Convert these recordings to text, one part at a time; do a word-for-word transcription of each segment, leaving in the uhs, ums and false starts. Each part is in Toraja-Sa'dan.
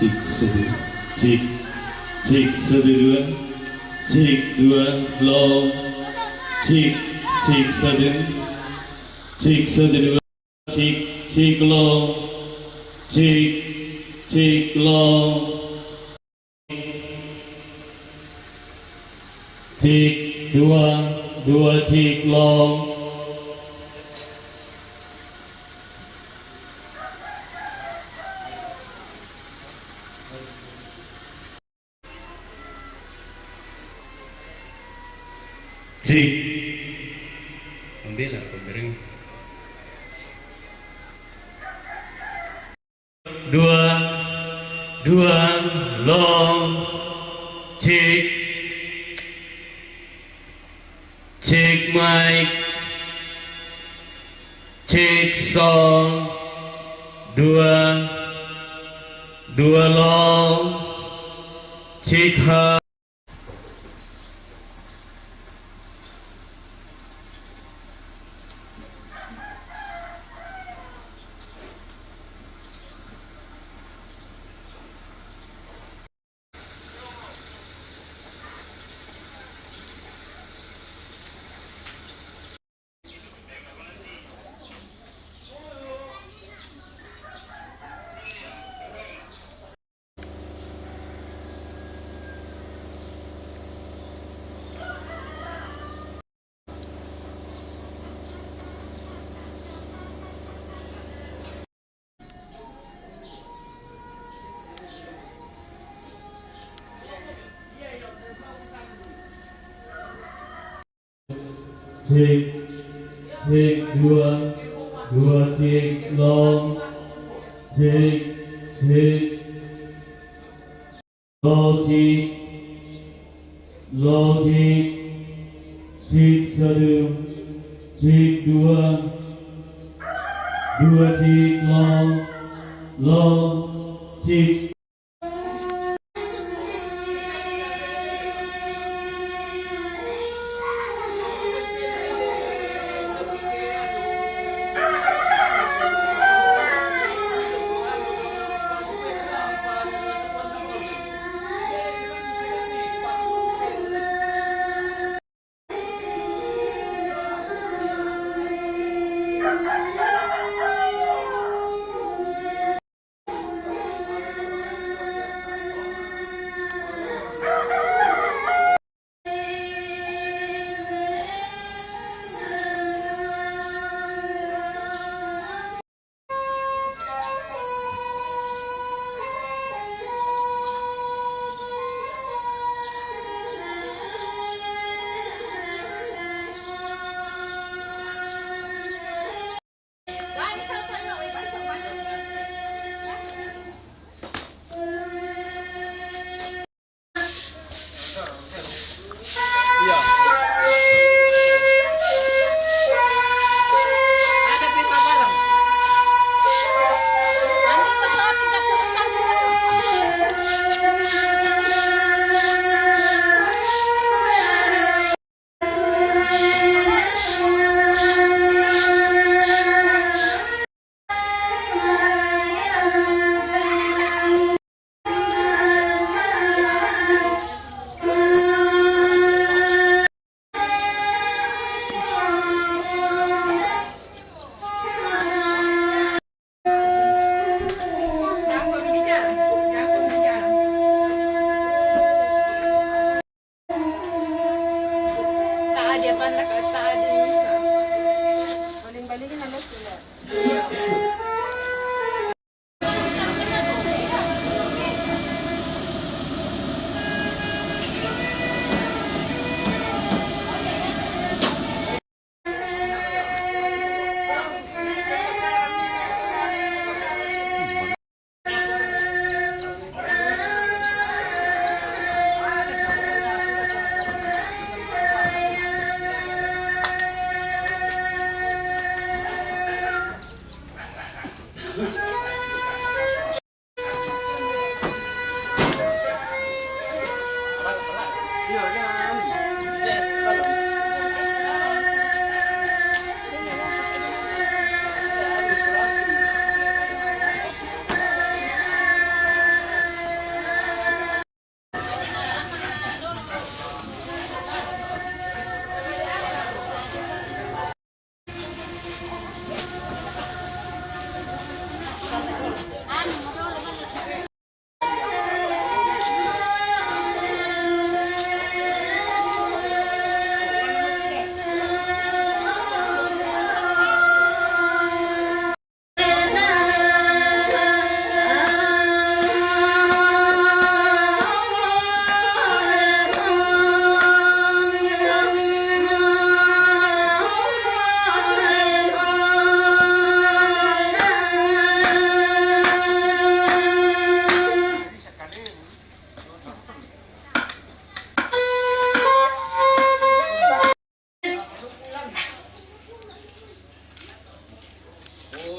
Cek satu. Cek, cek satu dua. Cek dua, low. Cek, cek satu. Cek satu dua. Cek, cek low. Cek, cek low. Cek dua, dua cek low. Cek. Ambil lah, pembereng. Dua, dua, low, cek, cek mic, cek sound, dua, dua low, cek high. Cek, cek dua, dua cek low, cek, cek. Low cek, low cek, cek satu, cek dua, dua cek low, low cek.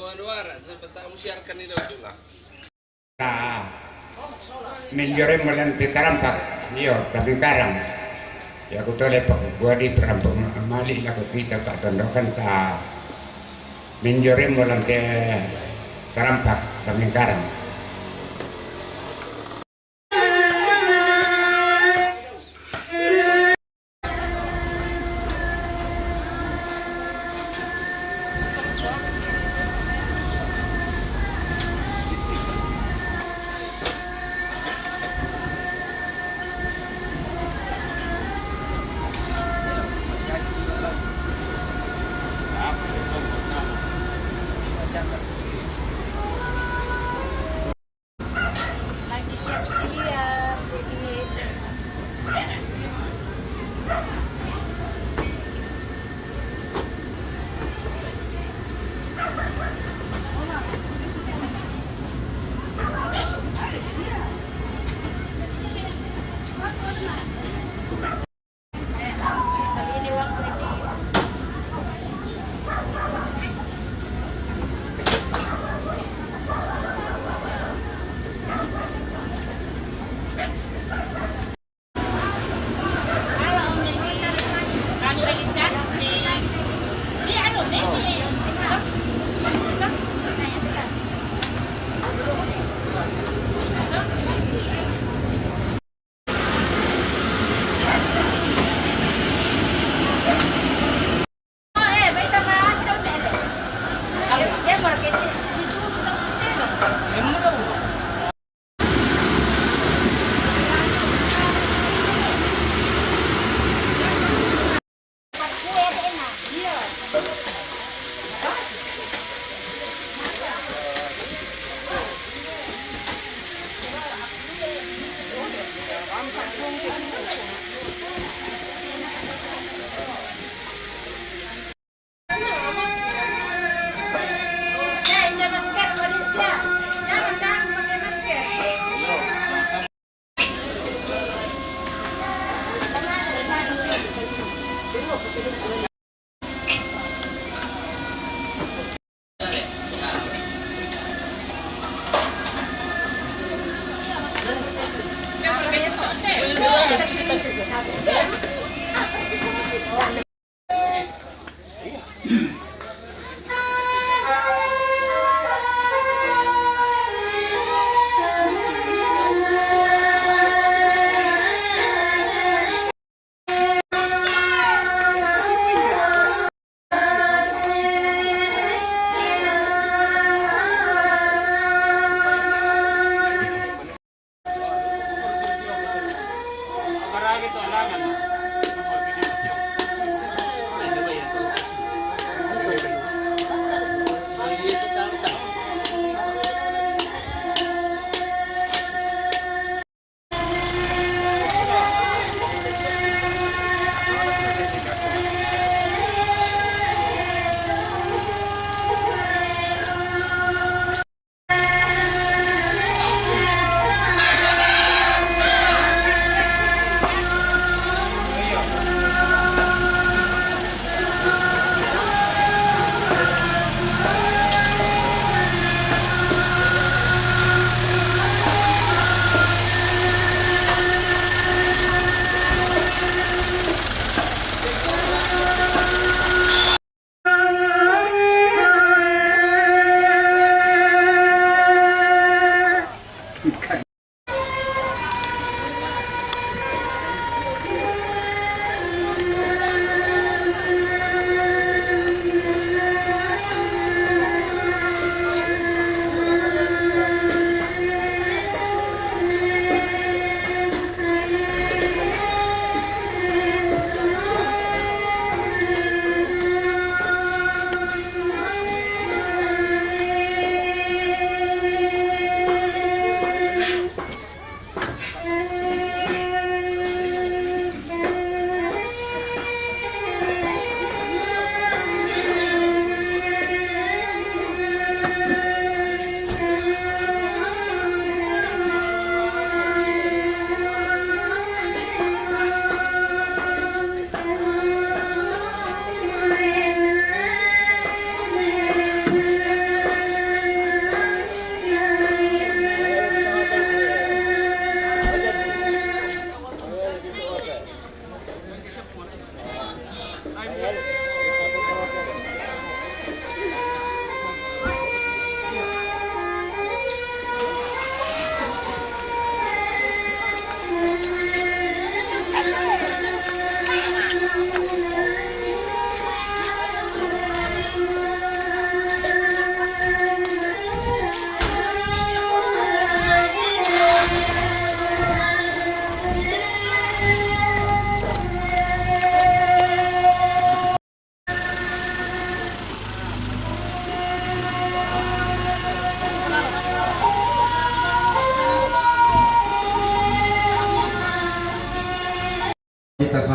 Anu ara, dapat ta musiarkan ilo juga. Nah, minjore mulan ti tarampak, iyo, tapi karang. Ya, aku tole pak gua di perampak ma-, mali laku kita pak tondokan ta minjore mulan ti tarampak, tapi karang. Lagi siap-siap, jadi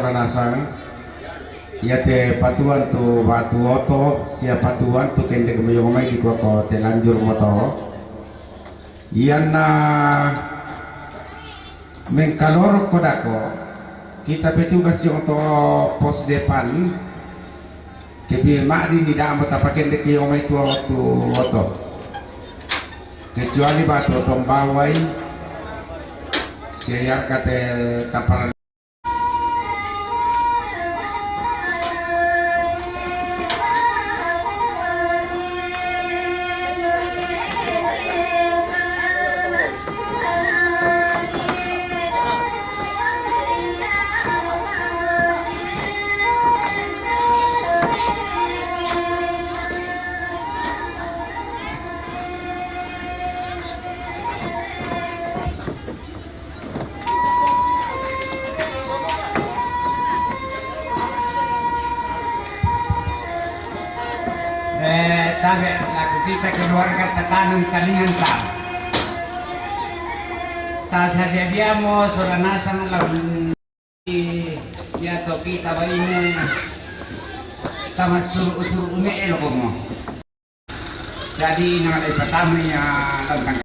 Ranasang, iate patuan tu batu oto, sia patuan tu kendek moyong mai di kuako telanjur moto. Ianna mengkalorok ko dako, kita petugas yang to pos depan, kebi ma'di ni damo tapakendek yang mai tu oto. Kecuali batu oto mbawai, sia yarkate taparan. Eh, tabe' laku kita keluarga tatanung talingan ta. Ta sadia-diamo sola nasang laun ia to kita baine tamassuru-suru ume elokomo. Jadi, nang ada pertama ya, tentang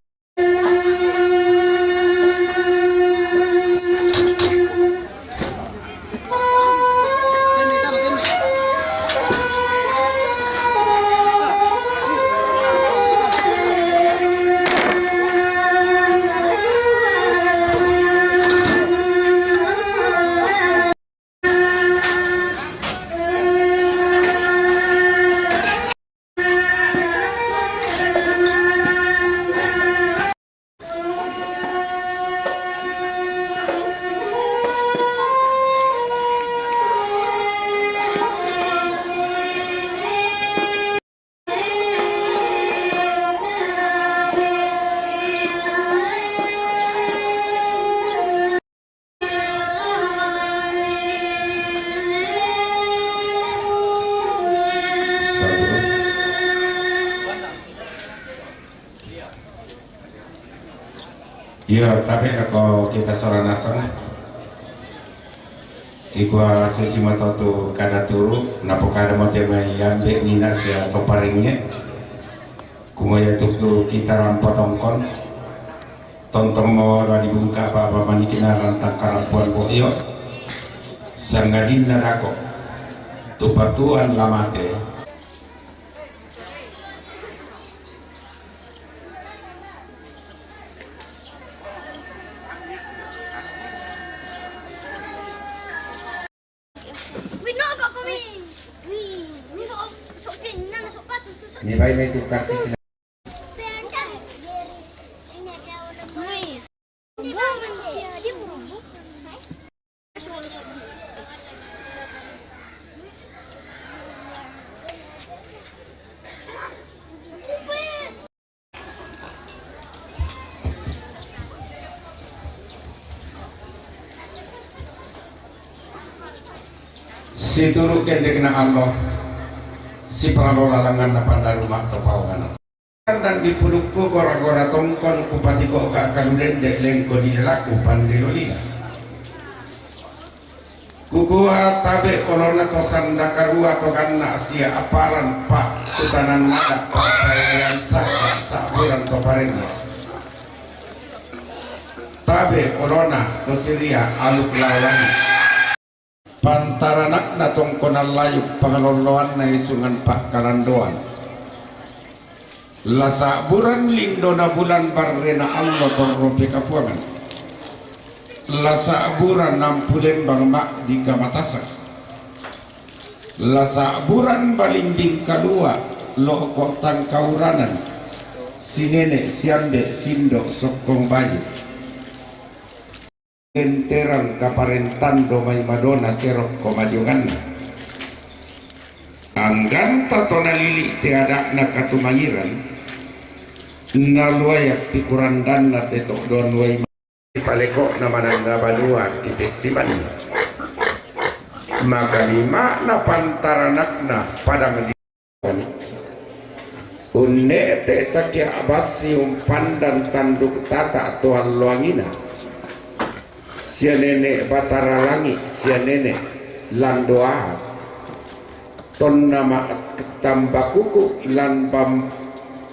Iya, tabe' lako kita sola nasang. Ikua susi matotu kada turu, napokada mo te mai ambe' nina sia toparingnge. Kumoya tuku kita rampo tongkon. Tontong mawara di bungka apa-apa manikina rantang karampuan bo'yo. Sangadinna dako. Tupatuan lamate. Ni bai mai tu kartis. Situru' kendekna Allah, sipangalola langnganna pandaru ma'topawangana. Dan dipudukku gora-gora tongkon kupatiko'ka' kalu dende' lengko di lelaku pandilo lila. Kukua tabe' olona to sanda karua to ganna' sia aparan pa' tutananna da' pa'paelean sa'ba sa'buran to parengnge. Tabe' olona to siria aluk lawan. Pantaranakna tongkonan layuk pangalolloanna isungan pa'kalandoan. La sa'buran lindona bulan barrena allo torro pekapuangan. La sa'buran ampu lembang ma'di kamatasan. La sa'buran balimbing kalua lo'ko tangkauranan. Sinene' siambe' sindo' sokkong bayu. Enterang kaparentan do mai madona serok komajonganna. Angganta to nalili' te ada'na katumangiran, naluayak ti kurandanna te to' doan uai ma-, paleko'na mananna banua ti pessimanna. Makalima'na pantaranakna padang di Unne'te' takia' bassi umpandan tanduk tata' to alloangina. Sia nene' Batara Langi', sia nene' Landoaha. Tonna ma' tambakuku lan pam-,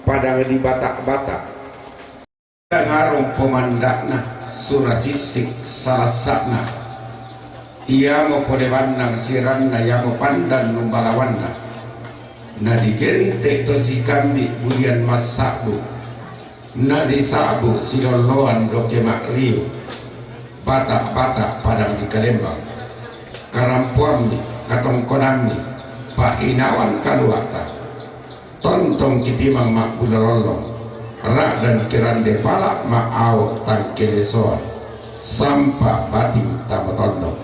padang di Batak-Batak. Ngarung pomanda'na, sura sissik salassa'na. Iamo pole bannang siranna, iamo pandan numbalawanna. Nadigente' to sikambi' bulian massa'bu. Nadisa'bu silolloan doke ma'riu, Batak-Batak padang di Kalembang. Karampoammi, katongkonammi, pa'inawan kalua'ta. Tontong kitimang ma'bula lollong, ra'dan kirande pala' ma'ao' tangkelesoan, sampa bating tamo tondong.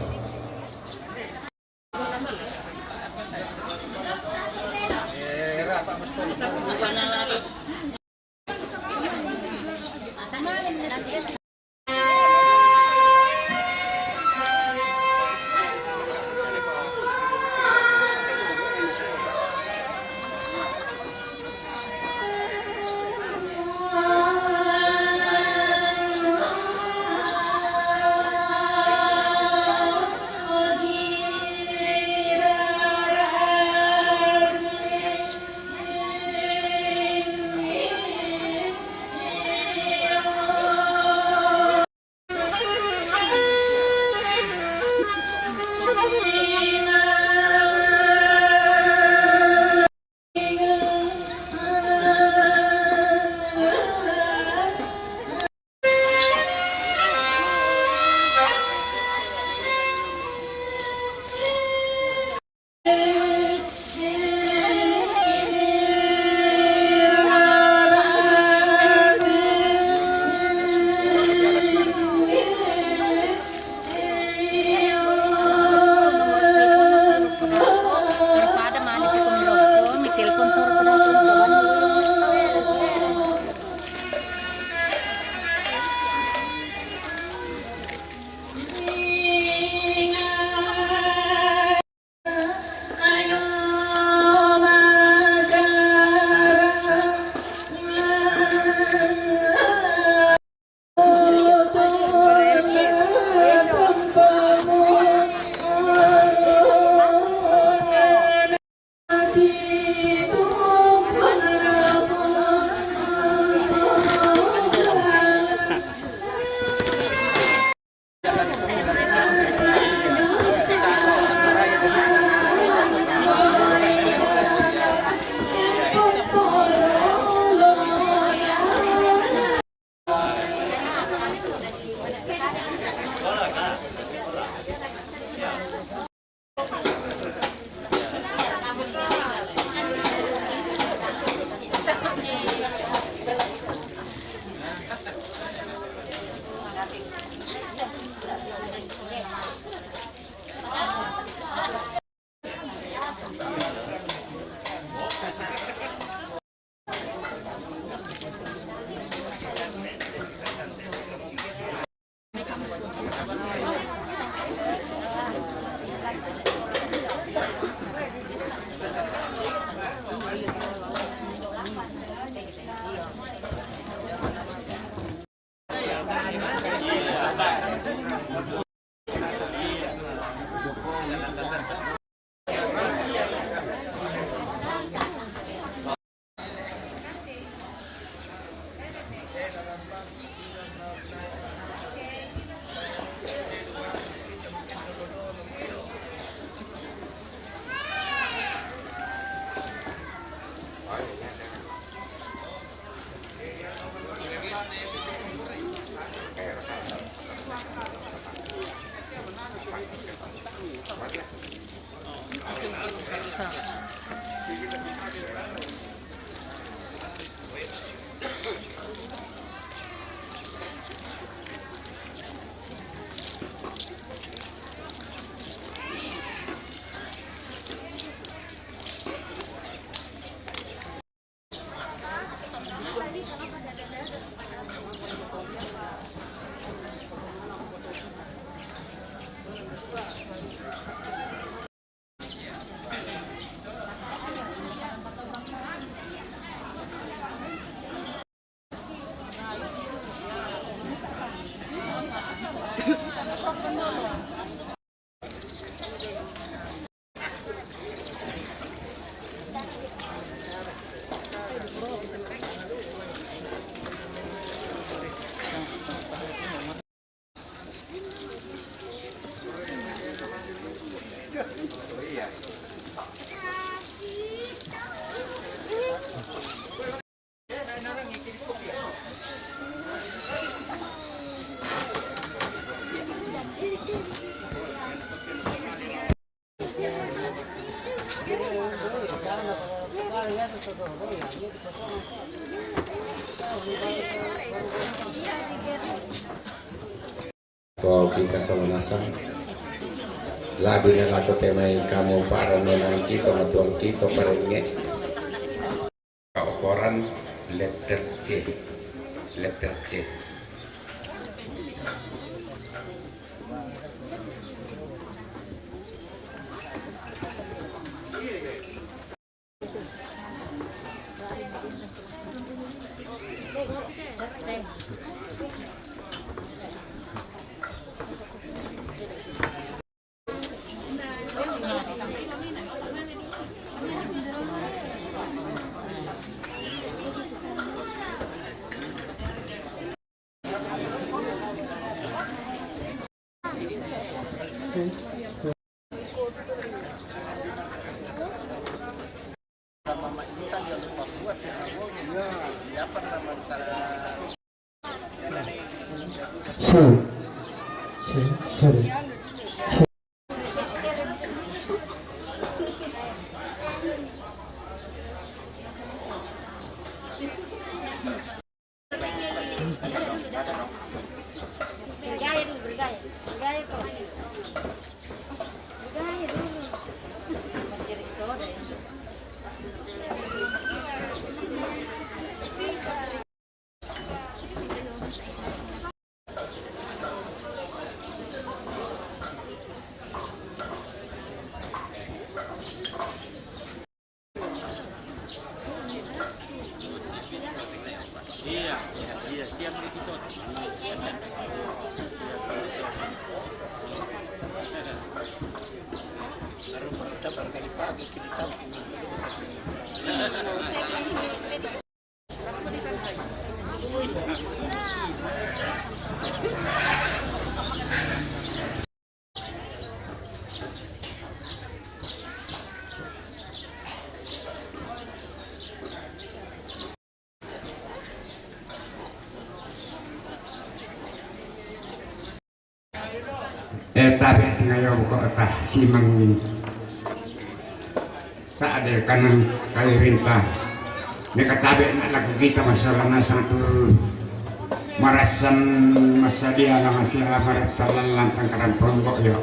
Ko kita sama nasang. Labi na lako temai kamu para nonang kita, matuang kita, parenge. Koran letter C. Letter C. Sorry. Sorry. Sorry. Bergaya dulu, bergaya. Bergaya kok. Bergaya dulu. Masih rinto deh. Iya, iya, siap di episode. Baru kita barangkali pagi kita. Eh, tabe tingayo ko ta simang sa ade kanang kalirinta. Ne ka tabe na laku kita masalah nasang tu marasan masadia na masira marasan lantang karang perombok yo.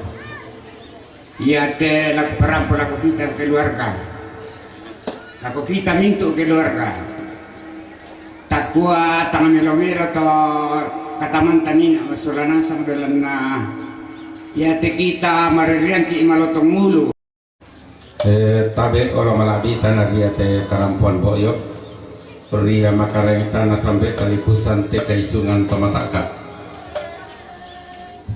Iya te laku parampo laku kita keluarga. Laku kita mintu keluarga. Takua tanga melo-melo to kataman tanina masola nasang dolan na. Iya te kita maririan ki malotong mulu. Eh, tabe olo malabi tana ria te karampuan boyo. Ria makareng tana sampe talikusan te kaisungan to mataka.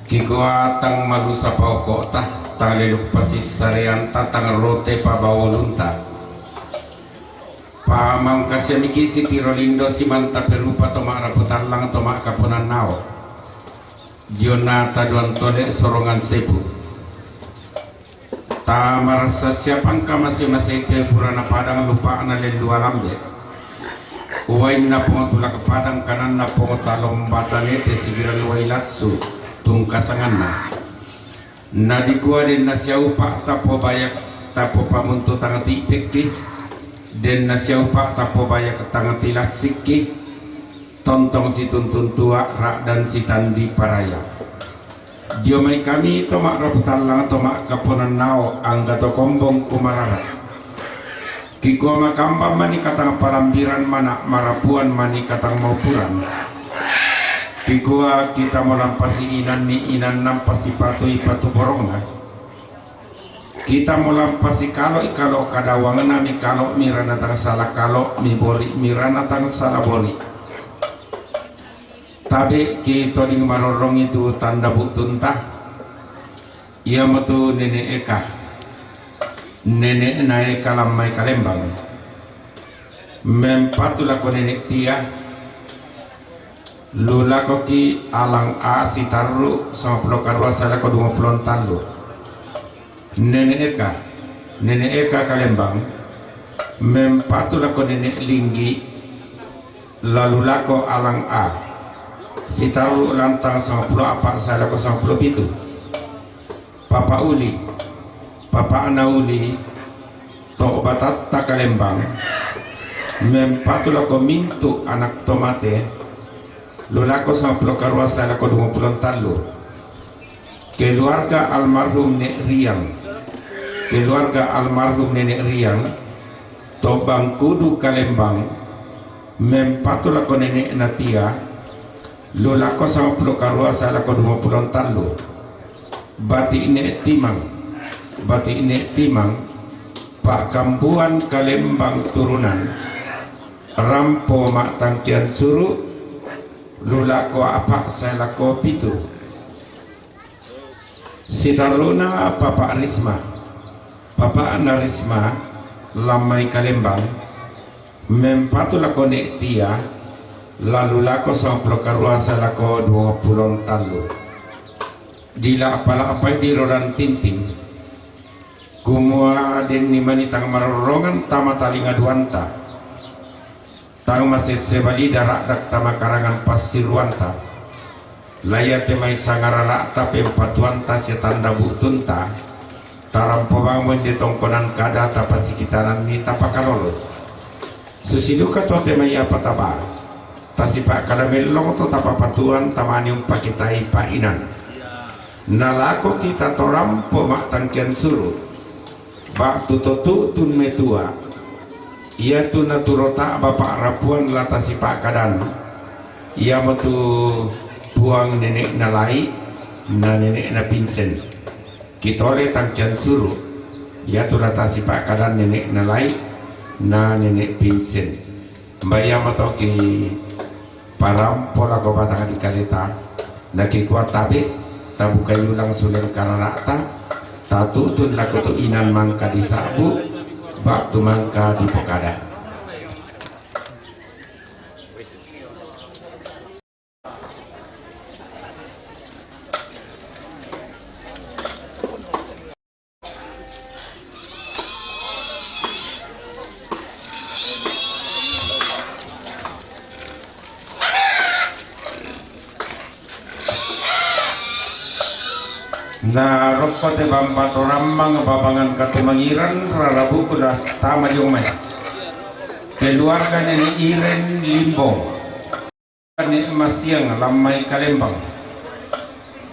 Kikua tang malusa paokota, tang leluk pasissareanta, tang rote pabaolunta. Pamangkasiamiki sitiro lindo simanta perupa to ma'rapu tallang to ma'kaponan nao. Diona taduan tole sorongan sepu. Tamarsa siapangka mase-mase te purana padang lupa'na lellua lambe. Uwainna Pongo tulak padang kananna Pongo talombatane te sigiran uwai lassu tungkasanganna. Nadikua denna siaupa tapobayak tapopamuntu tang tipekki, denna siaupa tapobayak tang tilassikki, tontong situntun tua ra'dan sitandi paraya. Dio mai kami to ma'rapu tallang to ma'kaponan nao angga to kombong kumarara. Kikua makambang mani katang palambiran mana marapuan mani katang maupuran. Kikua kita molampasi inanni inanna pasipatui patu borongna. Kita molampasi kalo'i kalo kadawangna mi kalo mirana tang sala kalo mi boli mirana tang sala boli. Tabe ki toding marorong itu tanda butunta. Iamotu nene eka. Nene na eka lammai kalembang. Mempatu lako nene tia. Lulakoki alang a sitarru sangpulo karua salako dua pulo tallu. Nene eka. Nene eka kalembang. Mempatu lako nene linggi. Lalu lako alang a. Sitarru lantang sangpulo apa salako sangpulo pitu. Papa uli. Papa ana uli. To batatta kalembang. Mempatu lako mintu' anak to mate, lu lako sangpulo karua sae lako duangpulo tallu. Keluarga almarhum Nek Riang, keluarga almarhum Nenek Riang, to Bangkudu Kalembang, mempatu lako nene'na Tia, lu lako sangpulo karua sae lako duangpulo tallu. Bati' Nek Timang, Bati' Nek Timang, Pa'kambuan Kalembang turunan, rampo ma'tangkian suru', lu lako a'pa' sae lako pitu. Sitarru'na Papa' Risma, papa'na Risma, lan mai Kalembang, mempatu lako Nek Tia, lan lu lako sangpulo karua sae lako duangpulo tallu. Dila' pala'pai di rodan tinting, kumua denni mani tang marorrongan tama talinga duanta. Tang masesse balida ra'dak tama karangan passiruanta. La iate mai sangarara'ta, pempatuanta sia tanda bu'tunta, tarampo bangmo inde tongkonan kada tapasikitananni tapakaloloi. Susi duka to te mai apa taba. Tasipa'kada mellong to tapapatuan tamani umpakitai pa'inan. Nalako kita to rampo ma'tangkian suru'. Ba'tu to tu'tun metua, iatu naturo ta'ba pa'rapuan la tasipa'kadan, iamotu Puang Nene'na Lai' na Nene'na Pinsen. Kitole tangkian suru', iatu la tasipa'kadan Nene'na Lai' na Nene' Pinsen. Mbaia matoki parampo lako batang dikaleta, nakikua tabe', tabukai ulang suleng karara'ta, tatu'tun lako tu inan mangka disa'bu', ba'tu mangka dipokada. Na rokko te bamba to rammang babangan katumangiran rarabuku la tama dio mai. Keluarga Nenek Iren Limbong. Nek Masiang lan mai Kalembang,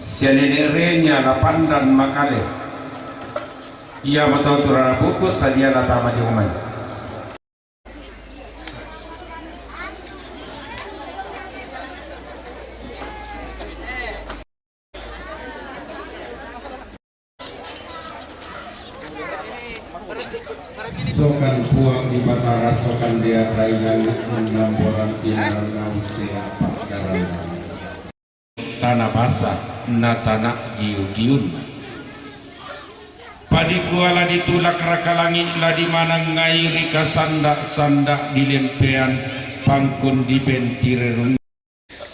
sia Nenek Renya la Pandan Makale, iamoto tu rarabuku sadia la tama dio mai. Sokan Puang di Batara, sokan Dea tai langit, namboran tinaran nausea pa'garanna. Tana basa na tana giu-giunna. Padikua la ditulak raka langi', la dimanang ngai ri kasanda'-sanda' dilempean, pangkun dipentirerung.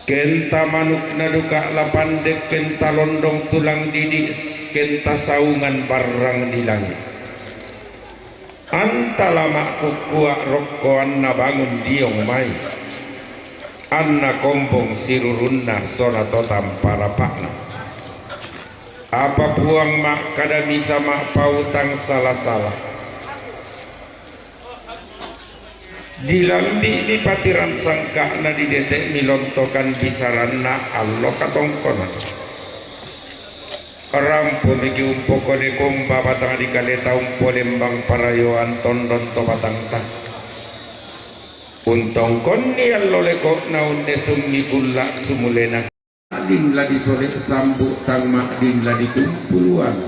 Kenta manukna duka la pandek, kenta londong tulang didi', kenta saungan barrang di langi'. Anta la ma'kukkua rokko anna bangun diong mai, anna kombong sirurunna sola to tampa rapa'na. Apa Puang ma'kada misa ma'pautang sala-sala. Dilambi'mi patiran sangka'na, didete'mi lontokan bisaranna allo katongkonan. Rampomi ki umpokone komba batang dikaleta, umpolembang parayoan tondon to batangta. Untongkonni allo leko'na, unnesummi kulla' sumulena. Ma'din la disole' sambu', tang ma'din la dikumpuluan.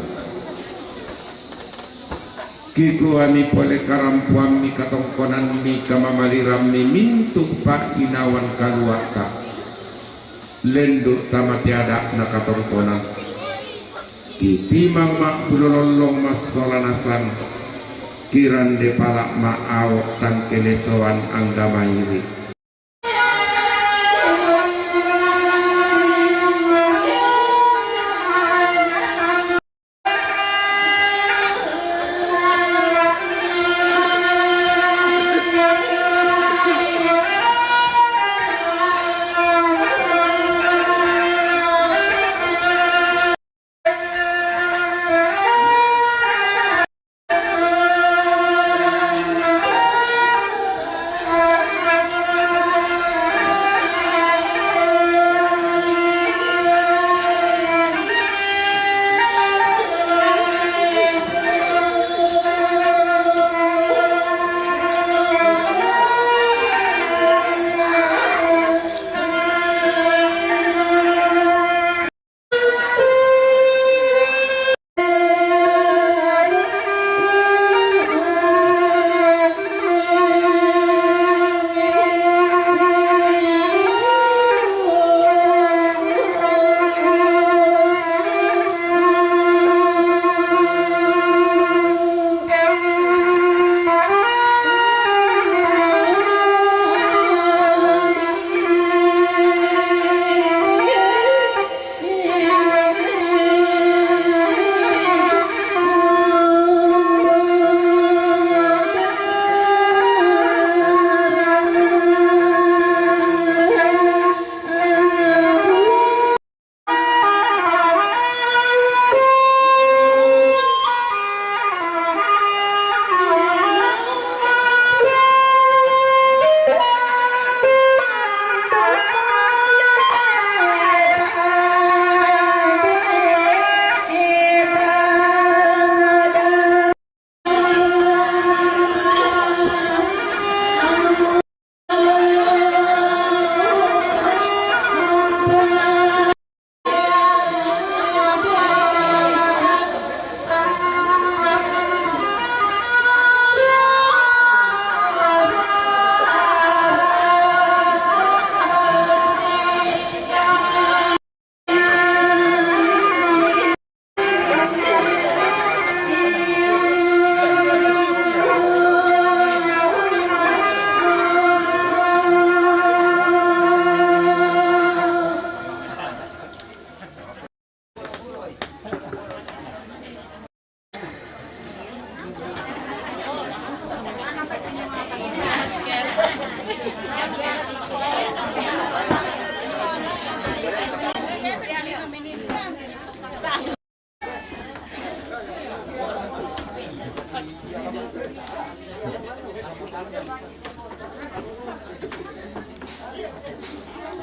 Kikuami pole karampoammi, katongkonammi, kamamalirammi mintu' pa'inawan kalua'ta. Lendu' tama te ada'na katongkonan. Kitimang ma'bulo lollong massola nasang, kirande pala' ma'ao' tang kelesoan angga mairi'.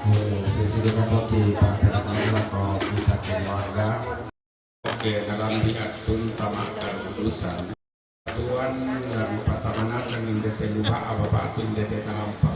Sesudah kita keluarga. Oke, dalam diatur tama keputusan. Tuan dan patamana sangin dete lupa apa patun dete tanampa.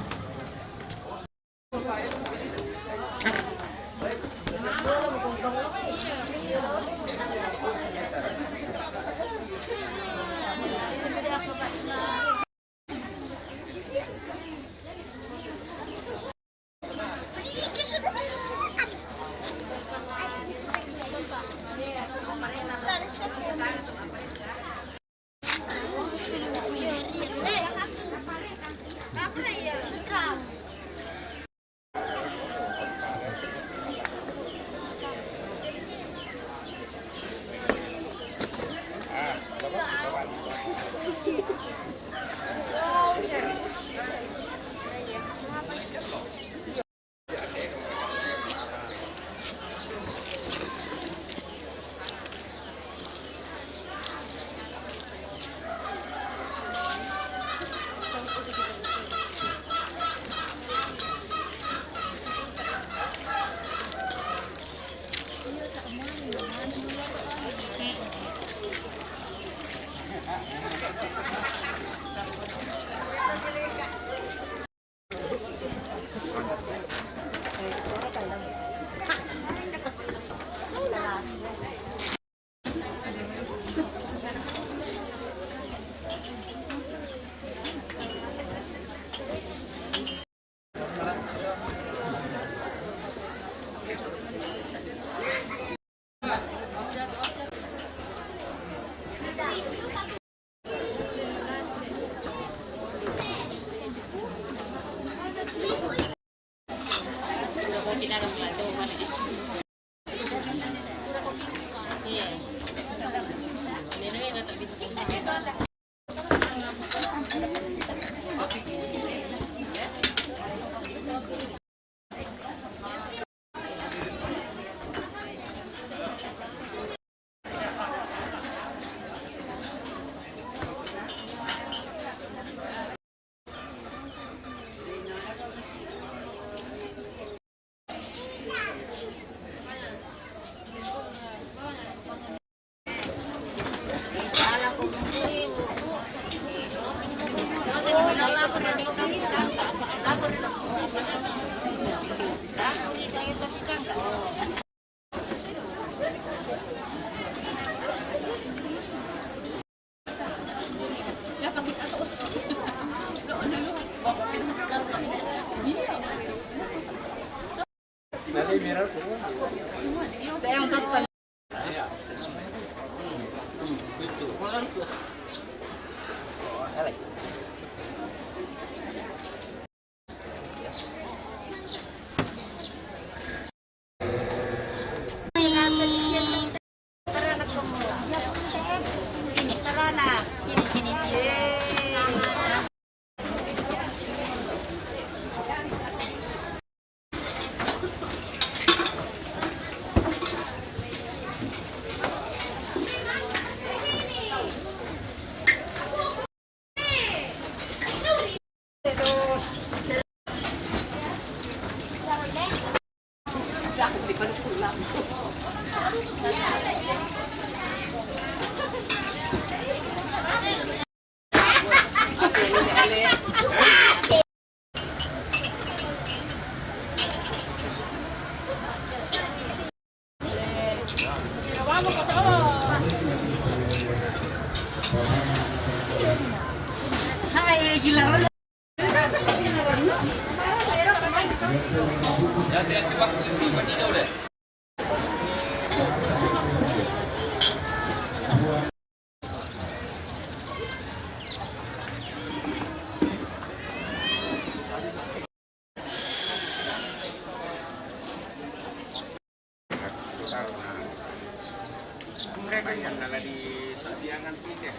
Mereka yang salah di Sabiangan tiga.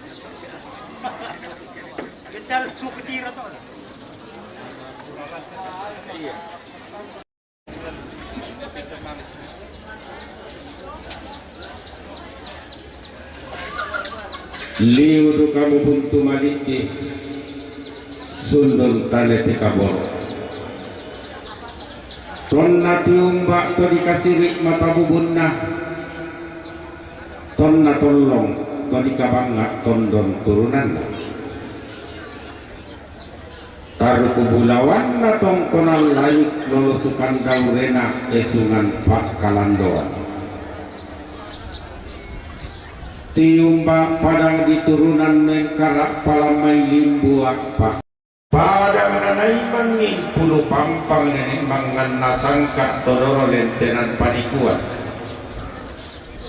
Gental mau ke Tira tuh. Iya. Liu tu kamu buntu maliki sundun tane ti kaboro. Tonna tiumba to dikasiri matabubunna, tonna tollong to dikabangnga tondon turunanna. Taruku bulawanna tongkonan layuk lolosukan daurena esungan pakkalandoan. Tiumba padang diturunan mengkara palammai limbuak pa. Padang nanai mangnging pulu pampang nene manganna sangka todoro lentenan panikuan.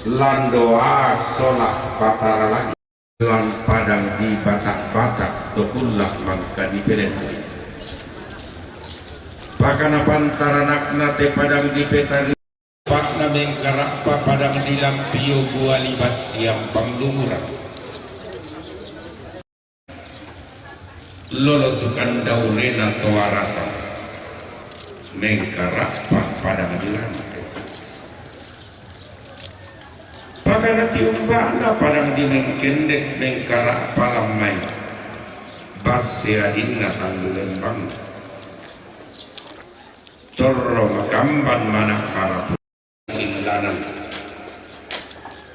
Landoa solah Batara Langit. Lan padang di batak-batak to kulla mangka dipelendui. Pakana pantaranakna te padang dipetari, pakna mengkarappa padang di lampio buali bassiampang lumuran. Lolosukan daurena to arasa mengkarappa padang di rante. Pakana tiumbana padang di mengkendek mengkarappa lammai basse adinna tandu lembang. Torro makamban mana marapu sillanan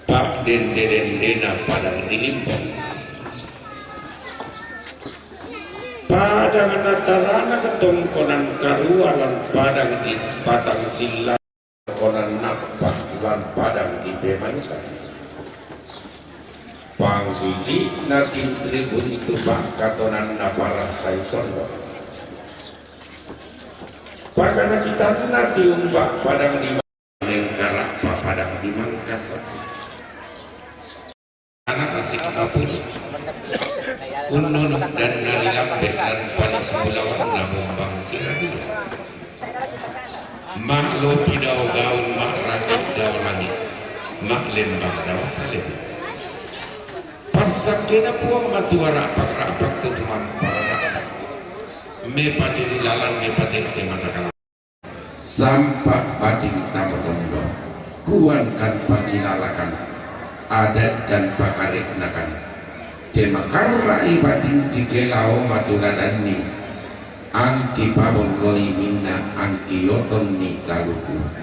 pak dende-dendena padang di limbong. Padang natarana ketongkonan karualan padang di batang silla. Konan nappa lan padang di pemaitan. Panggili'na tintri buntu pakkatonanna parassai tondok. Pakana kitanna tiumba padang di mengkarappa padang di Mangkasa. Ana tasik mapulu. Unnunu dan nari lambe dan panis bulawanna bombang siradia. Ma'lopi dao gaun, ma'rakit dao langit, ma'lembang dao salebe. Passakkena Puang Matua ra'pak-ra'pak tetumampa ra'pak. Mepatulu lalan, mepatette matakala. Sampa bating tama tondo, kuankan pakilalakan, adatkan pakareknakan, te makarra'i bating kikela oma tuladanni, angki pabolloi minna angki otonni kaluku.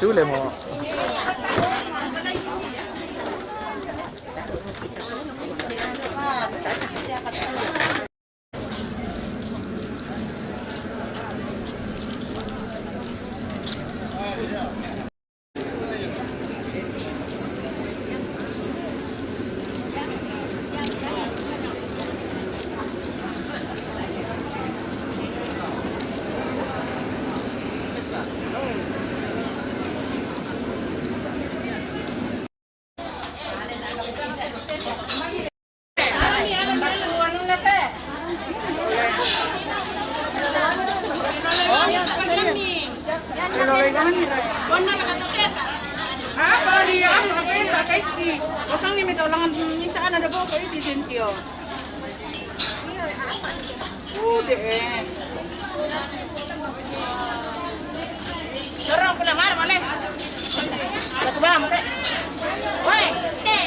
Boleh mo. Ah, bali, ano, apa yung takay si? Kosong ni may taulangan, minsan na dabo ko, iti, Gentio. Ude. Dorong pula mar balik. Batu bam, Bre. Woi, te,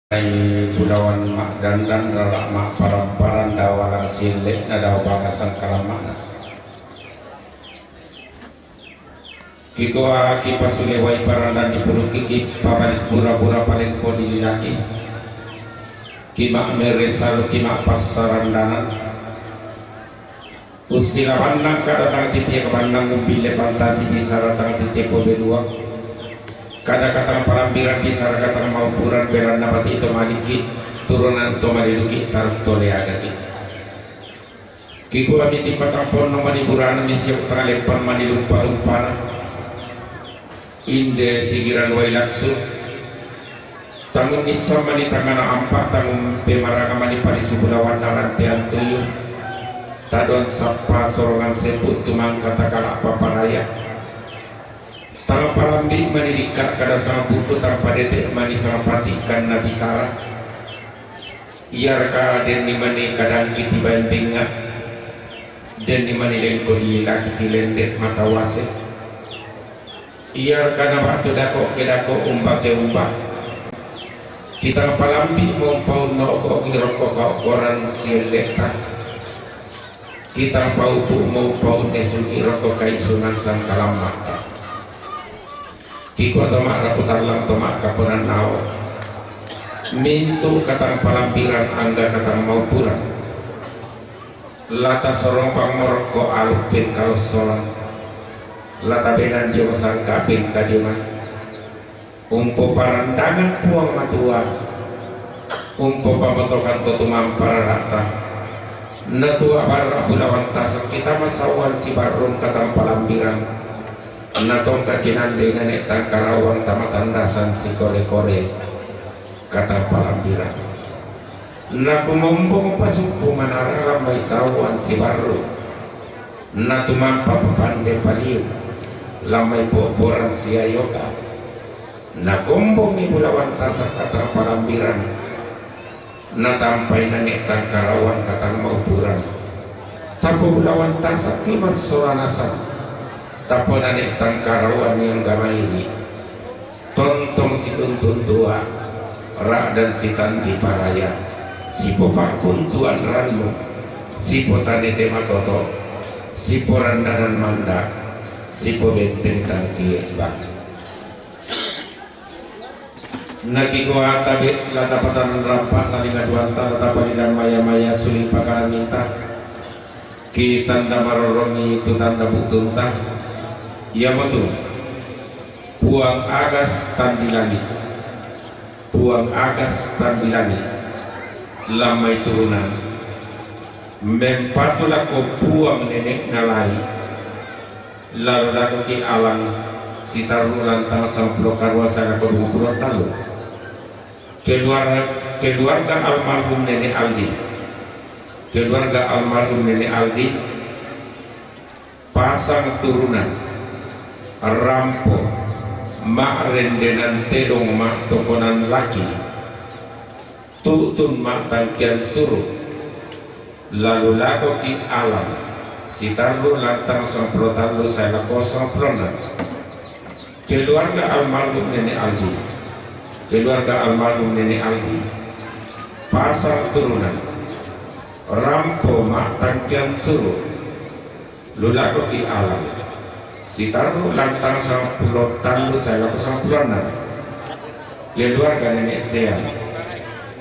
Ai bulawan ma'dandan rara' ma'paran-paran dawalan sillekna dao bagasan kalamma'na. Kikua kipasulewai parandan di purukki, kipabalik bura-bura palengko di dinaki, kima'mere salu kima'passarandanan. Ussila bannang kada tang titiak bannang, umbille pantasi bisara tang titiak pobelua. Kada katang palambiran bisara katang maupuran, beranna pati to maliki, turunan to maliluki, tarto leagaki. Kikula miti patang ponno mani burana, misiok tang leppan mani lumpa-lumpana. Inde sigiran wai lassu, tangun nissa mani tangana ampa, tangun pemaranga mani parisu bulawanna rantean tuyu, tadoan sappa sorongan sepu tumangka takala paparaya. Tang palambi mani dikka kada sama buku, tang padete mani sama pati kanna bisara. Iyaraka denni mani kadangki tibain bengnga, denni mani lengko dililaki tilende matawase. Iyaraka nabatu dako ke dako, umba ke umba. Kitang palambi mo umpaunno ko ki rokko kaokkoran sielleta. Kitang paupu mo umpaunne suki rokko kaisungan sangkalammata. Kikua toma raputallang toma kaponan nao. Mintu katang palambiran angga katang maupuran. Lata sorong pangmorokko aluppeng kalossolan. Lata benan dio sangka pengkadiongan. Umpo parandangan Puang Matua, umpo pamotokan to tumampara rata. Natua barra bulawan tasang kita masauan sibarrung katang palambiran. Natongka kinandei nane tangkarawang tamatandasan sikore-kore katang palambiran. Nakumombong pasuppu manara lammai sauan sibarrung. Natumampa papande paliu lammai poporan siayoka. Nakombongi bulawan tasang katang palambiran. Natampai nane tangkarawang katang maupuran. Tappo bulawan tasakki massola nasang. Tappo nane tangkarawang yang gamairi. Tontong situntun tua, ra'dan sitandi paraya, sipo pa'buntuan rannu, sipo tanete matoto, sipo randanan manda, sipo benteng tangkie bang. Nakikua tabe lata patanan rampa talinga duanta lata palidan maya-maya suling pakaranginta. Ki tanda marorongi tu tanda butunta. Iamotu Puang Agas Tandi Langit. Puang Agas Tandi Langit. Lammai turunan. Mempatu lako Puang Nenek Nalai. Lalu lako ki alang sitarru lantang sampulo karua salako dua pulo tallu. Keluar-, keluarga almarhum Nenek Aldi. Keluarga almarhum Nenek Aldi pasang turunan, rampo, ma'rendenan tedong ma'tokonan laki, tu'tun ma'tangkian suru, lalu lako ki alang sitarru lantang sampulo tallu sae lako sampulo enneng. Keluarga almarhum Nenek Aldi. Keluarga almarhum Nenek Aldi. Pasang turunan. Rampo ma'tangkian suru. Lulako ki alang. Sitarru lantang sampulo tallu sae lako sampulo enneng. Keluarga Nenek Sean.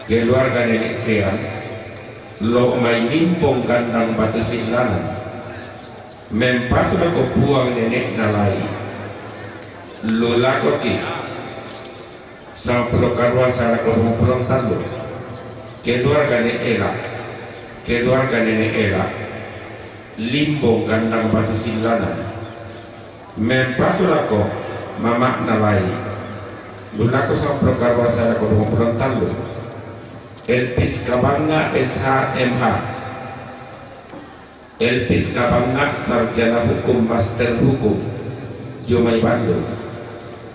Keluarga Nenek Sean. Lo mai limbong gandang batu sillanan. Mempatu lako Puang Nenek Nalai. Lulako ki. Sampulo karua sae lako dua pulo tallu. Keluarga Nenek Ela. Keluarga Nenek Ela. Limbong gandang batu sillanan. Mempatu lako Mama Nalai. Lulako sampulo karua sae lako dua pulo tallu. Elvis Kabanga S H M H. Elvis Kabanga, sarjana hukum, master hukum, jomai Bandung.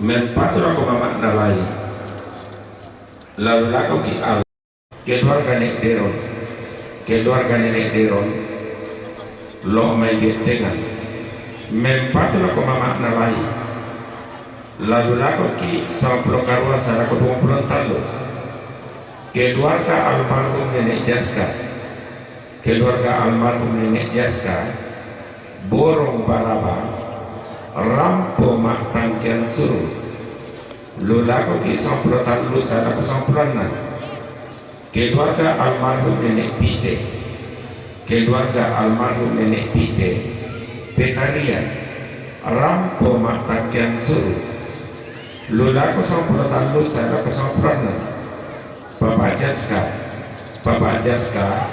Mempatu lako Mama Nalai. Lalu lako ki al. Keluarga Nenek Deron. Keluarga Nenek Deron. Lo mai Bettengan. Mempatu lako Mama Nalai. Lalu lako ki sampulo karua sae lako dua pulo tallu. Keluarga almarhum Nenek Jaska. Keluarga almarhum Nenek Jaska. Borong Baraba. Rampo ma'tangkian suru. Lulako ki sampulo tallu sae lako sampulo enneng. Keluarga almarhum Nenek Pite. Keluarga almarhum Nenek Pite, Petarian, Rampo Matakian Suru, lu lako sangpulo tallu sae lako sangpulo annang. Papa Jaska, Papa Jaska,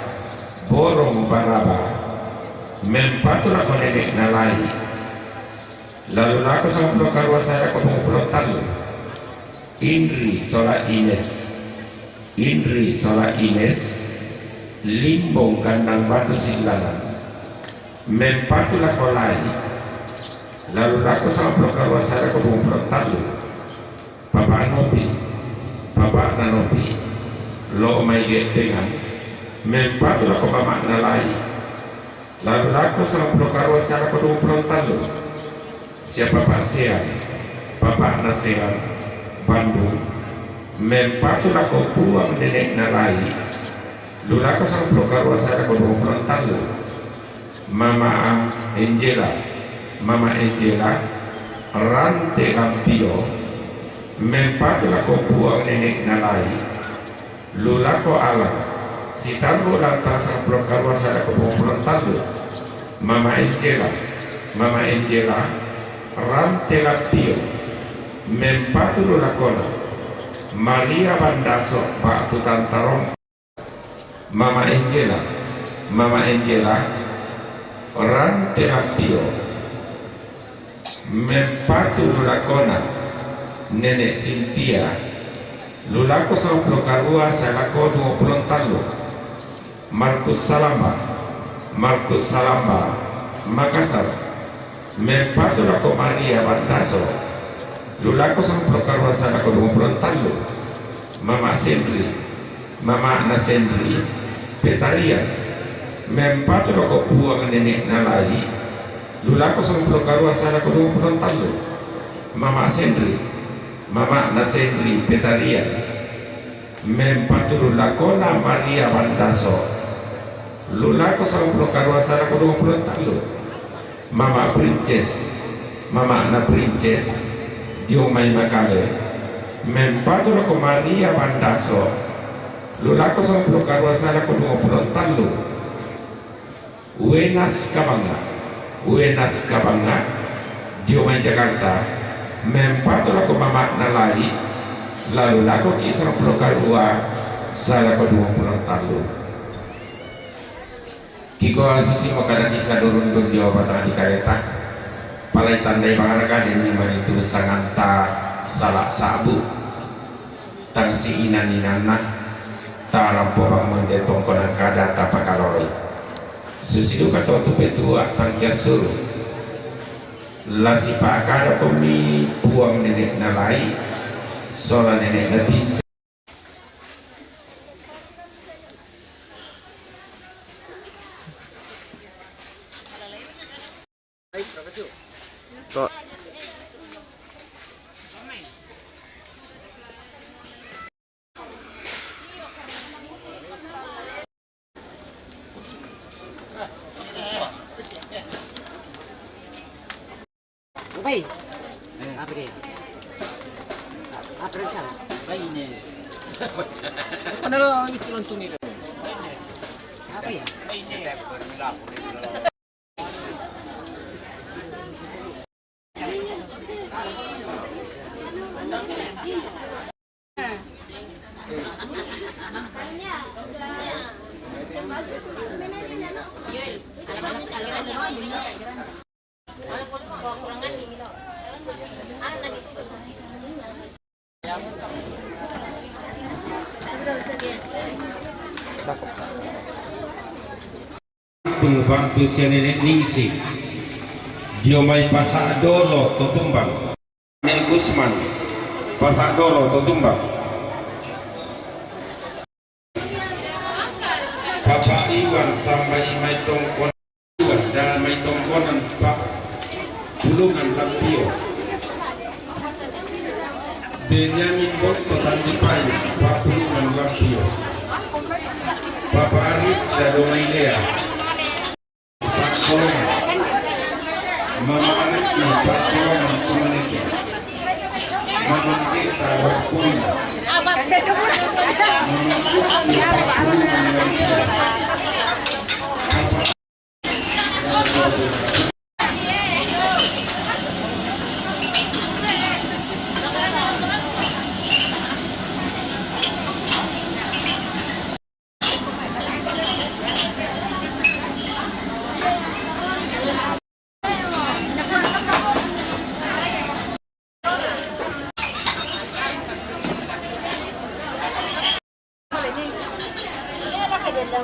Borong Baraba, mempatu lako nenek nalai. Lalu lako sangpulo karua sae lako duangpulo tallu. Inri sola Ines, Inri sola Ines, Limbong Gandang Batu Sillanan, mempatu lako lai. Lalu lako sangpulo karua sae lako duangpulo tallu. Papa Nopi, Papa Nanopi, lo mai Gettengan, mempatu lako mama nalai. Lalu lako sangpulo karua sae lako duangpulo tallu. Sia Papa Sean, Papa Nasean, Bandung, mempatu lako puang nenek nalai. Lu lako sangpulo karua sae lako duangpulo tallu. Mama Angela, Mama Angela, Rante Lampio, mempatu lako puang nenek nalai. Lu lako Alang, Sitarru Lantang sangpulo karua sae lako duangpulo tallu. Mama Angela, Mama Angela, Rante Lampio, mempatu lu lakona. Maria Bandaso, Batu Tantarong. Mama Angela, Mama Angela, Rante Lampio, mempatu lu lakona. Nenek Sintia, lu lako sangpulo karua sae lako duangpulo tallu. Markus Salamba, Markus Salamba, Makassar, mempatu lako Maria Bandaso, lu lako sangpulo karua sae lako duangpulo tallu. Mama Senri, Mama na Senri, Petarian, mempatu lako puang nenek nalai. Lu lako sangpulo karua sae lako duangpulo tallu. Mama Senri, Mama na Senri, Petarian, mempatu lu lakona Maria Bandaso. Lu lako sangpulo karua sae lako duangpulo tallu. Mama Princess, Mama na Princess, dio mai Makale, mempatu lako Maria Bandaso. Lu lako sangpulo karua sae lako duangpulo tallu. Wenas Kabanga, Wenas Kabanga, dio mai Jakarta, mempatu lako mama nalai. Lalu lako ki sangpulo karua sae lako duangpulo tallu. Kiko susi makkadaki sadurundun dio batang di kareta. Pala itandai bangaraga denni manitu sanganta sala sabu. Tang si inan-inanna, tarampo bang mende tongkonan kada tapakaloroi. Susi duka to tu petua tang kiassuru. La sipakada komi puang nenek nalai, sola nenek na Pinsa. Apa ya? Apa dia? Apa rencana? Apa ini? Apa dulu ini lontong ini? Apa ya? Bantu, bantu sia nenek Ningsi. Dio mai Pasa Dolo to Tumbang. Nenek Gusman, Pasa Dolo to Tumbang. Papa Iwan sambai mai tongkon. Iwan da mai tongkonan Pak Pulungan Lampio. Benyamin Botto Tandipai, Pak Pulungan Lampio. Papa Aris da Domailea, Pak Kolongan. Mama Aris na Pak Kolongan Kumaneke. Mama Geta Waspun. Mama Susi Pak Pulungan Lampio. Konan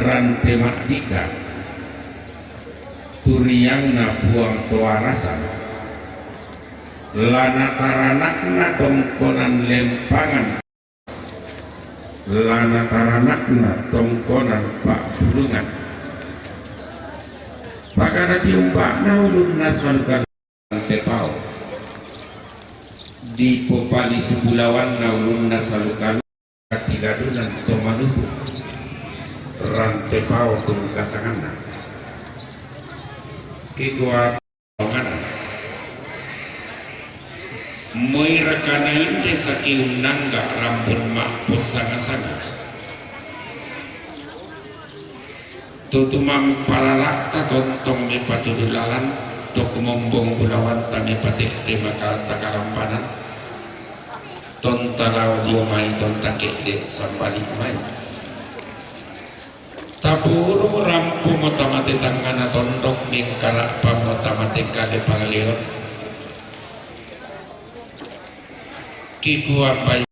rante ma'dika, turiangna Puang Toarasan, lana taranakna tongkonan Lempangan, lana taranakna tongkonan Pa'bulungan. Pakana tiumba'na ulunna Salukan Rante Pao, dipopalisu bulawanna ulunna Salukan Katiladunan to Malubu, Rante Pao tungkasanganna. Kikua tongana. Moiraka nainde saki unnangga rambun ma'possanga-sanga. Tutu mampalala'ta tontong mepatudu lalan, to kumombong bulawanta mepate'te makalta kalambanan, tonta lao dio mai tonta ke'de' sambali' mai. Tapuru rampomo tamate tangngana tondok, mengkara'pamo tamate kale pangaleon. Kikua pai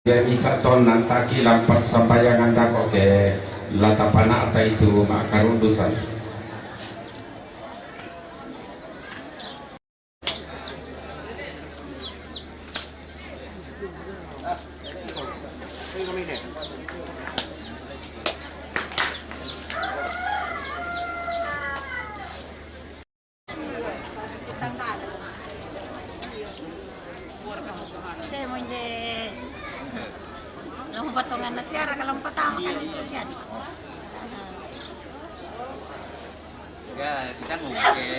Jadi sa'ton nantaki lampas sambayangan dako ke latapana'ta itu ma'karundusan. Saya mau inde. Lamu patongan na siara kalau patama kan itu kan. Ya, kita mau pakai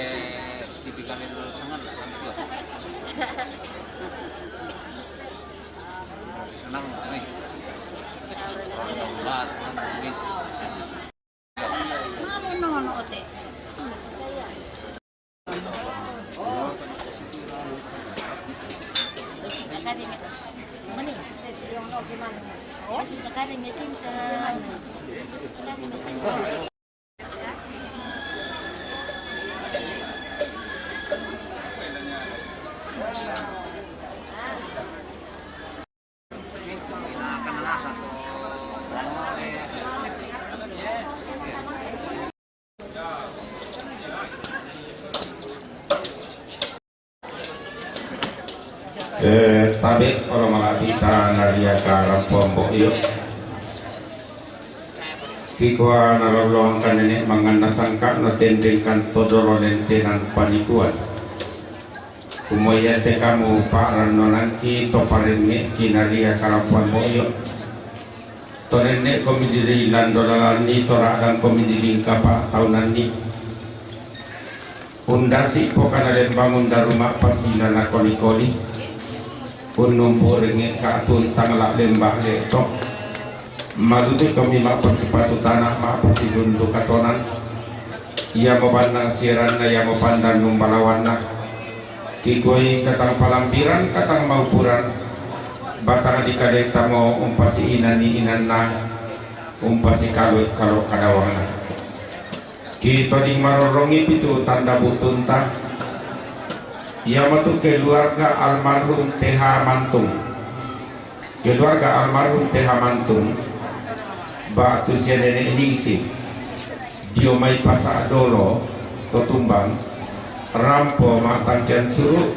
tipikal itu sangat lah kan itu. Senang nih. Kalau udah buat kan ini. Eh, tabe' olo mala'bita nariaka rampo ambo' iyo. Kikua naloloangkan nene' manganna sangka' natendengkan to dolo lentenan panikuan. Kumua iate kamu pa'rannonangki to parengnge'ki nariaka rampo ambo' iyo. To nenne'komi di lando lalanni, to ra'dangkomi di lingka pa'taunanni. Undasi' pokana lembang undaruma' pasina nakoli-koli. Unnumpu' rengnge' ka'tuntang la' lemba' le'to'. Malute'komi ma'pasipatu tana' ma'pasilundu katonan. Iamo bannang sieranna, iamo pandan numbalawanna. Kikuai katang palambiran, katang maupuran. Batang dikalettamo umpasiinanni inanna, umpasikaloi kalo kadawangna. Kitoding marorrongi pitu tanda butunta, iamatu keluarga almarhum T H Mantung. Keluarga almarhum T H Mantung, ba'tu sia nene' ningsi, dio mai pasa' dolo to Tumbang, rampo ma'tangkian suru',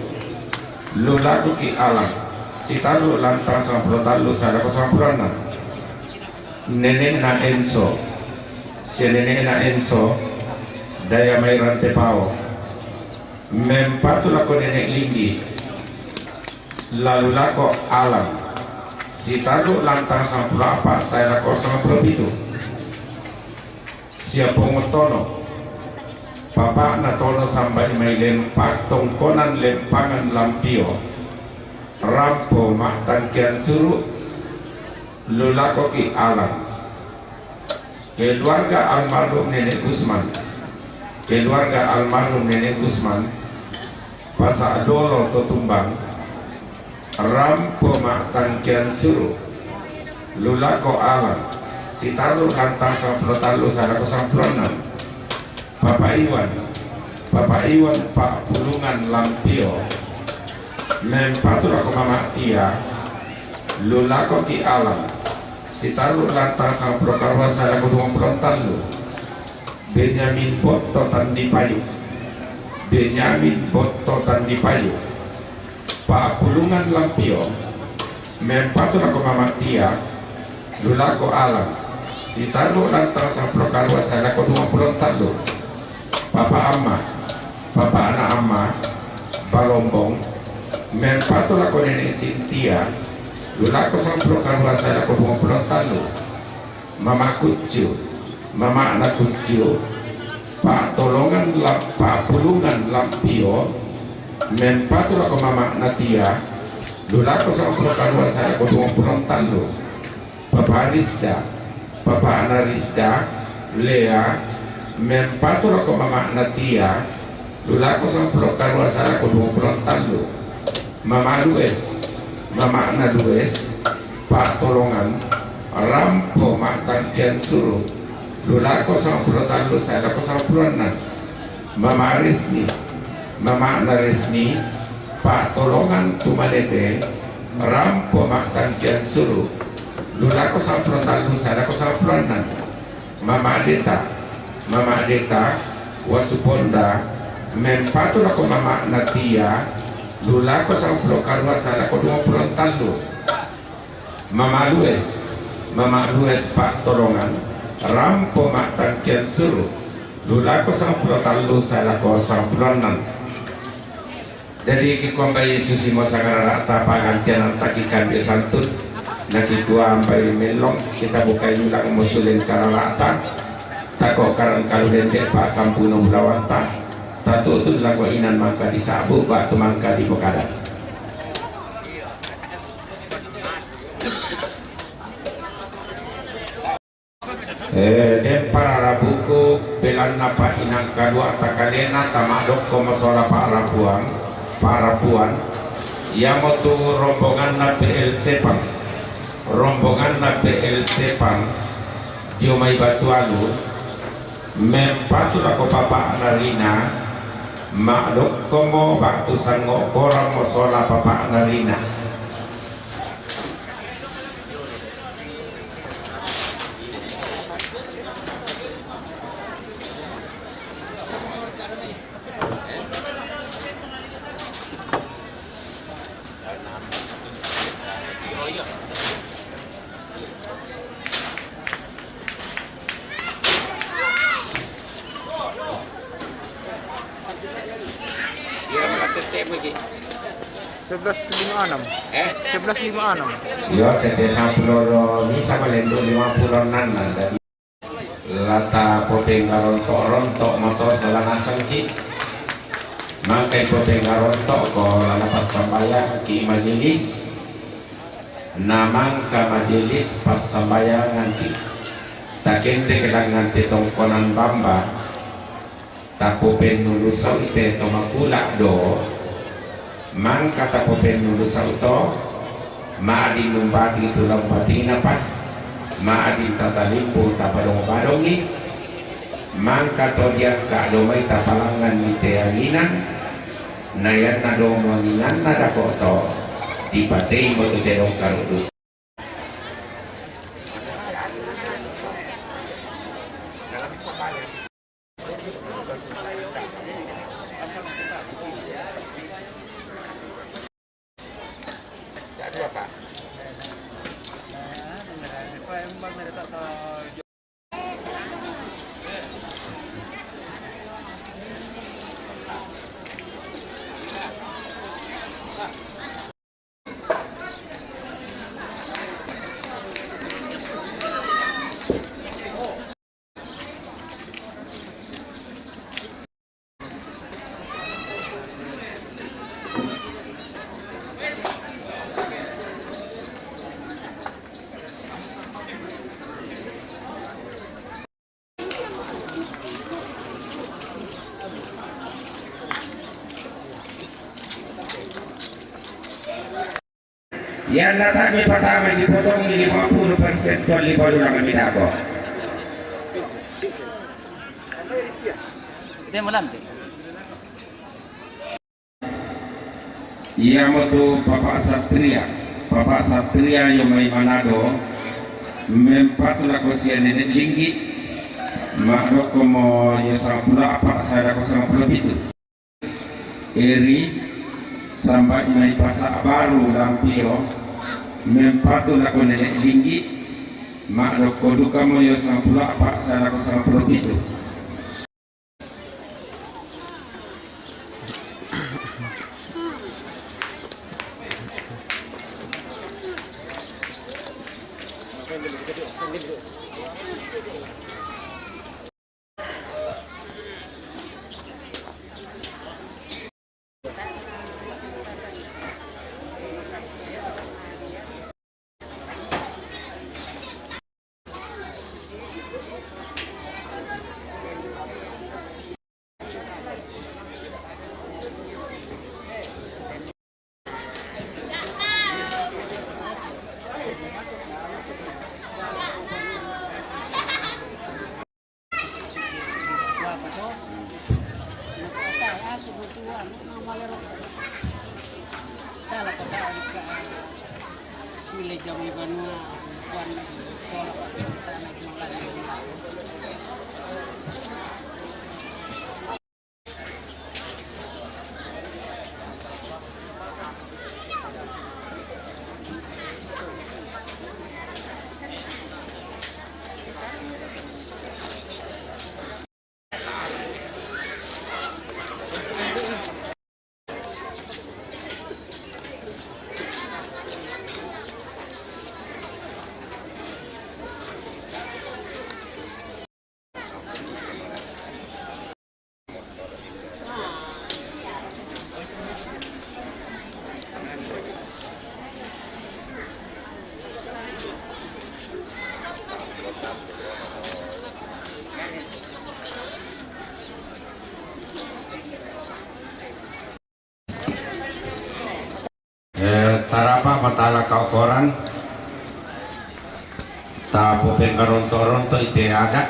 lullakuki' alang, sitarru' lantang sampulo tallu sada ko sampulo annang. Nene'na Enso, sia nene'na Enso, daya mai Rantepao. Mempatu lako Nenek Linggi, lalu lako Alan, Sitaruk lantang sangpulo apat sae lako sangpulo pitu. Sia Pongotono, papa'na Tono Sambai mai Lempa-, Tongkonan Lempangan Lampio, rampo ma'tangkian suru', lu lakoki Alan. Keluarga almarhum Nenek Gusman, keluarga almarhum Nenek Gusman, Pasa' Dolo to Tumbang, rampo ma'tangkian suru', lu lako Alan, Sitaruk lantang sangpulo tallu sae lako sangpulo annang. Papa Iwan, Papa Iwan Pa'pulungan Lampio, mempatu lako Mama' Tia, lu lakoki Alan, Sitaruk lantang sangpulo karua sae lako duangpulo tallu. Benyamin Botto Tandipayu, Benyamin Botto Tandipayu, Pa'pulungan Lampio, mempatu lako Mama' Tia, lu lako Alan, Sitaruk lantang sangpulo karua sae lako duangpulo tallu. Papa Amma, papa'na Amma, Balombong, mempatu lako Nenek Sintia, lu lako sangpulo karua sae lako duangpulo tallu. Mama' Kuccu, mama'na Kuccu, Pa'tolongan Lam-, Pa'pulungan Lampio, mempatu lako Mama'na Tia, lu lako sangpulo karua sae lako duangpulo tallu. Papa Risda, papa'na Risda, Lea, mempatu lako Mama'na Tia, lu lako sangpulo karua sae lako duangpulo tallu. Mama' Lues, mama'na Lues, Pa'tolongan, rampo ma'tangkian suru', lu lako sangpulo tallu sae lako sangpulo annang. Mama' Resni, mama'na Resni, Pa'tolongan Tumanete, rampo ma'tangkian suru', lu lako sangpulo tallu sae lako sangpulo annang. Mama' Deta, Mama' Deta, Wasuponda, mempatu lako Mama'na Tia, lu lako sangpulo karua sae lako duangpulo tallu. Mama' Lues, Mama' Lues Pa'tolongan, rampo ma'tangkian suru', lu lako sangpulo tallu sae lako sangpulo annang. Jadi kikua mbai susimo sangarara'ta pa'gantiananta kikandu santun, na kikua mbai mellong kita bukai ulang musuleng karara'ta, tako karang kalu dende pa'kampuno bulawanta, tatu'tun lako inan mangka disa'bu ba'tu mangka dipokadan. Eh, den pararabuku, belanna pa'inang kadua'ta kalena, tama'dokkomo sola pa'rapuang, pa'rapuan, iamotu rombonganna P L Sepang, rombonganna P L Sepang, dio mai Batualu, mempatu lako papa'na Rina, ma'dokkomo ba'tu sango' korammo sola papa'na Rina. Sebelas lima enam. Eh? Sebelas lima enam. Iyo, tette sampulo lima, malendo lima pulo enam, nah, jadi. La tapopenggaronto'-ronto' moto sola nasengki. Mangkai popenggaronto'ko la napassambayangki majelis. Na mangka majelis passambayangangki. Takendek langngan te tongkonan bamba. Tapopennulu sau'i te to makula' do, mangka tapopennulu sau' to, ma'din numbati tu la umbatinapa, ma'din tatalimpu tapadong-padongi, mangka to diangka' do mai tapalangnganni te anginan, na ianna do muanginanna dako' to, dipateimo tu te dongkaru' dusa. Iyanna tae' mipatama dipotongi lima puluh persen to lipa dulang minako. Kita malam sih. Iamotu Papa Satria, Papa Satria iyo mai Manado, mempatu lako sia Nenek Linggi, madokkomo iyo sangpulo a'pa' sae lako sangpulo pitu. Eri, sambai mai Pasar Baru Lampio, mempatu lako Nenek Linggi, madokko dukamo iyo sangpulo a'pa' sae lako sangpulo pitu. Eh, tarapa matala kau koran, tapopengkaronto-ronto ite ada,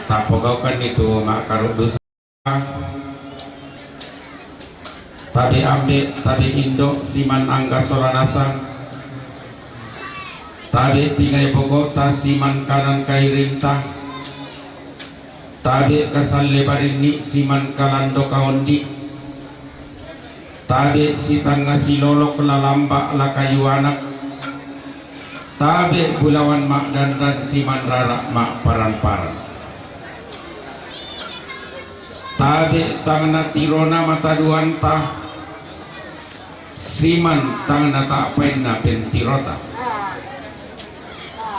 tapogaukan itu makarudusa. Tabe ambe, tabe indo, siman angga sola nasang. Tabe tingai bogota, siman kanan kairinta. Tabe kasalle barinni, siman kalando kaondi. Tabe sitanna silolok, lalamba lakayu anak. Tabe bulawan ma'dandan, siman rara ma'paran-paran. Tabe tangna tirona mataduanta, siman tangna ta'painna pentirota.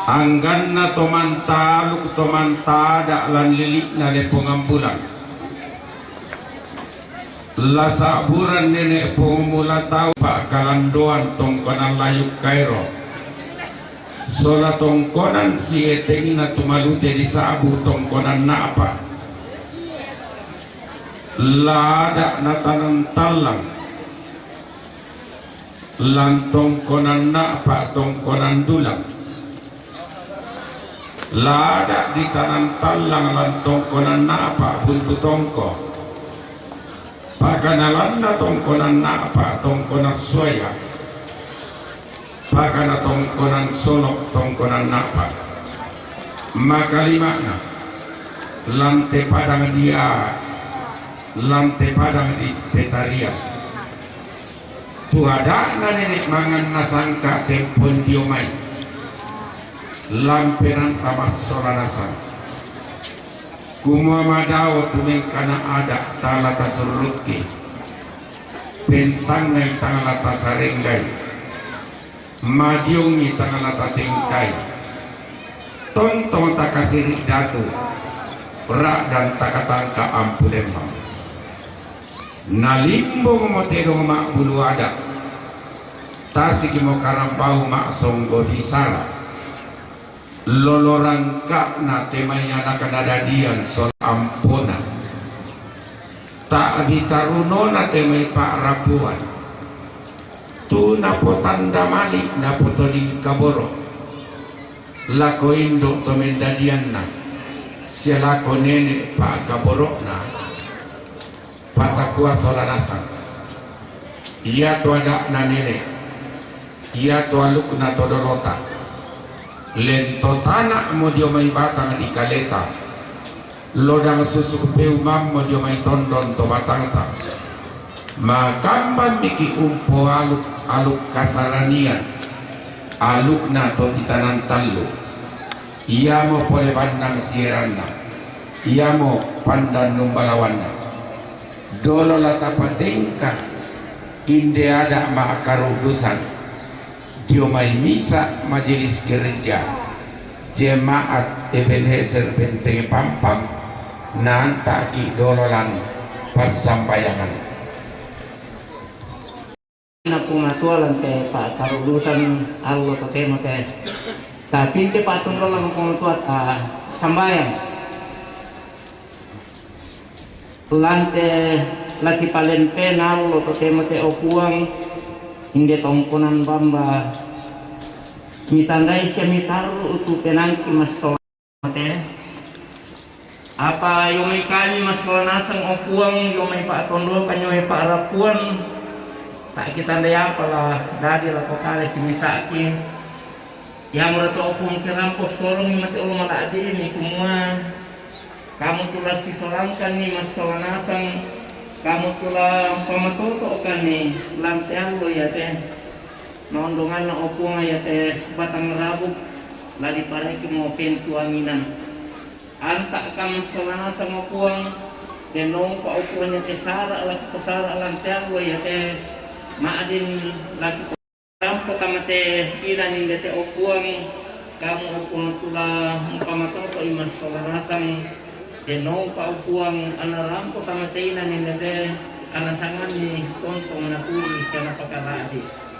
Angganna to mantaluk, to mantada lan lili'na Lepongan Bulan. La sa'buran nene' pong mula tau, pa'kalandoan tongkonan layuk kaero. Sola tongkonan sietengna tumalute disa'bu tongkonan na'pa. La ada' natanan tallang. Lan tongkonan na'pa tongkonan dulang. La ada' ditanan tallang lan tongkonan na'pa buntu tongko. Pakanalanna tongkonan na'pa tongkonan suaya. Pakana tongkonan solok tongkonan na'pa. Makalima'na, lante padang dia, lante padang di Petarian. Tu ada'na nene' manganna sangka tempon dio mai. Lamperanta massola nasang. Kumua madao tu mengkana ada' tala tasurrukki. Pentangngai tala tasarenggai. Madiongi tala tatengkai. Tontong takasiri' datu. Ra'dan takatangka ampulemmang. Nalimbongmo tedong ma'bulu ada', tasikimo karambau ma'songgo bisara. Lolo rangka'na te mai anak nadadian sola ampona. Ta'bi tarunona te mai pa'rapuan. Tu napotanda mali' napotoding kaboro' lako indo' to mendadianna, sia lako nene' pa'kaboro'na, patakua sola nasang. Iatu ada'na nene', iatu alukna to dolota, lento tana'mo dio mai batang dikaleta, lodang susuk peumammo dio mai tondon to batangta. Makamban miki' umpoaluk-aluk kasaranian, alukna to titanan tallu. Iamo pole bannang sieranna, iamo pandan numbalawanna. Dolo la tapatengka inde ada' ma'karudusan dio mai misa' majelis gereja Jemaat Ebenezer Benteng Pampang, naanta'ki' dolo lan passambayangan. Na Puang Matua lan te pa'karudusan allo totemo te. Tapi te pa'tunrolang Puang Matua, ah, sambayang. Lan te la kipalempena allo totemo te, o Puang, inde tongkonan bamba mitandai sia mitarru' tu penaangki massola te. Apa io mai kami massola nasang, o Puang, io mai pa'tondokan, io mai pa'rapuan, ta' kitandai apa la dadi lako kale simisa'ki. Iamora to, o Puang, kirampo solongi mate olo mala'bi'mi, kumua Kamu tu la sisolangkanni massola nasang, Kamu tu la umpamatoto'kanni lan te allo iate. Na ondonganna, o Puang, iate batang rabuk, la diparekimo pentuanginan. Anta'ka massola nasang, o Puang, denno umpa, o Puang, iate sara' la kusara' lan te allo iate, ma'din la rampo tamate inan inde te, o Puang, Kamu, o Puang, tu la umpamatoto'i massola nasang, denno umpa, o Puang, anna rampo tamate inan inde te, anna sanganni tontong natuli sia napakala'bi'.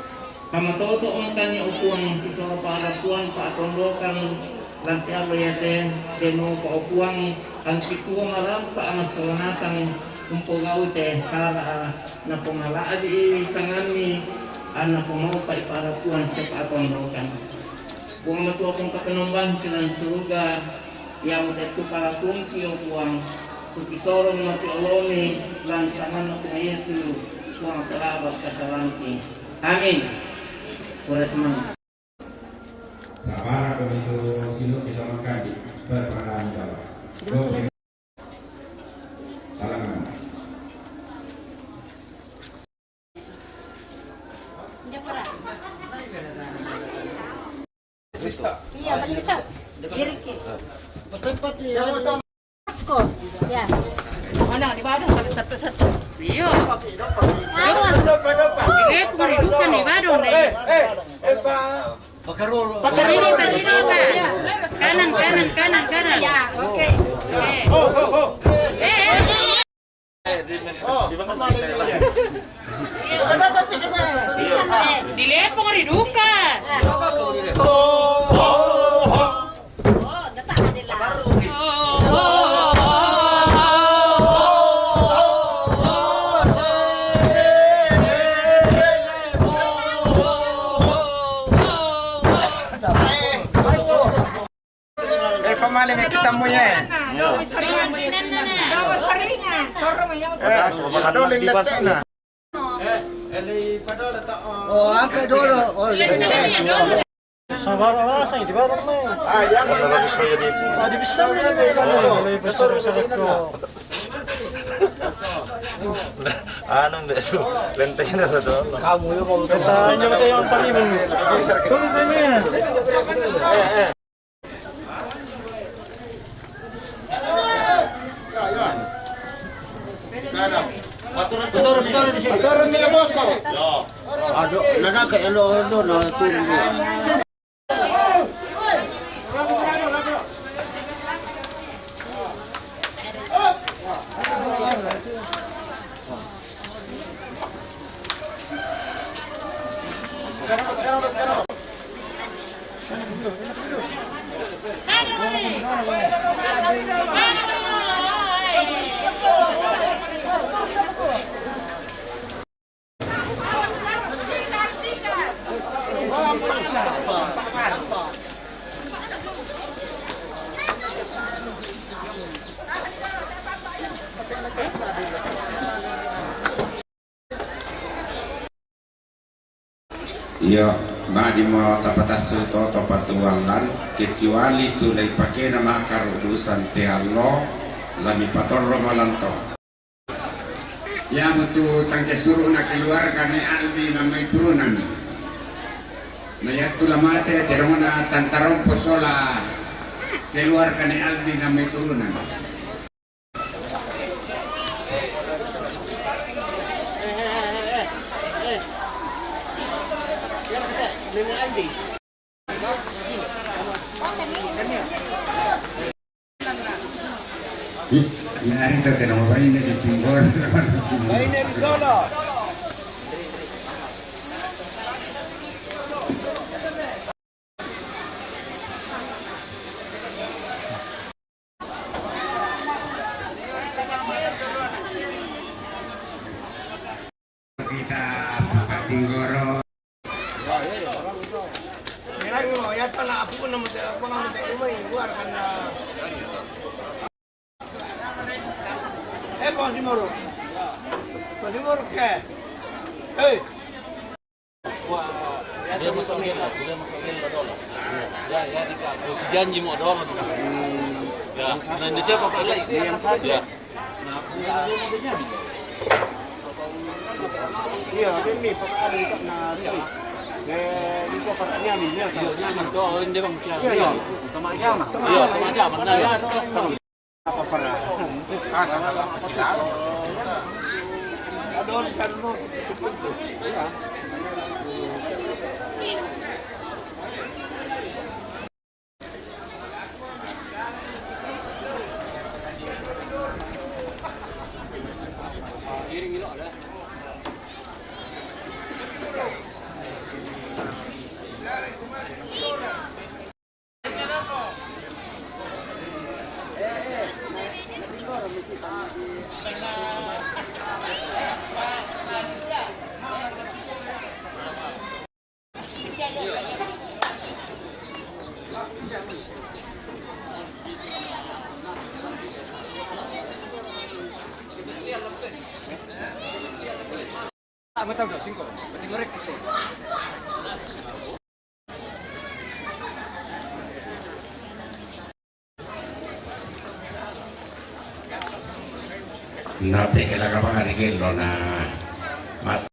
Pamatoto'mokanni, o Puang, sisola pa'rapuan pa'tondokan lan te allo iate, denno umpa, o Puang, angki tuo marampa massola nasang umpogau te sara'a, napomala'bi'i sangammi, anna pomaupa'i pa'rapuan sia pa'tondokan. Puang Matua, Puang kapenombangki lan suruga, iamote tu palakungki, o Puang, tu kisorong mati olomi lan sanganna Puang Yesu, Puang pelaba' kasalangki. Amin. Pura semangat. Sabara' ko itu sino kita makan di perpanaan dalam. Talangan. Iya, balik sa. Diri ki. Betul, betul. Ko, ya. Mana di Badung, ada satu-satu. Iya. Awas. Ini bukan di Badung deh. Pakaroro. Pakariri, pakariri, Pak. Kanan, kanan, kanan, kanan. Ya, oke. Eh. Eh, eh, eh. Dilepong ri duka. Eh, pamale me kita mo ye. Eh, adolin letena. Oh, angkat dulu. Oh, iya. Sabar, ah, saya di bawah, saya. Ah, iya. Tadi bisa ya, kalau lebih besar, saya kok. Anu, Mbak Su, lentengnya satu. Kamu ya, kalau kita hanya kita yang tadi, Bang. Tuh, ini. Turun, turun di sini. Turun nih, Bos. Aduh, nana kayak lo, lo, lo, turun. Iyo, ma'dimo tapatassu to, to patuallan, kecuali tu leipakena makkarudusan te allo, lamipatorro malanto. Iyamutu tangke suru'na keluargane Aldi namai turunan. Mayattu lamate, terongna tantarompo sola keluargane Aldi namai turunan. Ih, ya, hari itu kena ngapain di pinggir. Kita buka tinggoro. Eh, Bang Simoro. Bang Simoro ke? Hei. Wah, ya, dia masuk gelo, dia masuk gelo dolo. Ya, ya, di situ. Terus janji mau dolo. Ya, nanti siapa, Pak Lai? Dia yang satu. Ya. Nah, dia mau dia nyambi. Iya, ini Pak Ali tak nak. Eh, ini kok Pak nyambi, ya. Iya, nyambi. Tuh, ini Bang. Iya, iya. Sama aja, Bang. Iya, sama aja, Bang. Nah, ya. Apa pernah? Ada, ada, ada. Ada orang kan, lu. Iya. Nape ke la kapang ari gelo na mat-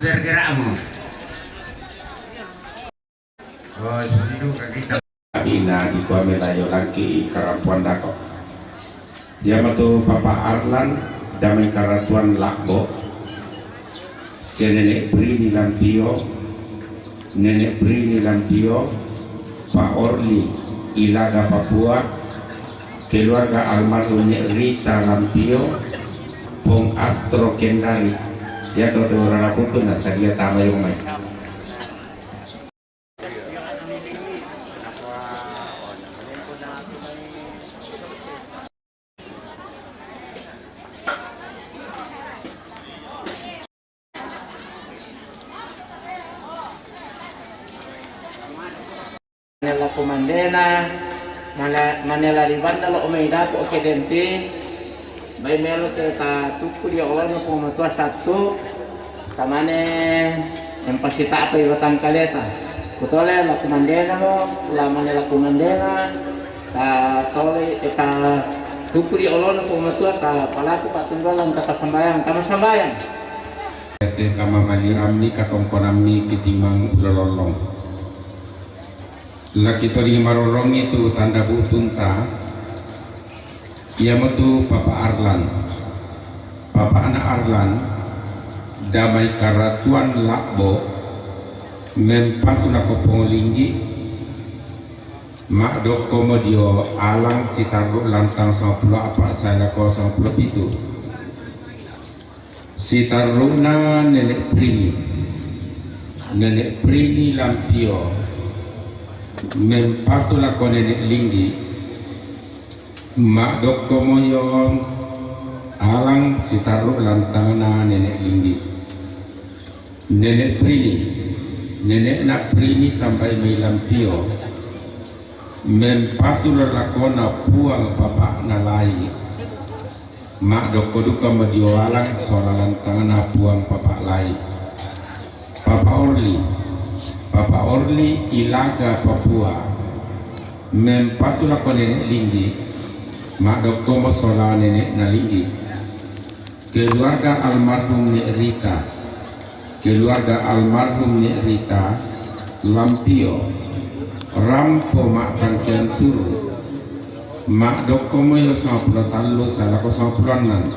Bergerakmu. Oh, susi duka kita. Abina di kuame layo langki karampuan dako. Yamatu Papa Arlan, damai karatuan Lakbo. Se Nenek Brini Lampio, Nenek Brini Lampio, Pak Orli, Ilaga Papua, keluarga almarhum Nek Rita Lampio, Pong Astro Kendari, ya to to rara buku na sadia tama yo mai. Manela kumandena, mana-, manela ribanda lo omai dapo oke denti, bai melo te ta tuku dia olona pung matua satu, tamane yang pasti tak apa iwatang kaleta. Kutole la kumandena lo, la manela kumandena, ta tole, eh, ta tuku dia olona pung matua, ta palaku patunggalan, ta pasambayang, ta masambayang. Te kamamalirammi katongkonammi kitimang ulololong. Lakitoni marorongi tu tanda butunta, iyamutu Papa Arlan. Papana Arlan, damai karatuan Labbo, mempatu nako Pongolinggi, Maddokkomo dio alang sitarru lantang sangpulo appa sae lako sangpulo pitu. Sitarruna Nenek Prini. Nenek Prini Lampio. Mempatu lako Nenek Linggi. Maddokkomo io alang sitarru lantangna Nenek Linggi. Nenek Prini, nenekna Prini sambai mai Lampio, mempatu lalakona Puang Papakna Lai. Maddokko dukamo dio alang sola lantangna Puang Papak Lai. Papa Orli, Papa Orli Ilaga Papua, mempatu lako Nenek Linggi, maddokkomo sola nenekna Linggi. Keluarga almarhum Nek Rita, keluarga almarhum Nek Rita, Lampio, rampo mattangkean suru, maddokkomo io sangpulo tallu sae lako sangpulo annang.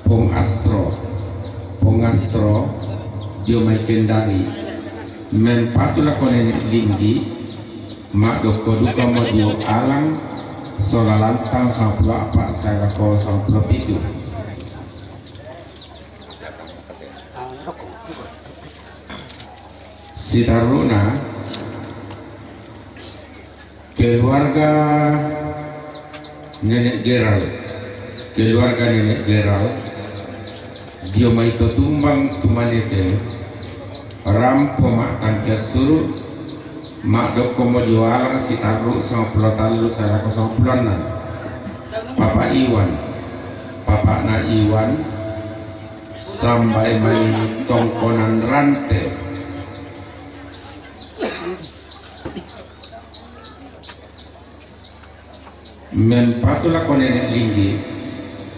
Pong Astro, Pong Astro, dio mai Kendari, mempatu lako Nenek Linggi, maddokko dukamo dio alang, sola lantang sangpulo appa sae lako sangpulo pitu. Sitarruna keluarga Nenek Geral, keluarga Nenek Geral, dio mai Totumbang Tumanete, rampo mattangkean suru, maddokkomo dio alang sitarru sangpulo tallu sae lako sangpulo annang. Papa Iwan, Papakna Iwan, sambai mai Tongkonan Rante. Mempatu lako Nenek Linggi,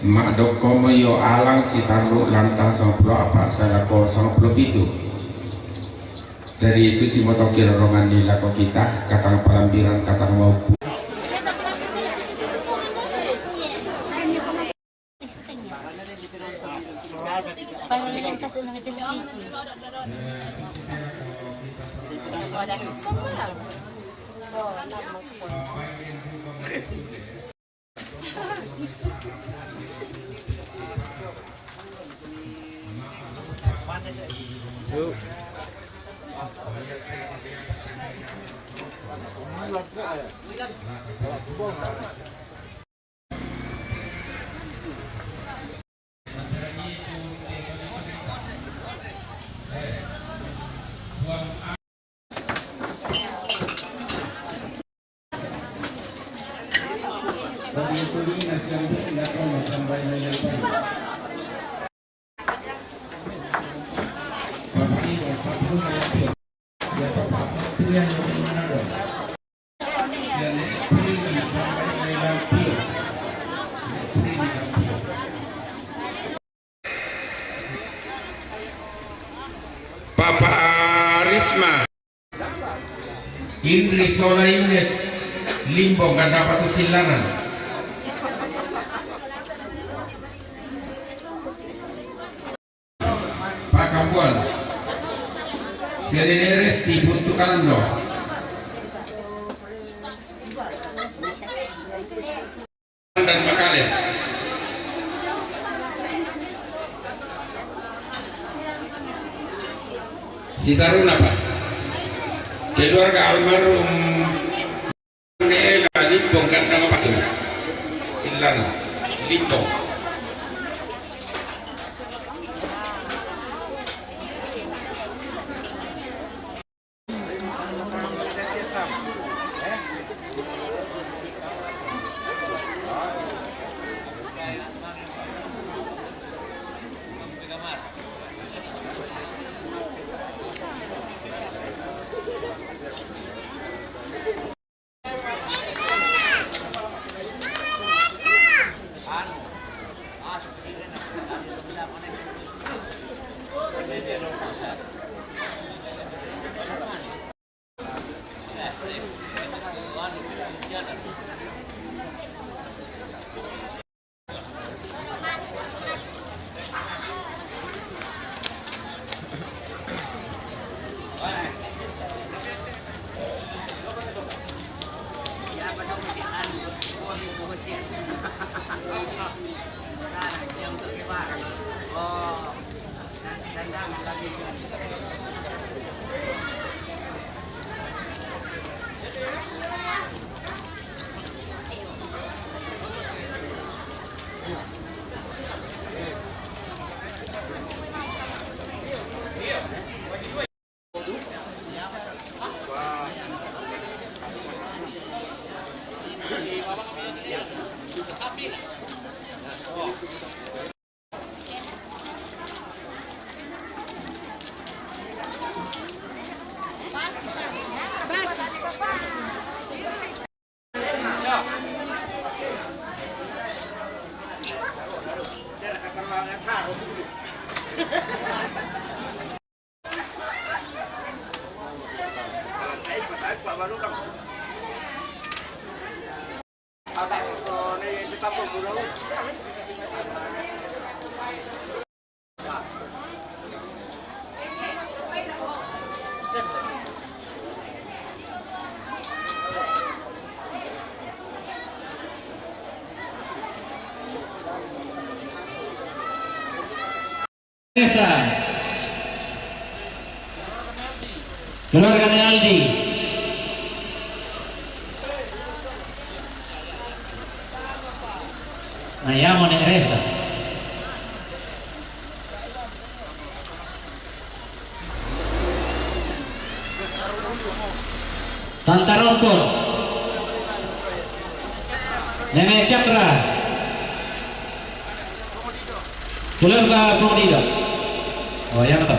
maddokkomo io alang sitarru lantang sangpulo appa sae lako sangpulo pitu. Jadi susi motongki roronganni lako kita, katang palambiran, katang maupu. Paling lintas ng televisi. Papa Risma. Indri sola Ines, Limbong, Gandapatu Sillanan. Pakambuan. Sia Nenek Resti, Buntu Kalando. Dan Makale. Sitarruna, Pak. Keluarga almarhum Nek Ela Limbong, Gandapatu Sillanan, Limbong. Resa. Keluarga Neng Aldi. Nah, ya, mau Neng Resa. Tanta Rompon. Nene Cakra. Keluarga Pongdida. Oh, ya, betul.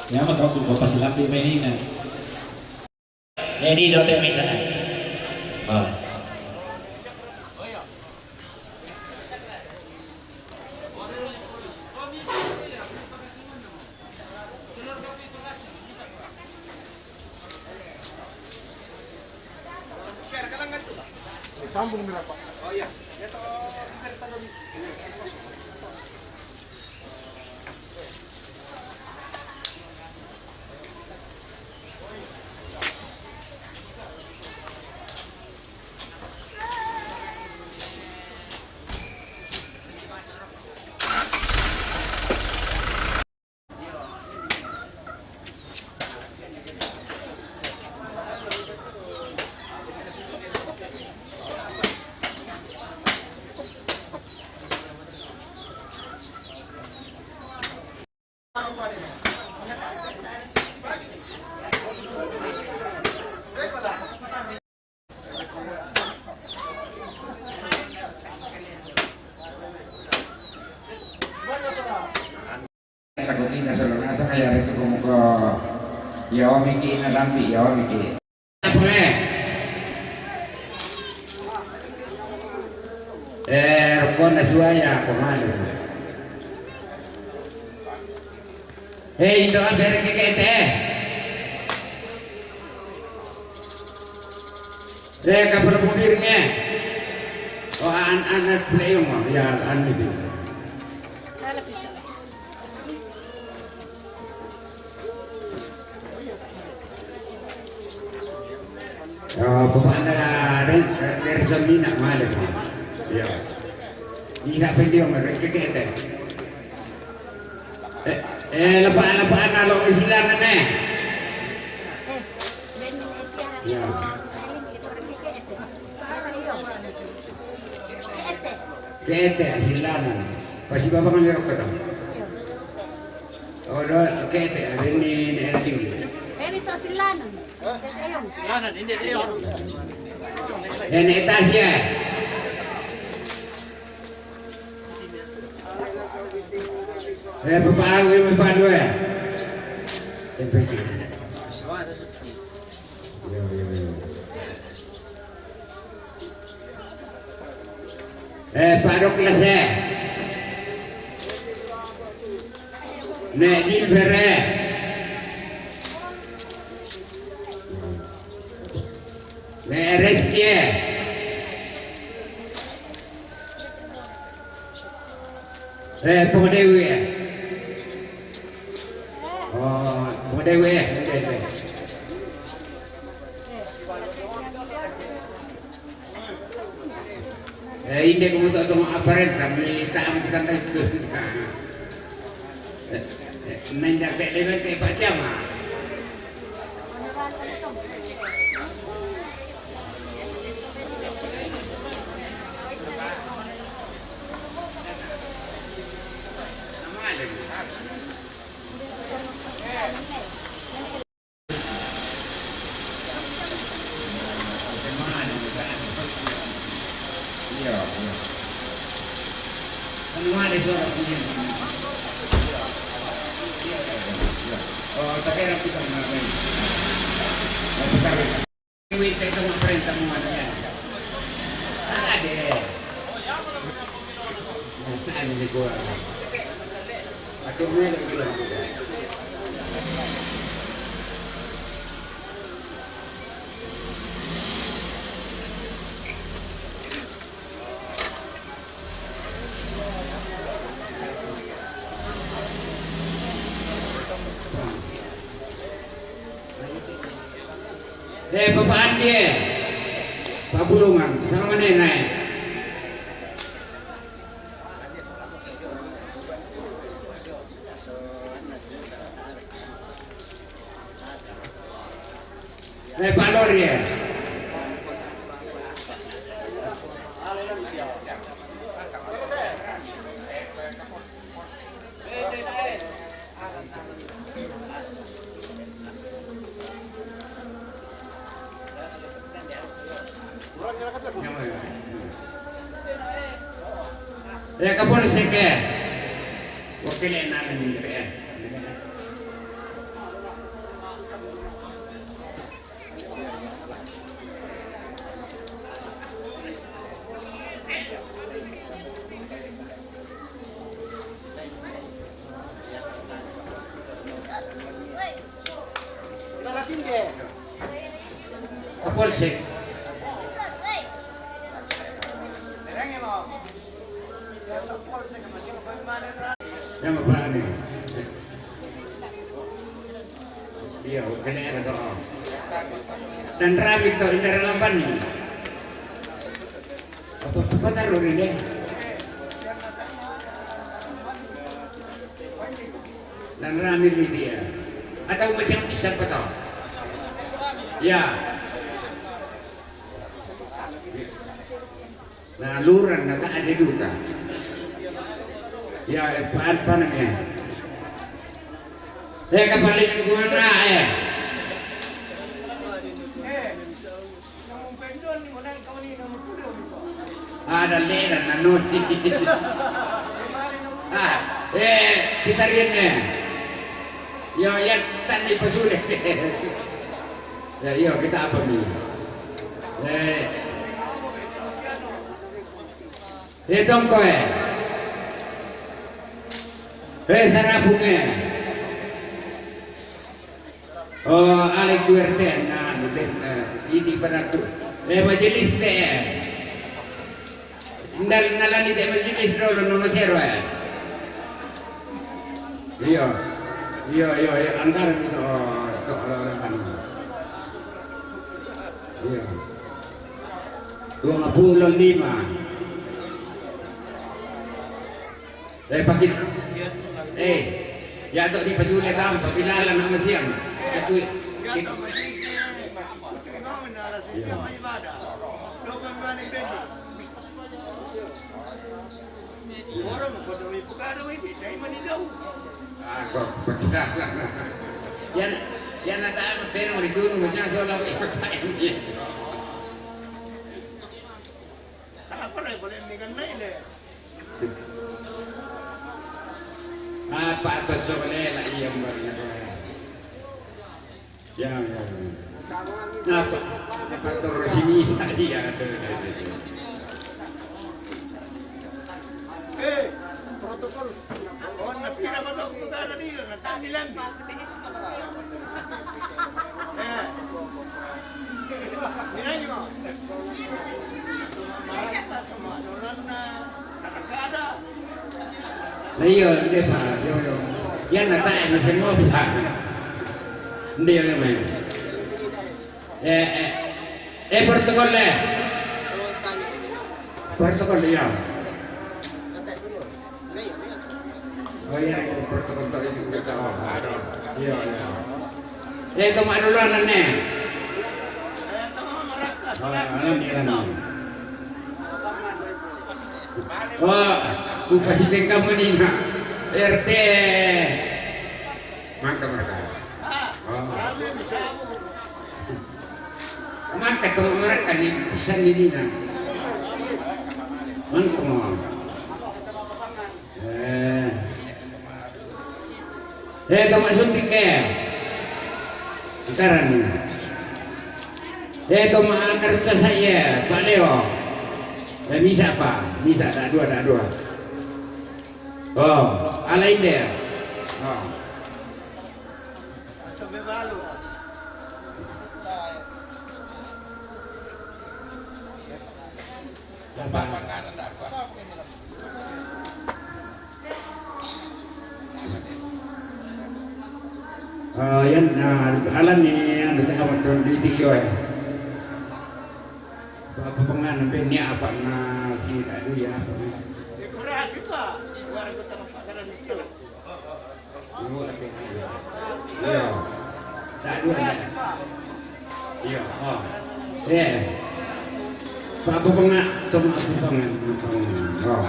Ya, betul, aku bapak silapi main ini. Jadi, dote misalnya. Oh. Sambung berapa? Oh, iya. Lagu kita solo nasa kaya itu kumuko. Ya, Om Iki, na dampi, ya, Om Iki. Apa, eh? Eh, rokok na suaya, kemana? Eh, Indo, ambil kekete. Eh, kapal mobilnya. Oh, an, an, an, play mo. Ya, an, ini. Oh, kepada dari, dari semina mana? Ya. Ini tak penting, Om, kekete. Eh, eh, lepas, lepas, nak lo isilan, eh. Ya. Kete, silanan. Pasi baba ngambil rokok, tau. Oh, do, kete, ini, ini, ini. Ini to silanan. Silanan, ini, ini. Ini tas ya. Eh, bapak, eh, bapak, dua. Eh, baik. Yo, yo, yo. Eh, Pak Douglas, eh. Nek Gilbert, eh. Nek Resti, eh. Eh, Pong Dewi, eh. Oh, Pong Dewi, eh. Pong Dewi. Eh, inde ko muto to aparenta, mi tamu kita itu. Eh, eh, nenda ke debe ke pajama. Suara punya. Oh, tapi orang kita nggak main. Mau putar. Minta itu mau perintah mau ada. Ada. Nah, ini gua. Akhirnya lagi bilang. Eh, Papa Andi, eh. Pak Bulungan, sama mana naik? Eh, Pak Lori, eh. Ya, Kapolsek, eh. Wakil yang nangin, eh. Kapolsek. Yang apa ni? Iya, kena yang tu. Dan rami tu, indah lapan ni. Apa, apa taruh ni deh? Dan rami ni dia. Atau macam pisang apa tau? Ya. Nah, lurang na tak ada duka. Ya, eh, pan, pan, eh. Eh, kapalin gua na, eh. Ada lera na noti. Ah, eh, kita rian, eh. Yo, ya, tadi pasulit. Ya, iya, kita apa ni? Eh. Eh, tongko, eh. Eh, sarapung, eh. Oh, alai tu R T, nah, anu, eh, ini pada tu. Eh, majelis te, eh. Ndal nalan ite majelis dolo no masero, eh. Iya. Iya, iya, iya, angkara itu, oh, to, orang kan. Iya. Dua puluh lima. Eh, pakit. Eh, ya, to di pasulit tam, pakilala nama siang. Itu, itu. Iya. Ako, pagkakala. Yan, yan na tayo, magteno, magteno, masyado lang, eh, tayo niya. Apa na, boleh ni kan na ile. Apa to, so, boleh lah, iya, mbak, iya, boleh. Ya, ya, ya. Napa? Napa terus ini saya? Aduh, aduh, aduh. Eh, protokol. Oh, nanti apa tuh? Kita ada di, nanti di Lambi. Eh. Ini aja, Bang. Nah, iya, nde, Pak. Yo, yo. Ya, na tae, masih mau, Pak. Nde, yo, men. Eh, eh. Eh, protokol, eh. Protokol, iya. Oh, iya, protokol, tak itu, tak tahu. Aduh. Iya, iya. Eh, itu mak dulu anaknya. Oh, anak ni, anak ni. Oh, ku pasi tengka muni na R T. Mangka mereka. Oh. Mangka tu mereka ni, pisan ni na. Mangka mo. Eh, tama suntik ke. Angkaran ni. Eh, tama angkaran ta saya, Pak Leo. Eh, misa apa? Misa tak dua, tak dua. Oh, ala inde. Oh. Apa? Ah, yan, ah, alam ni, ano, teka mo, itong D T O eh. Apa, apa pa nga, ano, ni apa na si, ano, ya, apa nga. Iya. Tak dua na. Iya, oh. Eh. Apa, apa pa nga, itong apa pa nga, apa pa nga. Oh.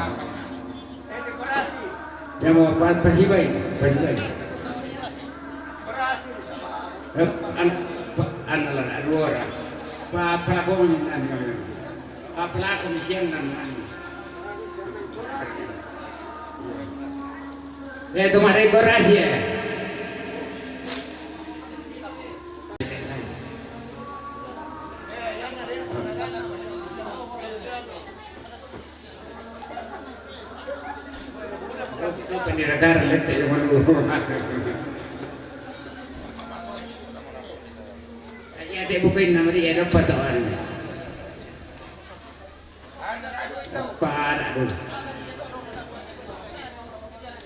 Yan mo, pa, pasibay, pasibay. Eh, an, pa, ano lang, ano oras. Pa, pala ko, ano, ano, ano. Pa, pala ko, misyan, ano, ano. Eh, tumaray ko, Ras, eh. Ito, ito, paniragar, lete, yung ano. Ay, ate, bukin na mali, ano pa to, ano? Para ko.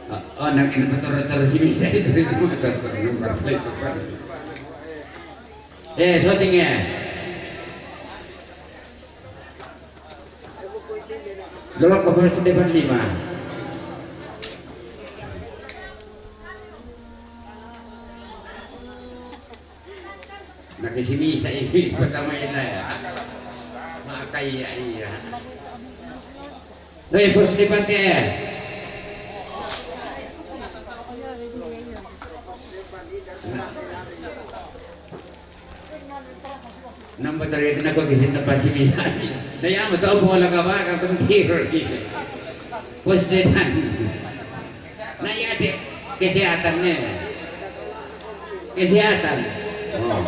Oh, oh, nang ina, paturo-turo si Misa, ito, ito, ito, ito, ito, ito. Eh, shooting, eh. Lolok ko pa sa depan lima. Nakisimisa ini, patama ina ya. Makakaya iya. Hey, boss, lipat ka eh. Nang ba talaga na ko kasi napasimisay? Naya mo to, bola ka ba? Kakuntir. Pwes de tan. Naya te, kesehatan ne. Kesehatan. Oh.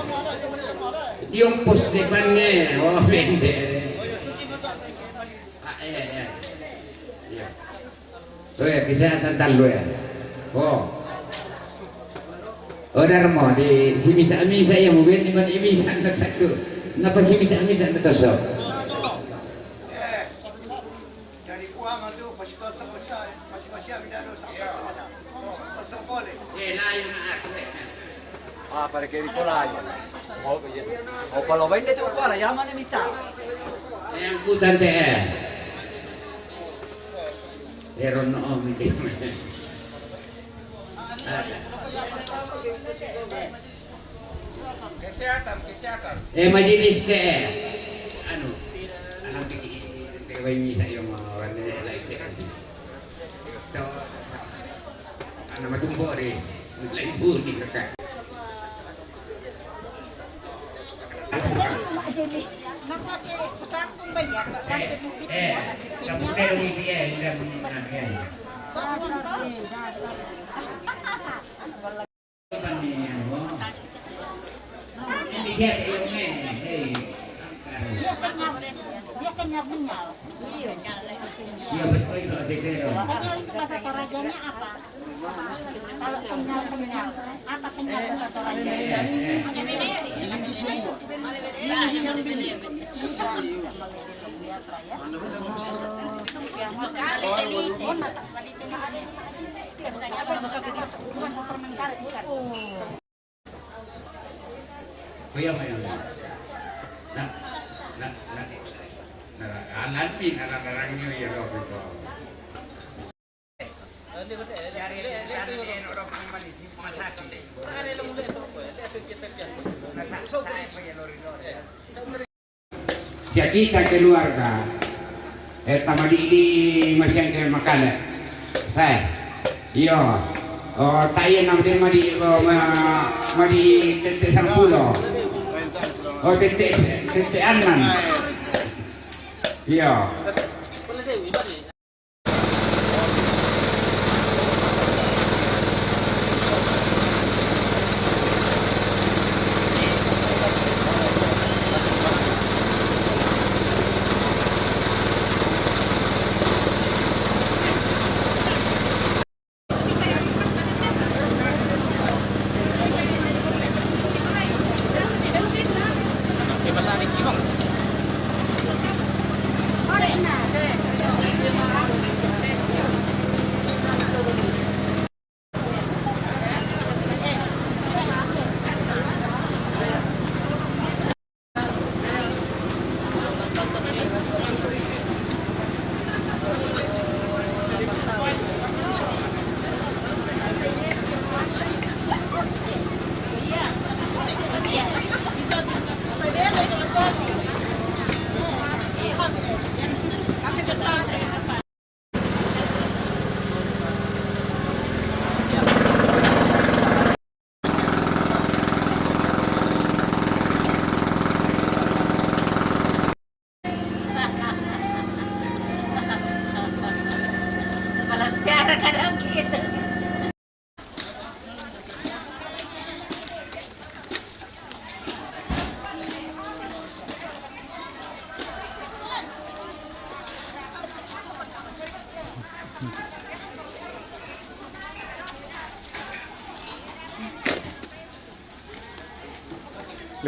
Yung pwes de pan ne. Oh, bende. Ah, iya, iya. Iya. Oh ya, kesehatan talu ya. Oh. Oh, Darmo, di si misa, misa ya, mungkin di mana misa na talu. Napa si misa, misa na taso? Dari kuama tu, pasipasa, pasipasa, pasipasa, bidado, sa, sa, sa, sa, sa, eh, layo na ako, eh. Ah, para que Nicolai. O, o pa lo vende tu para, ya mane mità. Eh, ang putante, eh. Pero no, hindi. Kesehatan, kesehatan. Eh, majelis te, eh. Anu, alam piki, te, way misa yung mga orang nila, like, te, anu. Ito, ano, matumbo rin. Like, buti ka. Eh, eh, sa putero ni Tia, hindi mo na yan. Hindi siya yung ngayon, eh. Dia kenyal, dia kenyal-kenyal. Iya, betul itu, Ate Tero. Kenyal itu bahasa Torajannya apa? Kalau kenyal-kenyal, apa kenyal bahasa Torajannya? Kuya mo yan. Na, na, na, na, alam mi, na, na, na, na, na, na, na, Siya kita keluarga. Eh, tama di, di masyang ke makale. Saya. Iyo. Oh, tayo na di madi, oh, ma, madi tete sampulo. Oh, tete, tete anan. Iyo.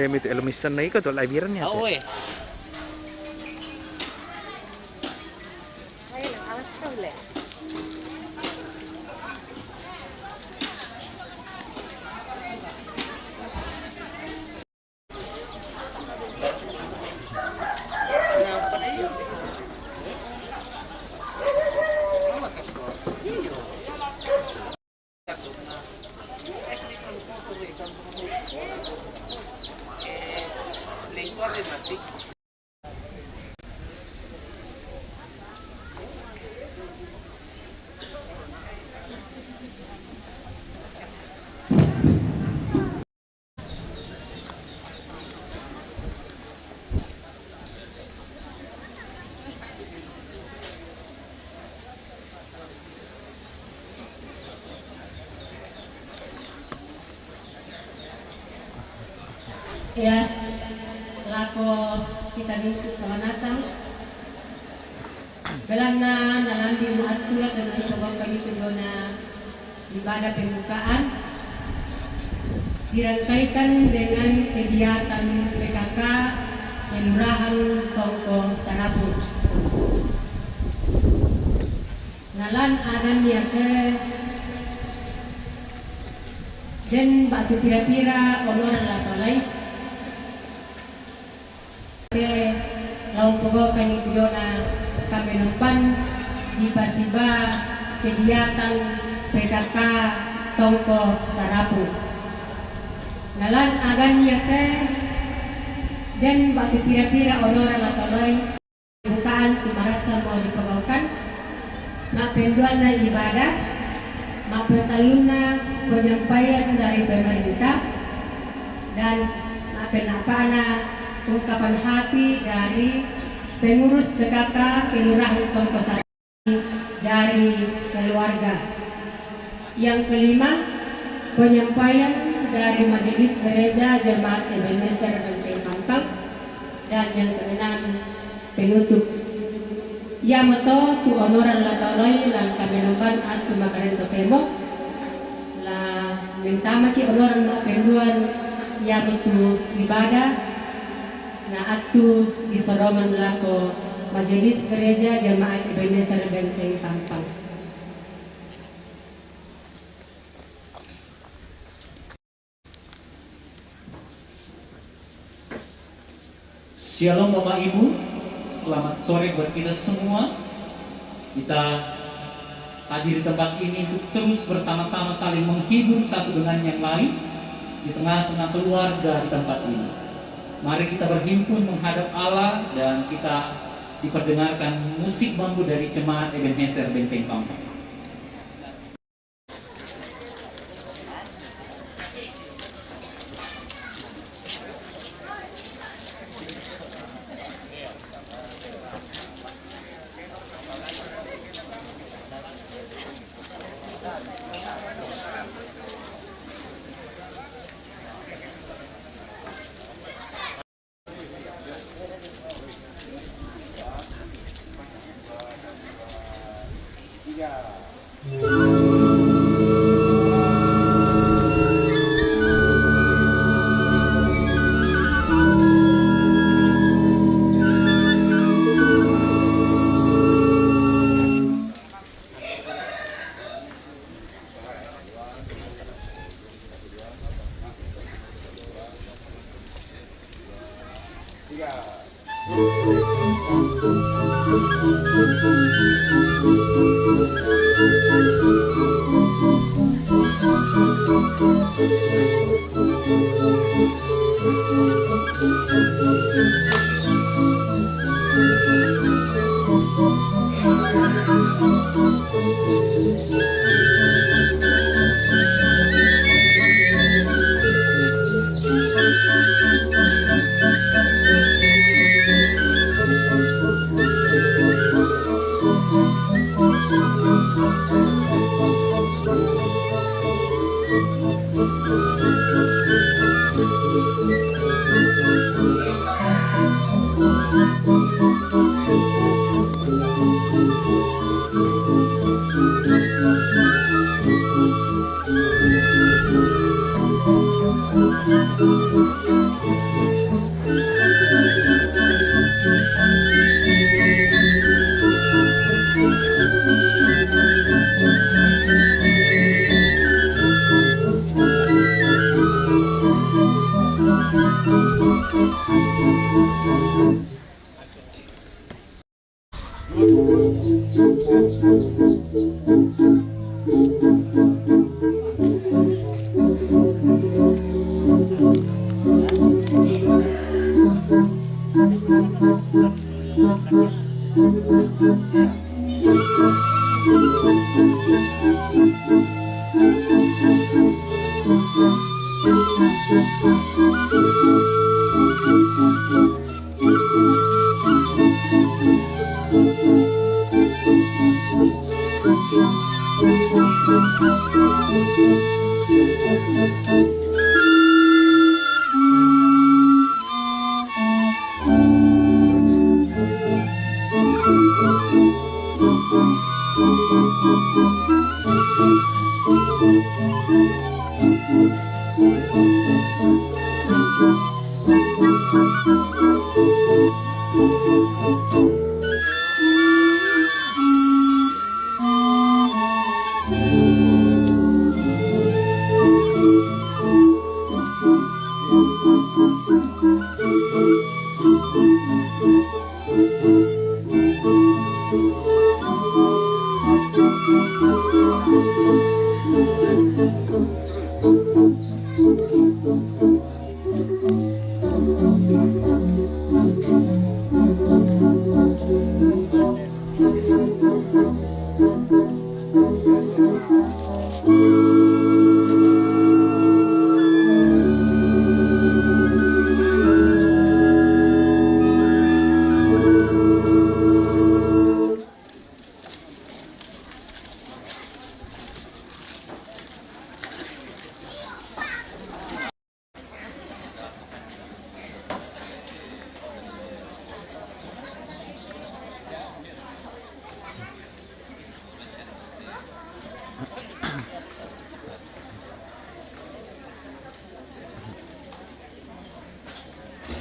Mitu elo misan na iko to laibiran ya. Oh, eh. Ya, lako kita minggu sama nasang. Belanna nalambi mu attula dengan pokok kami tundona ibadah pembukaan dirangkaikan dengan kegiatan P K K Kelurahan Tongko Sarapu. Nalan adan yake den batu pira-pira onor la tolai. Te lau pogo kami tundona kami nompan di pasiba kegiatan P K K Tongko Sarapu. Nalan agan yake den batu pira-pira onor la tolai. Bukaan ti marasa mau diperlakukan, mappenduanna ibadah, mappetallunna penyampaian dari pemerintah, dan mappenapana ungkapan hati dari pengurus P K K Kelurahan Tongko Sarapu dari keluarga. Yang kelima, penyampaian dari Majelis Gereja Jemaat Ebenezer Benteng Pampang. Dan yang keenam, penutup. Iamoto tu onoran la tolai lan kami nompan attu makarento temo. La mentamaki onoran mappenduan iamotu ibadah na attu disorongan lako Majelis Gereja Jemaat Ebenezer Benteng Pampang. Shalom Bapak Ibu, selamat sore buat kita semua. Kita hadir di tempat ini untuk terus bersama-sama saling menghibur satu dengan yang lain di tengah-tengah keluarga di tempat ini. Mari kita berhimpun menghadap Allah dan kita diperdengarkan musik bambu dari Jemaat Ebenezer Benteng Pampang.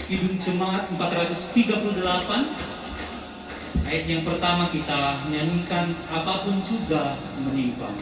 Kidung Jemaat empat ratus tiga puluh delapan, ayat yang pertama kita nyanyikan, "Apapun juga menimpa."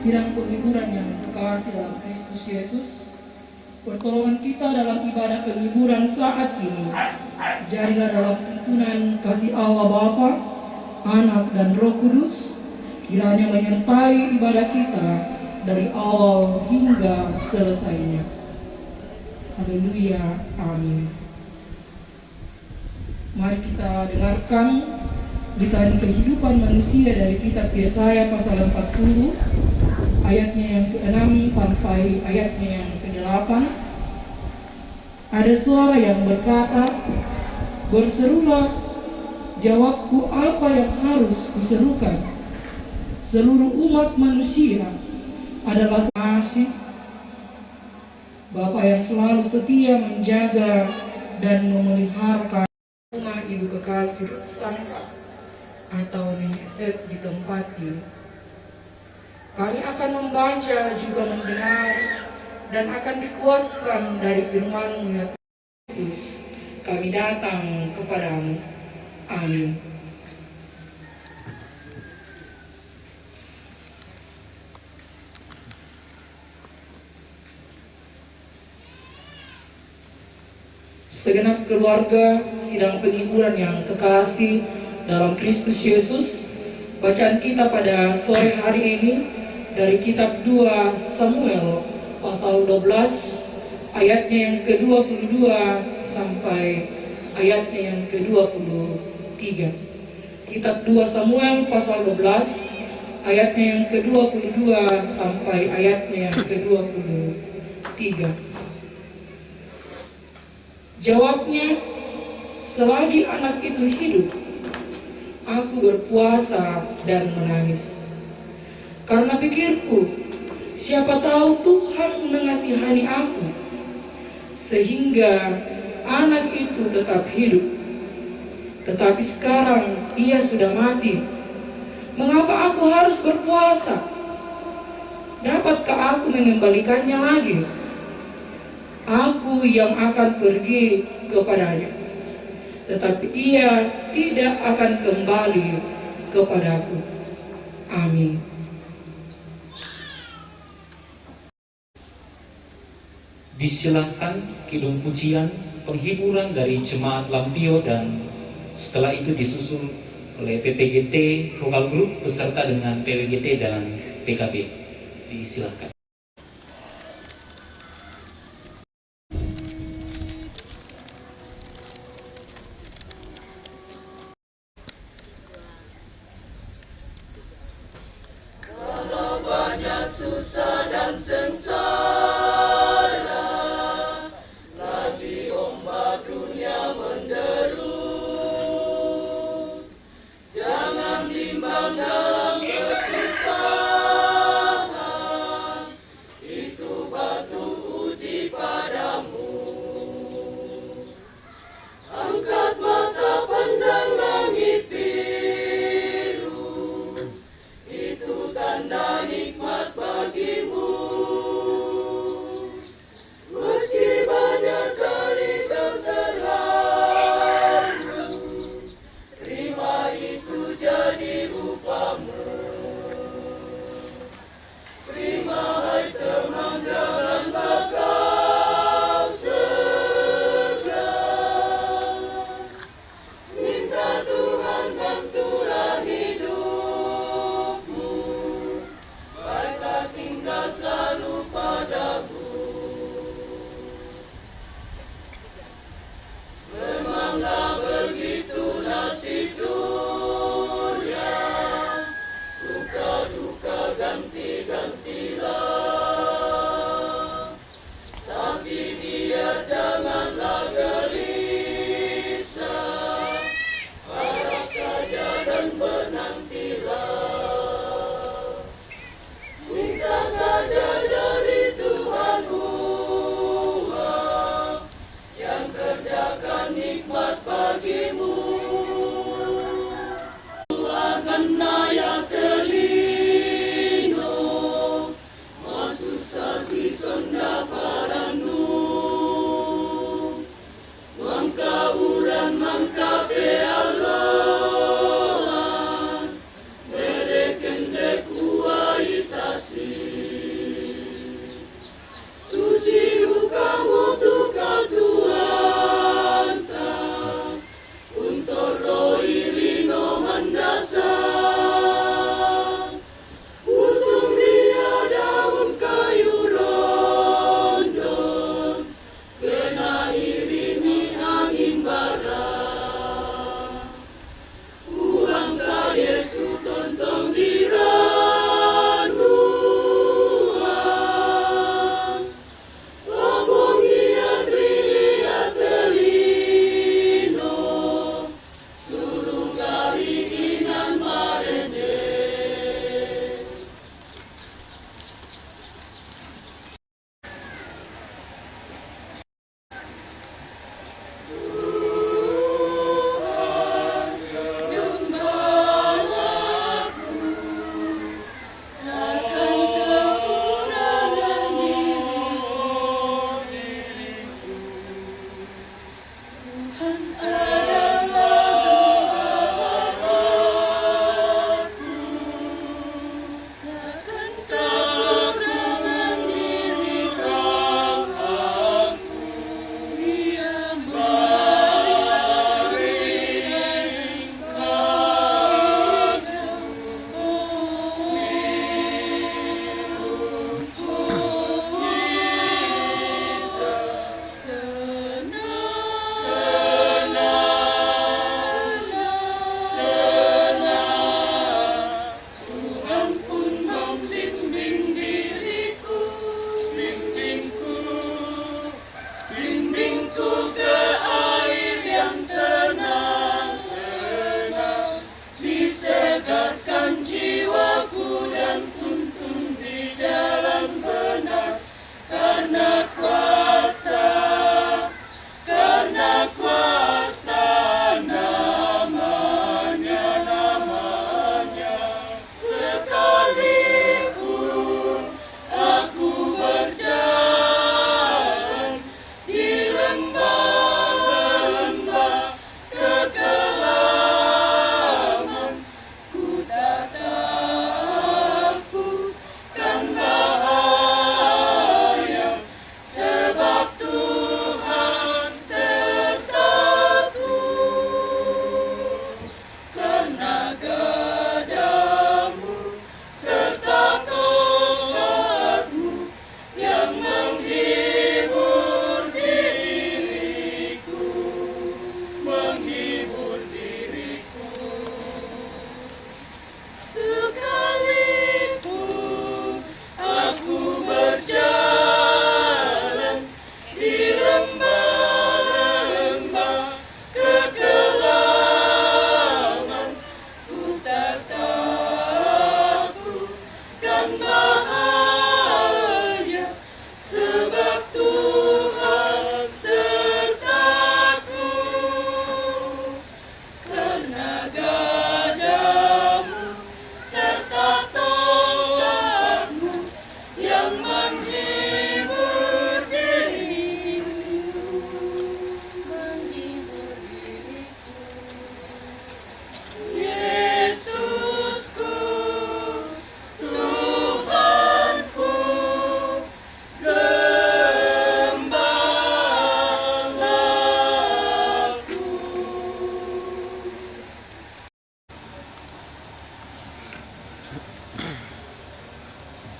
Sidang penghiburan yang terkasih dalam Kristus Yesus, pertolongan kita dalam ibadah penghiburan saat ini, jadilah dalam tuntunan kasih Allah Bapa, Anak, dan Roh Kudus, kiranya menyertai ibadah kita dari awal hingga selesainya. Haleluya. Amin. Mari kita dengarkan Litani Kehidupan Manusia dari kitab Yesaya pasal empat puluh, ayatnya yang keenam sampai ayatnya yang kedelapan. Ada suara yang berkata, "Berserulah, jawabku apa yang harus kuserukan? Seluruh umat manusia adalah kasih." Bapa yang selalu setia menjaga dan memelihara rumah Ibu Kekasih Sangka atau Nenek Seth di tempat ini. Kami akan membaca juga mendengar dan akan dikuatkan dari firman-Mu, ya Kristus. Kami datang kepada-Mu. Amin. Segenap keluarga sidang penghiburan yang kekasih dalam Kristus Yesus, bacaan kita pada sore hari ini dari kitab dua Samuel pasal dua belas, ayatnya yang kedua puluh dua sampai ayatnya yang kedua puluh tiga. Kitab dua Samuel pasal dua belas, ayatnya yang kedua puluh dua sampai ayatnya yang kedua puluh tiga. Jawabnya, "Selagi anak itu hidup, aku berpuasa dan menangis. Karena pikirku, siapa tahu Tuhan mengasihani aku, sehingga anak itu tetap hidup. Tetapi sekarang ia sudah mati. Mengapa aku harus berpuasa? Dapatkah aku mengembalikannya lagi? Aku yang akan pergi kepadanya, tetapi ia tidak akan kembali kepadaku." Amin. Disilakan kidung pujian penghiburan dari Jemaat Lampio dan setelah itu disusul oleh P P G T Vocal Group beserta dengan P W G T dan P K B. Disilakan.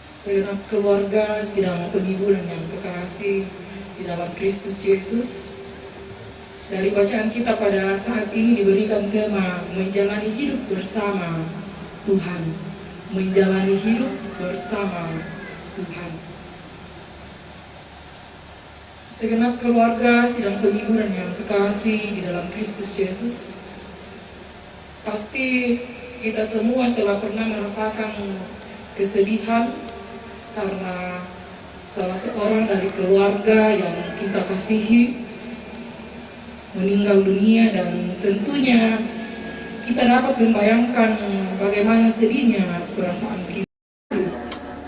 Segenap keluarga sidang penghiburan yang kekasih di dalam Kristus Yesus, dari bacaan kita pada saat ini diberikan tema menjalani hidup bersama Tuhan. Menjalani hidup bersama Tuhan. Segenap keluarga sidang penghiburan yang kekasih di dalam Kristus Yesus, pasti kita semua telah pernah merasakan kesedihan karena salah seorang dari keluarga yang kita kasihi meninggal dunia, dan tentunya kita dapat membayangkan bagaimana sedihnya perasaan kita.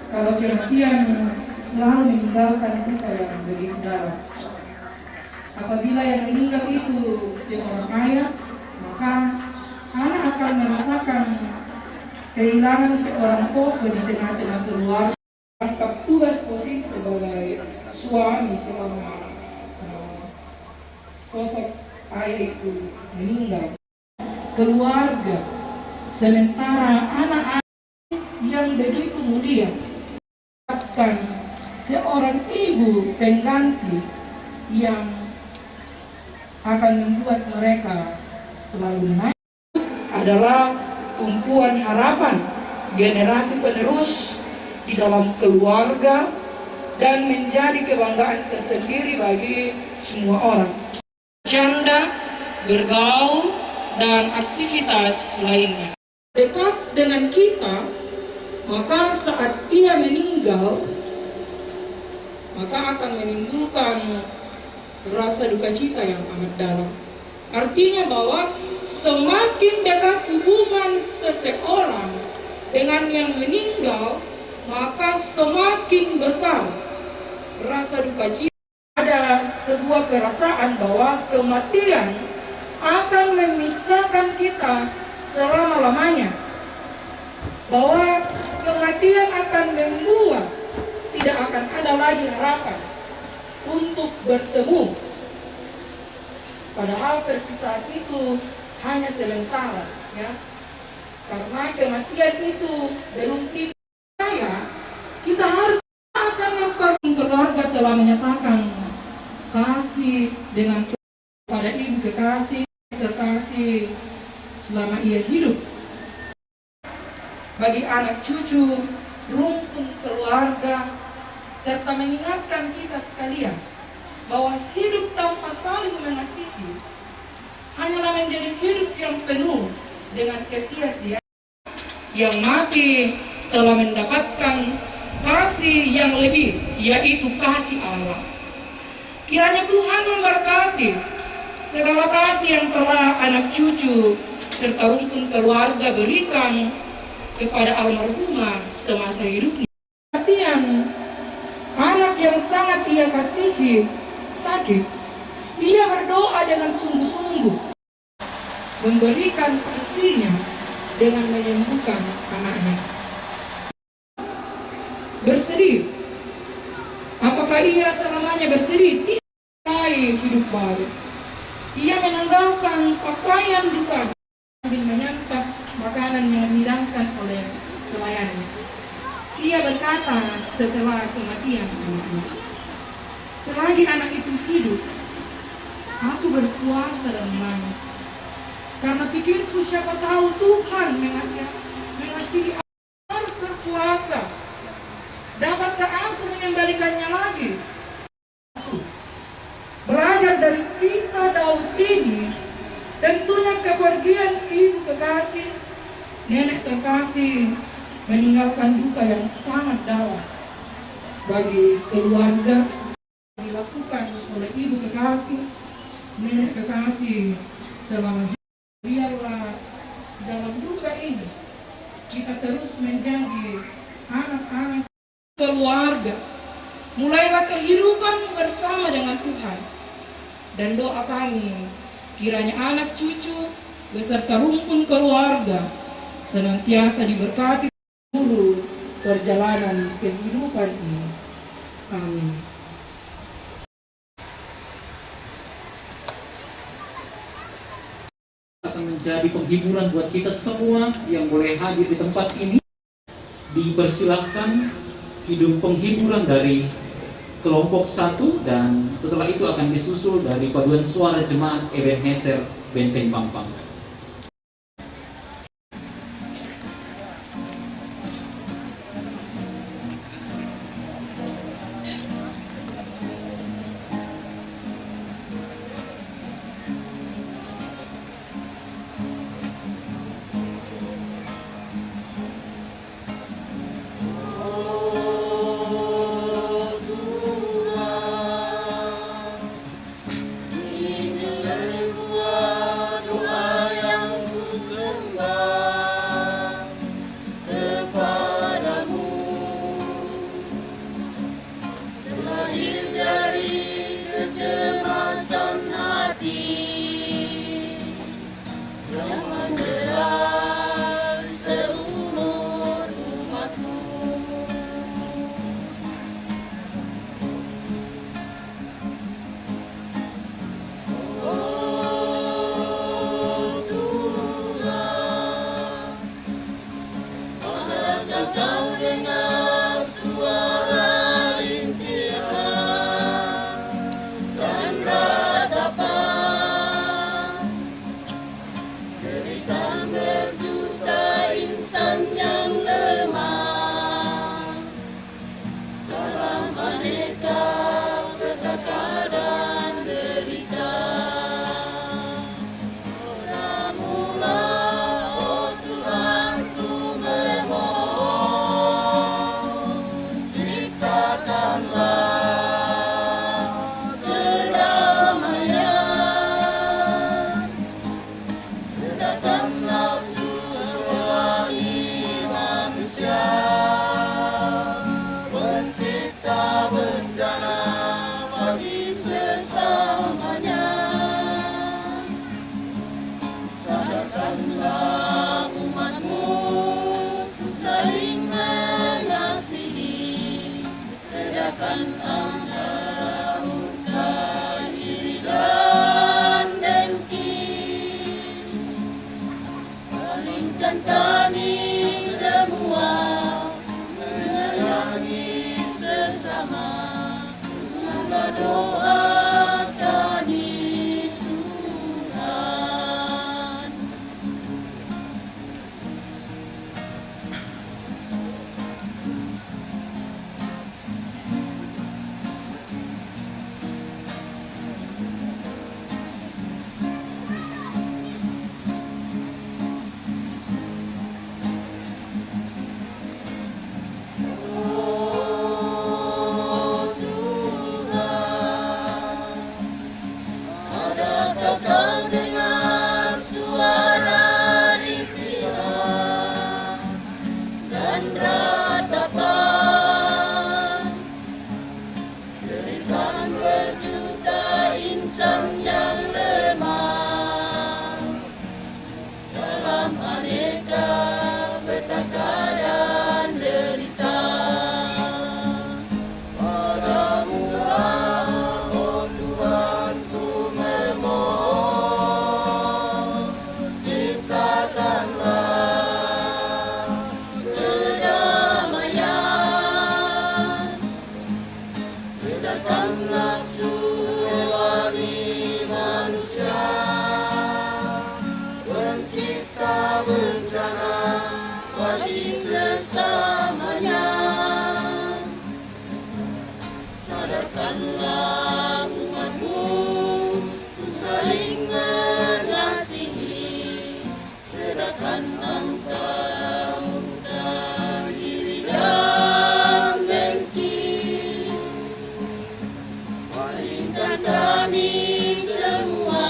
Kalau kematian selalu meninggalkan luka yang begitu dalam. Apabila yang meninggal itu seorang ayah, maka anak akan merasakan kehilangan seorang tokoh di tengah-tengah keluarga. Tangkap tugas posisi sebagai suami selama, eh, sosok ayah itu meninggal. Keluarga, sementara anak-anak yang begitu mulia, bahkan seorang ibu pengganti yang akan membuat mereka selalu menangis, adalah tumpuan harapan generasi penerus di dalam keluarga dan menjadi kebanggaan tersendiri bagi semua orang. Canda, bergaul, dan aktivitas lainnya. Dekat dengan kita, maka saat ia meninggal, maka akan menimbulkan rasa duka cita yang amat dalam. Artinya bahwa semakin dekat hubungan seseorang dengan yang meninggal, maka semakin besar rasa duka cita. Ada sebuah perasaan bahwa kematian akan memisahkan kita selama-lamanya, bahwa kematian akan membuat tidak akan ada lagi harapan untuk bertemu. Padahal perpisahan itu hanya sementara, ya. Karena kematian itu belum tiba, kita harus akan memper-, keluarga telah menyatakan kasih dengan pada ibu kekasih, kekasih selama ia hidup. Bagi anak cucu, rumpun keluarga, serta mengingatkan kita sekalian bahwa hidup tanpa saling mengasihi hanyalah menjadi hidup yang penuh dengan kesia-siaan. Yang mati telah mendapatkan kasih yang lebih, yaitu kasih Allah. Kiranya Tuhan memberkati segala kasih yang telah anak cucu serta rumpun keluarga berikan kepada almarhumah semasa hidupnya. Perhatian, anak yang sangat ia kasihi sakit, ia berdoa dengan sungguh-sungguh, memberikan kasihnya dengan menyembuhkan anaknya. Bersedih. Apakah ia selamanya bersedih? Tidak. Mulai hidup baru. Ia menanggalkan pakaian duka sambil menyantap makanan yang dihidangkan oleh pelayannya. Ia berkata setelah kematian anaknya, "Selagi anak itu hidup, aku berpuasa dan menangis. Karena pikirku, siapa tahu Tuhan mengasihi, mengasihi aku, harus berpuasa. Dapatkah aku mengembalikannya lagi?" Belajar dari kisah Daud ini, tentunya kepergian ibu kekasih, nenek kekasih meninggalkan duka yang sangat dalam bagi keluarga. Dilakukan oleh ibu kekasih, nenek kekasih selama hidup. Biarlah dalam duka ini kita terus menjadi anak-anak keluarga. Mulailah kehidupan bersama dengan Tuhan. Dan doa kami, kiranya anak cucu beserta rumpun keluarga senantiasa diberkati seluruh perjalanan kehidupan ini. Amin. Akan menjadi penghiburan buat kita semua yang boleh hadir di tempat ini. Dipersilahkan hidup penghiburan dari kelompok satu, dan setelah itu akan disusul dari paduan suara jemaat Ebenezer Benteng Pampang. Terlahir dari kecemasan hati yang mendera seumur umatmu. Oh Tuhan, adakah kau dengar suara rintihan dan ratapan? Deritaan berjuta insan yang lemah dalam aneka petaka dan derita. Padamulah, oh Tuhan, ku memohon, ciptakanlah kedamaian. Redakan nafsu rohani manusia, pencipta bencana bagi sesamanya. Sadarkanlah umatmu saling mengasihi. Redakan antara murka, iri dan dengki. Palingkan kami semua menyayangi sesama. Dengarlah doa kami, Tuhan. Oh Tuhan, adakah kau dengar suara rintihan dan ratapan? Deritaan berjuta insan yang lemah dalam aneka petaka dan derita. Padamulah, oh Tuhan, ku memohon, ciptakanlah kedamaian. Redakan nafsu rohani manusia, pencipta bencana bagi sesamanya. Sadarkanlah umatmu untuk saling mengasihi. Redakan angka murka, iri dan dengki. Palingkan kami semua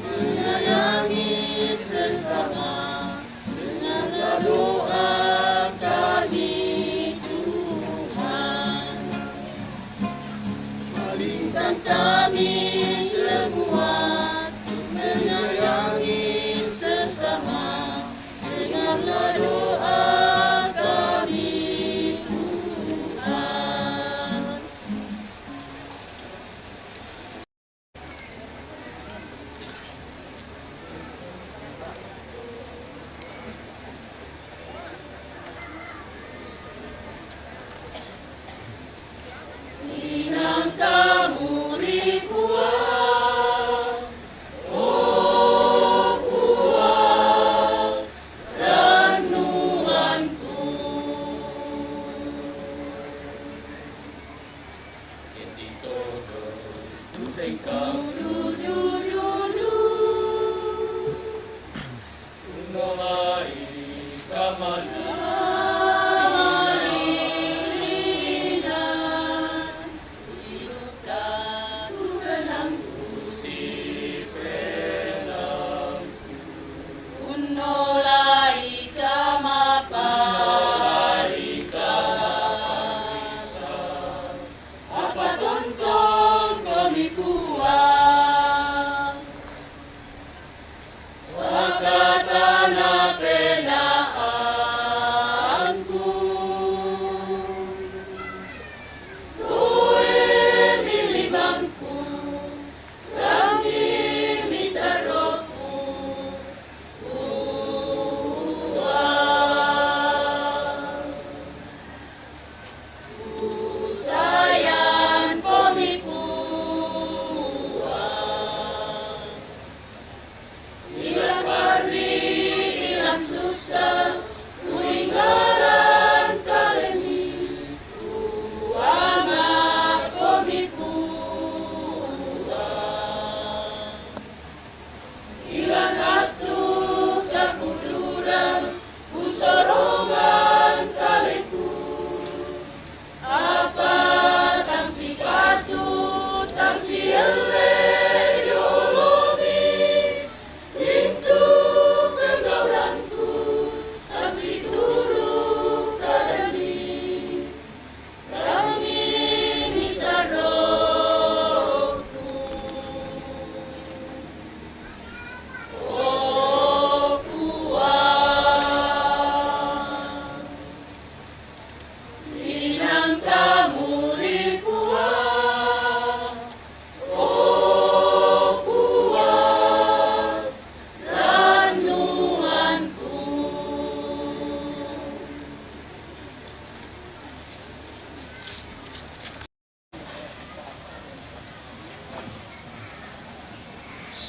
menyayangi sesama. Dengarlah doa kami, Tuhan.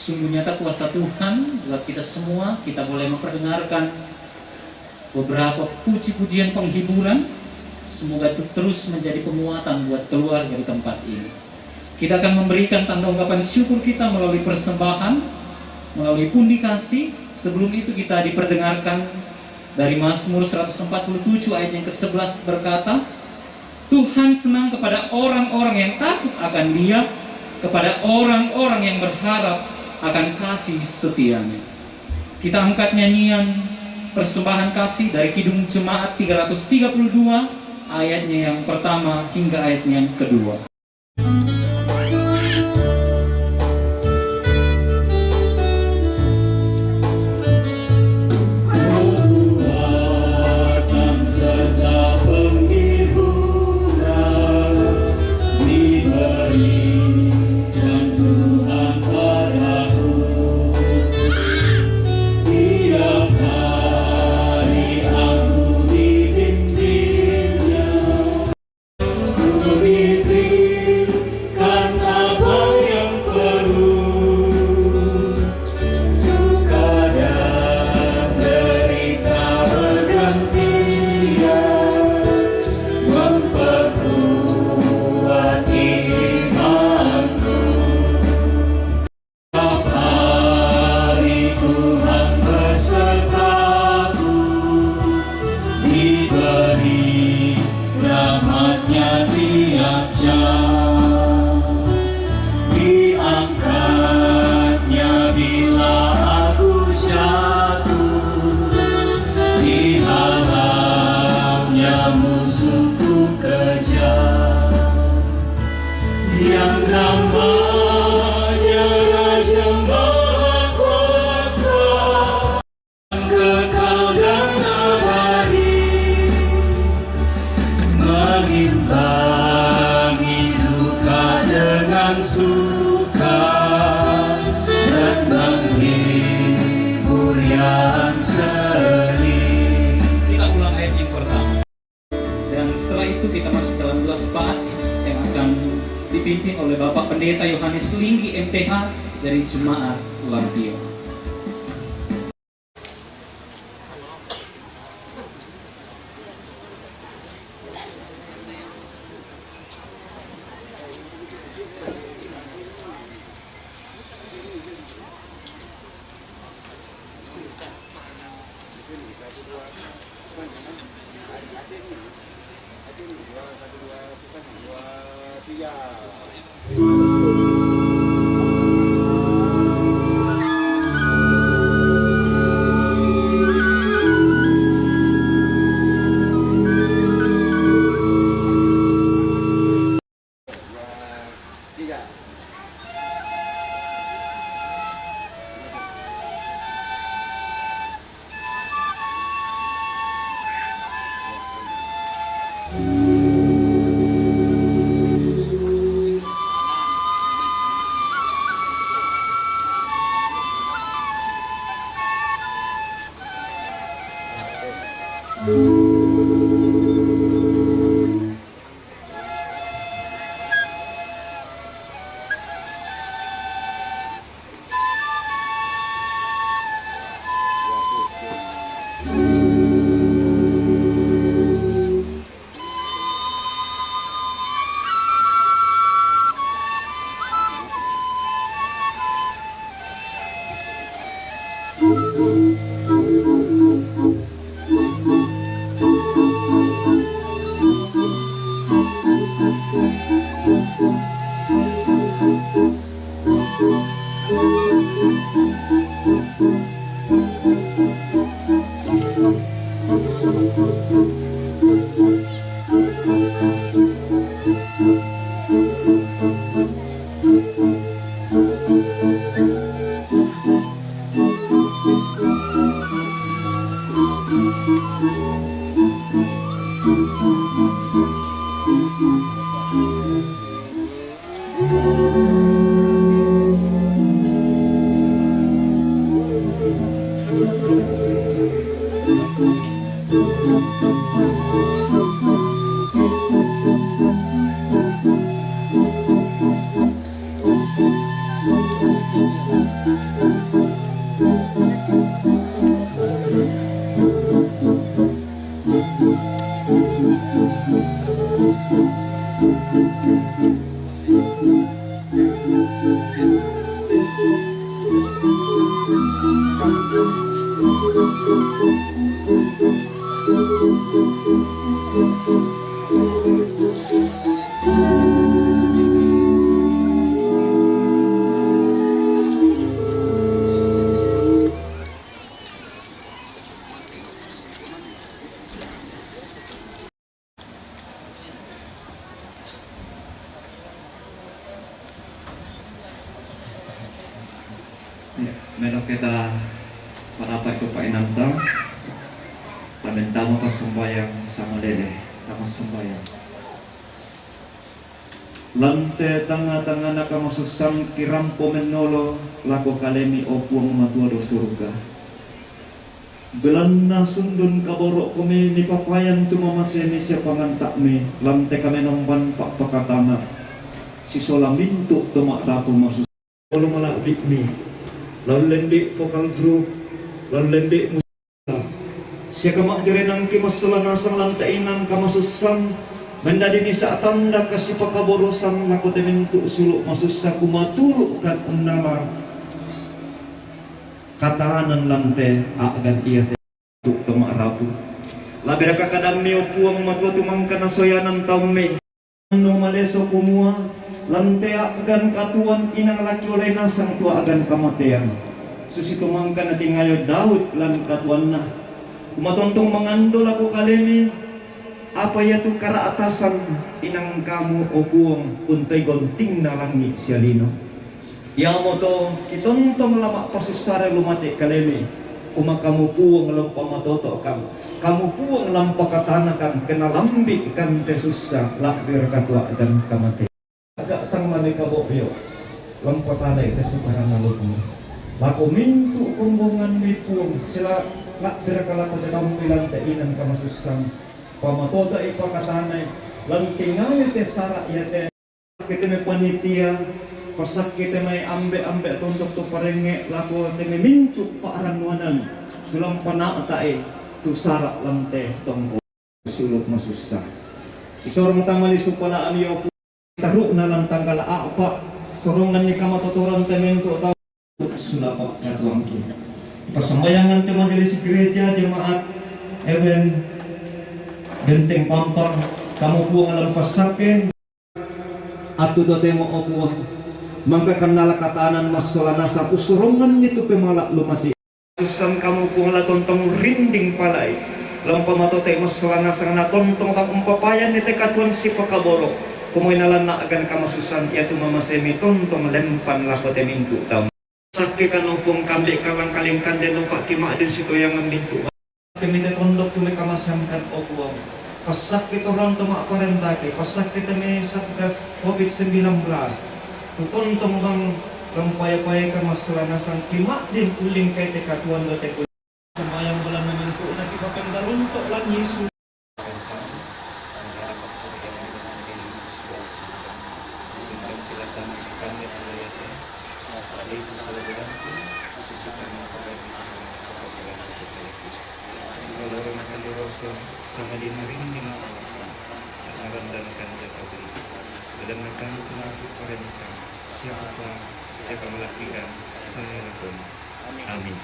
Sungguh nyata kuasa Tuhan buat kita semua. Kita boleh memperdengarkan beberapa puji-pujian penghiburan. Semoga itu terus menjadi penguatan buat keluarga di tempat ini. Kita akan memberikan tanda ungkapan syukur kita melalui persembahan, melalui pundi kasih. Sebelum itu, kita diperdengarkan dari Mazmur seratus empat puluh tujuh ayat yang kesebelas, berkata, "Tuhan senang kepada orang-orang yang takut akan Dia, kepada orang-orang yang berharap akan kasih setia-Nya." Kita angkat nyanyian persembahan kasih dari Kidung Jemaat tiga ratus tiga puluh dua, ayatnya yang pertama hingga ayatnya yang kedua. Kekuatan serta penghiburan diberikan Tuhan padaku. Tiap hari aku dipimpinnya. Ku diberikan apa yang perlu. Suka dan derita bergantian memperkuat imanku. Tiap hari Tuhan besertaku, diberi rahmat-Nya tiap jam. Diangkat-Nya bila aku jatuh, dihalau-Nya musuhku kejar. Yang namanya Raja Maha Kuasa, kekal dan abadi, mengimbangi duka dengan suka dan menghibur yang sedih. Kita ulang ayat yang pertama. Dan setelah itu kita masuk dalam dua sepakat yang akan dipimpin oleh Bapak Pendeta Yohanes Linggi, M T H, dari Jemaat Lampion. Ya, melo kita marapat ko painantam, pamintama pasumbayang sama dede, tama sumbayang. Lante tanga-tangana kamasusang kirampo menolo lako kalemi o Puang Matua do suruga. Belanna sundun kaboro' komi nipapayan tu mamasemi sia pangantakmi, lante kami nomban pakpakatana. Sisola mintu' to ma'rapu masusang. Olo mala'bi'mi. Lalu lembi' vokal grup, lalu lembi' musik. Sia kama'tirenangki massola nasang lante inang kamasusang, mendadi misa' tanda kasipakaborosan lako te mintu' sulu' masussa kumaturu' kan unnala katanan lante a'gan iate tu' to ma'rapu. Labiraka kadammi, o Puang Matua, tu mangka nasoyanan taummi. Anno maleso kumua, lante a'gan katuoan inang la kiolai nasang tu a'gan kamatean. Susitu mangka natingayo Daud lan katuoanna. Kumatontong mangando lako kalemi, apa iatu kara'tasan inang kamu, o Puong, untai gontingna langi' sia lino. Iamoto kitontong la ma'pasussare lumate' kalemi, kuma kamu Puong la umpamatoto'kan, kamu Puong la umpakatanakan, ke nalambi'kan te sussa, la'bir katua'kan kamate. Aga' tang la mekabo'yo, la umpatanai te sukaran alukmu. Lako mintu' kombonganmi Puong, sila la'biraka lako te tampilan te inan kamasussan, pamatoto'i pakatanai, la untingayo te sara' iate. Passakke te mai panitia, passakke te mai ambe'-ambe' tontok to parengnge' lako te mai mintu' pa'rannuanan, sola umpana'ta'i tu sara' lan te tongko' sulu' masussa. Isorong tama lisu pala'an io Puang, taru'na lan tanggala a'pa', soronganni kamatotoran te mintu' tau. Sulapa' katuoangki. Passambayangan te majelis gereja, jemaat, Ewen, Benteng Pampang, kamu Puang la umpassakke. Attu totemo, o Puang, mangka kannala katanan massola nasang ussoronganni tu pemala' lumate'. Sussan kamu Puang la tontong rinding pala'i, la umpamatoto'i massola nasang na tontong bang umpapayanni te katuoan sipakaboro', kumua inalanna a'gan kamasussan iatu mamasemi tontong lempan lako te mintu' tau. Sakke kano Puang kambe' kalangkalingkan de nopa' kima'din sitoyangan mintu'. Kami te tondok tu mekamaseangkan, o Puang. Passakke torang to ma'parentake, passakke te me Satgas covid sembilan belas. Tu tontong bang rampaya-payaka massola nasang kima'din ulingkai te katuoan do te Sambayang bulan mintu'na kipapenggalunto' lan Yesus. Amin.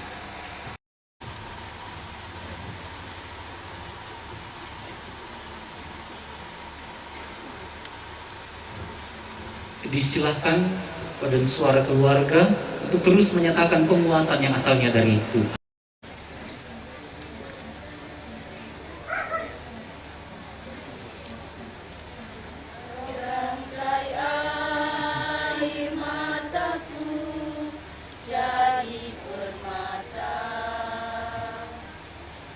Disilahkan Paduan Suara Keluarga untuk terus menyatakan penguatan yang asalnya dari Tuhan. Rangkai air mataku jadi permata.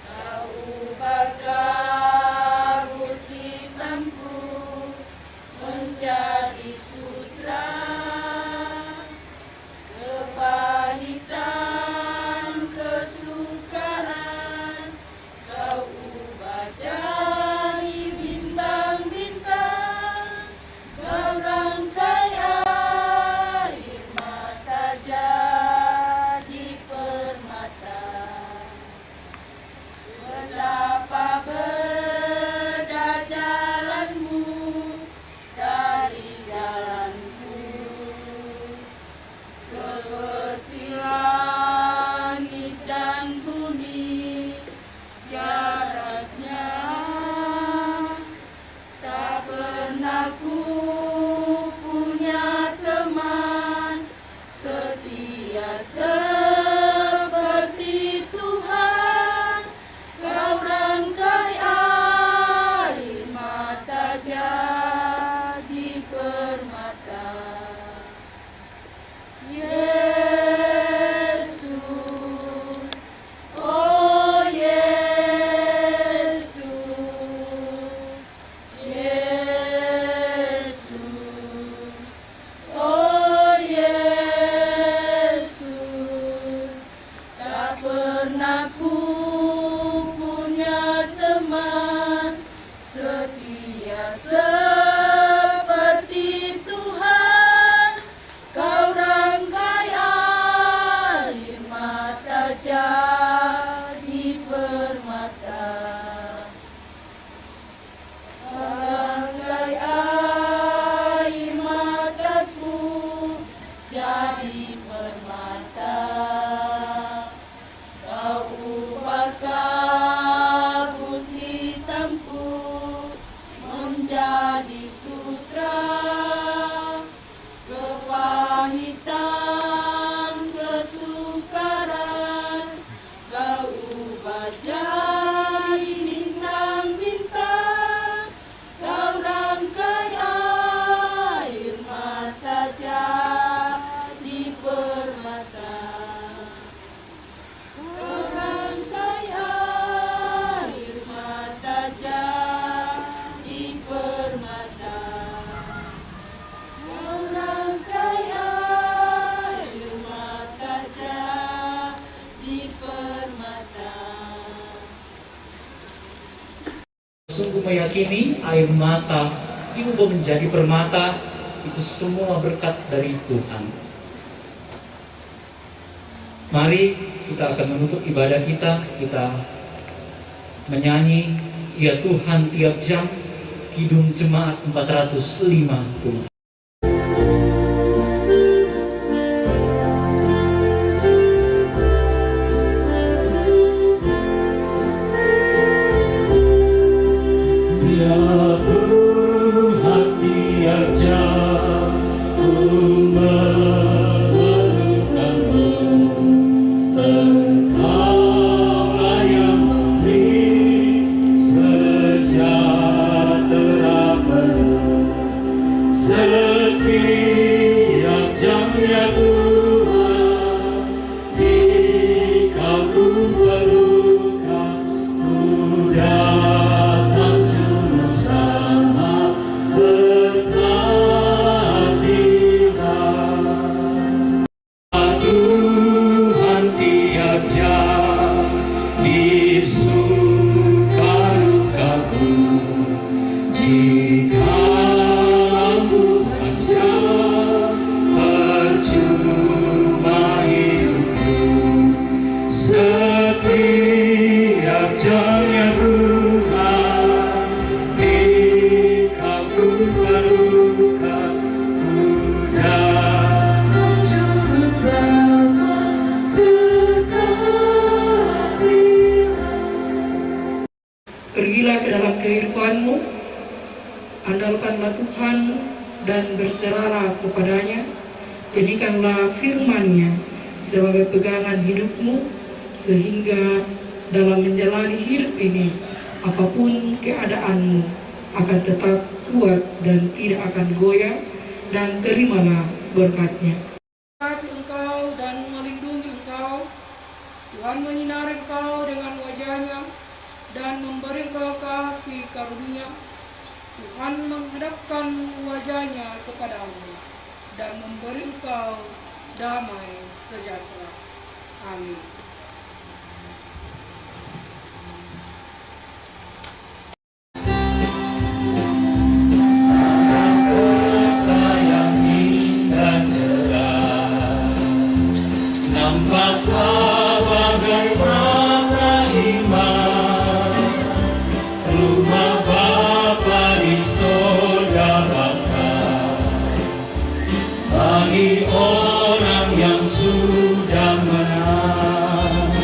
Kau ubah kabut hitamku menjadi sutera, kepahitan ke Sungguh meyakini air mata diubah menjadi permata, itu semua berkat dari Tuhan. Mari kita akan menutup ibadah kita, kita menyanyi Ya Tuhan Tiap Jam, Kidung Jemaat empat ratus lima puluh. Ya Tuhan, tiap jam ku memerlukanmu. Engkaulah yang memberi sejahtera penuh. Setiap jamnya Tuhan, di Kau ku perlukan, ku datang Juru Selamat, berkatilah. Tuhan, tiap jam di suka dukaku, jika lampu panjang, percuma hidupku. Setiap jamnya Tuhan, di Kau ku perlukan, ku datang Juru Selamat, berkatilah. Pergilah ke dalam kehidupanmu, andalkanlah Tuhan dan berserahlah kepada-Nya. Jadikanlah firman-Nya sebagai pegangan hidupmu, sehingga dalam menjalani hidup ini, apapun keadaanmu, akan tetap kuat dan tidak akan goyah, dan terimalah berkat-Nya. Memberkati engkau dan melindungi engkau. Tuhan menyinari engkau dengan wajah-Nya dan memberi engkau kasih karunia. Tuhan menghadapkan wajah-Nya kepadamu dan memberi engkau damai sejahtera. Amin. Kota yang indah cerah, nampak bagai mata iman. Rumah Bapa di sorga bakal bagi orang yang sudah menang.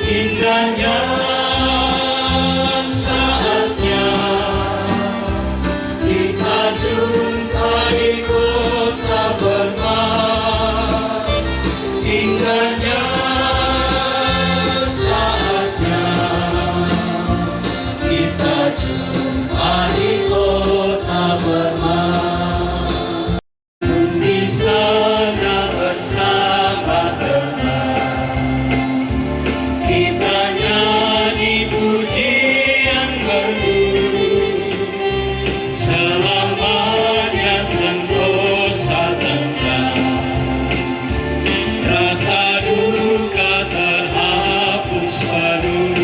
Indahnya saatnya kita jumpa di kota bermegah. Indahnya saatnya kita jumpa di kota bermegah. Di sana bersama teman, kita nyanyi pujian merdu. Selamanya sentosa tenang, rasa duka terhapus penuh.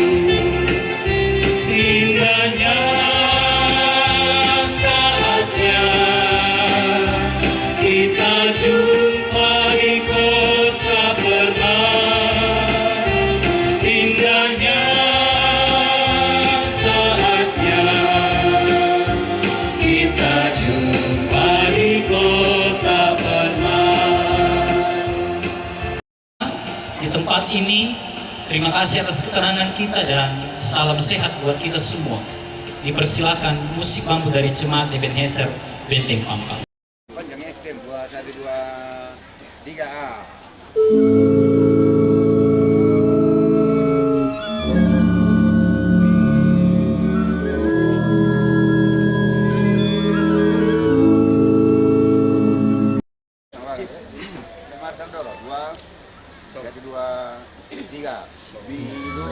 Indahnya saatnya kita jumpa di kota permai. Indahnya saatnya kita jumpa di kota permai. Di tempat ini, terima kasih atas ketenangan kita dan salam sehat buat kita semua. Dipersilakan musik bambu dari Jemaat Ebenezer Benteng Pampang. Panjangnya S T M dua satu dua tiga A. Marcel Doro, dua, tiga, dua, tiga. Biru.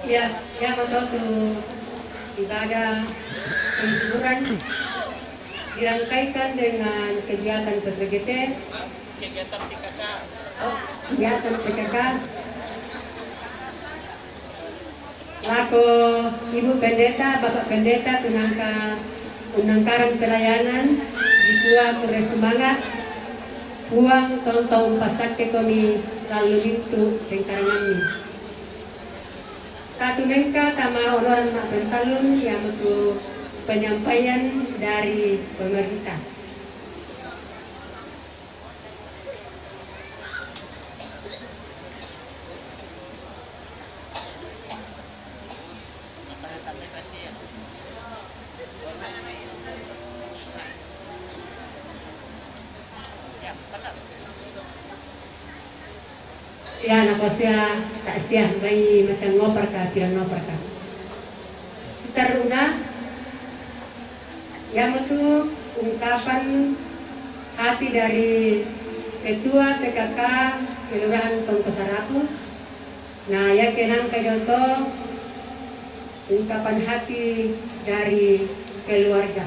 Ya, ya, betul tu. Ibadah penghiburan dirangkaikan dengan kegiatan P P G T. Kegiatan P K K. Oh, kegiatan P K K. Lako Ibu Pendeta, Bapak Pendeta, tunangka unangkaran pelayanan, dikua kure semangat, Puang tontong pasakke koni lalu lintu pengkaranganmi. Tatu mengka tama onoran ma'pentallun, iamotu penyampaian dari pemerintah. Ya, nako sia, ta sia, mai masa ngoparka, pira ngoparka. Sitaruna, iamotu ungkapan hati dari Ketua P K K Kelurahan Tongko Sarapu. Nah, ya kenang kajoto ungkapan hati dari keluarga.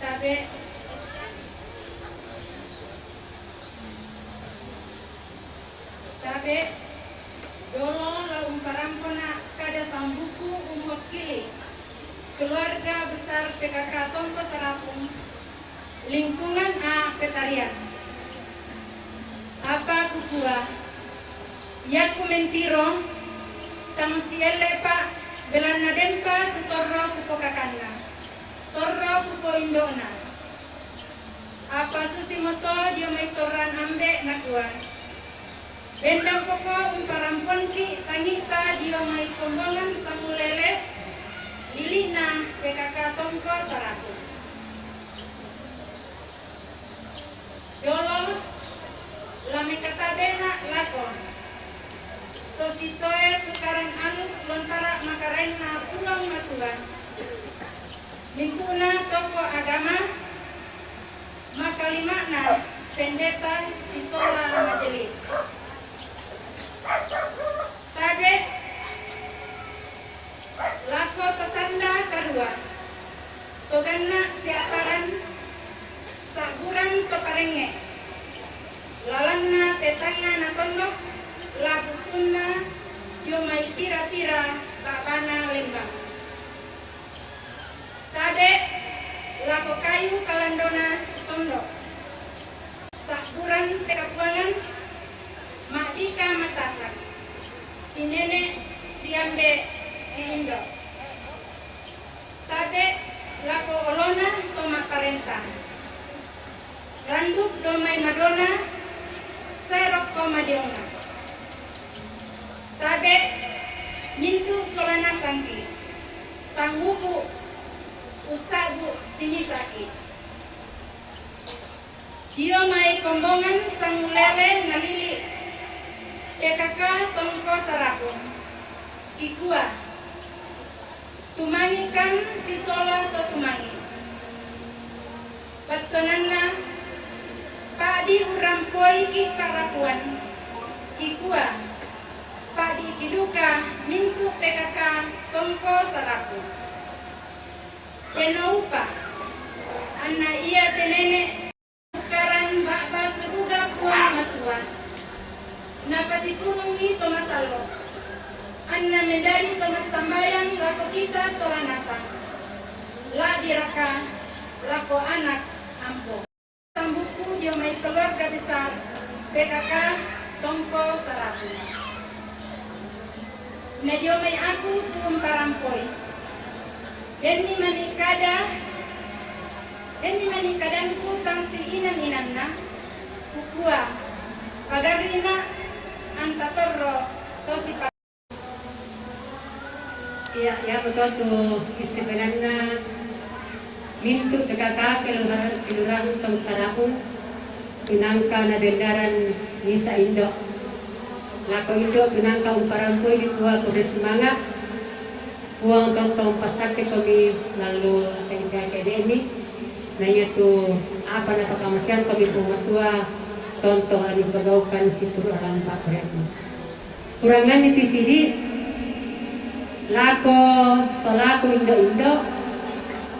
Tabe. Tabe, dolo lao umparampona kada sambuku umokkili keluarga besar P K K Tongko Sarapu, lingkungan A Petarian. Apa kukua, Iyaku mentiro, tang sielle'pa', belanna denpa tu torro kupokakanna, torro kupoindo'na. Apa susimoto dio mai torran Ambe' nakua, Bendo'poko umparamponki' tangi'ta dio mai kombongan sangulele, lili'na P K K tongko saraku. Jolo la mekatabe'na' lako to sitoe sukaran aluk lontara' makaraenna Puang Matua, mintu'na toko agama, makalima'na pendeta sisola majelis. Tabe' lako to sanda karua, to ganna' siaparan, sa'buran to parengnge', lalanna tetangnga natondok, la bu'tunna dio mai pira-pira ba'bana lembang. Tabe' lako kayu kalandona tondok, sa'buran pekapuangan, ma'dika matasak, si nene', si ambe', si indo'. Tabe' lako olona to ma'parenta, randuk dio mai madona, sae rokko madionna. Tabe' mintu' sola nasangki', tang upu' ussa'bu' simisa'ki'. Dio mai kombongan sangulele nalili' P K K tongko saraku, kikua, tumangikan sisola to tumangi'. Battuananna, pa'di urrampoiki' pa'rapuan, kikua, pa'diki' duka mintu' P K K tongko saraku. Tena upa', anna iate nene' Sukaran ba'ba suruga Puang Matua, napasitulungngi to masallo', anna mendadi to massambayang lako kita sola nasang, la'biraka lako anak ampo. Sambukku dio mai keluarga besar P K K tongko saraku. Na dio mai aku tu umparampoi. Denni mani kada, denni mani kadangku tang si inan-inanna, kukua, pagarri'na anta torro to sipa. Iya, iyamoto tu issipenanna mintu' P K K kelurahan, kelurahan tong saraku, tu nangka nabendaran misa' indo'. Lako indo' tu nangka umparampoi dikua kurre sumanga', Puang tontong passakke tomi lallu ate kede'mi, na iatu apa napakamaseang tomi Puang Matua, tontong la nipogaukan situru' alampa' kurre'mu. Kuranganni ti sidi', lako solaku indo'-indo',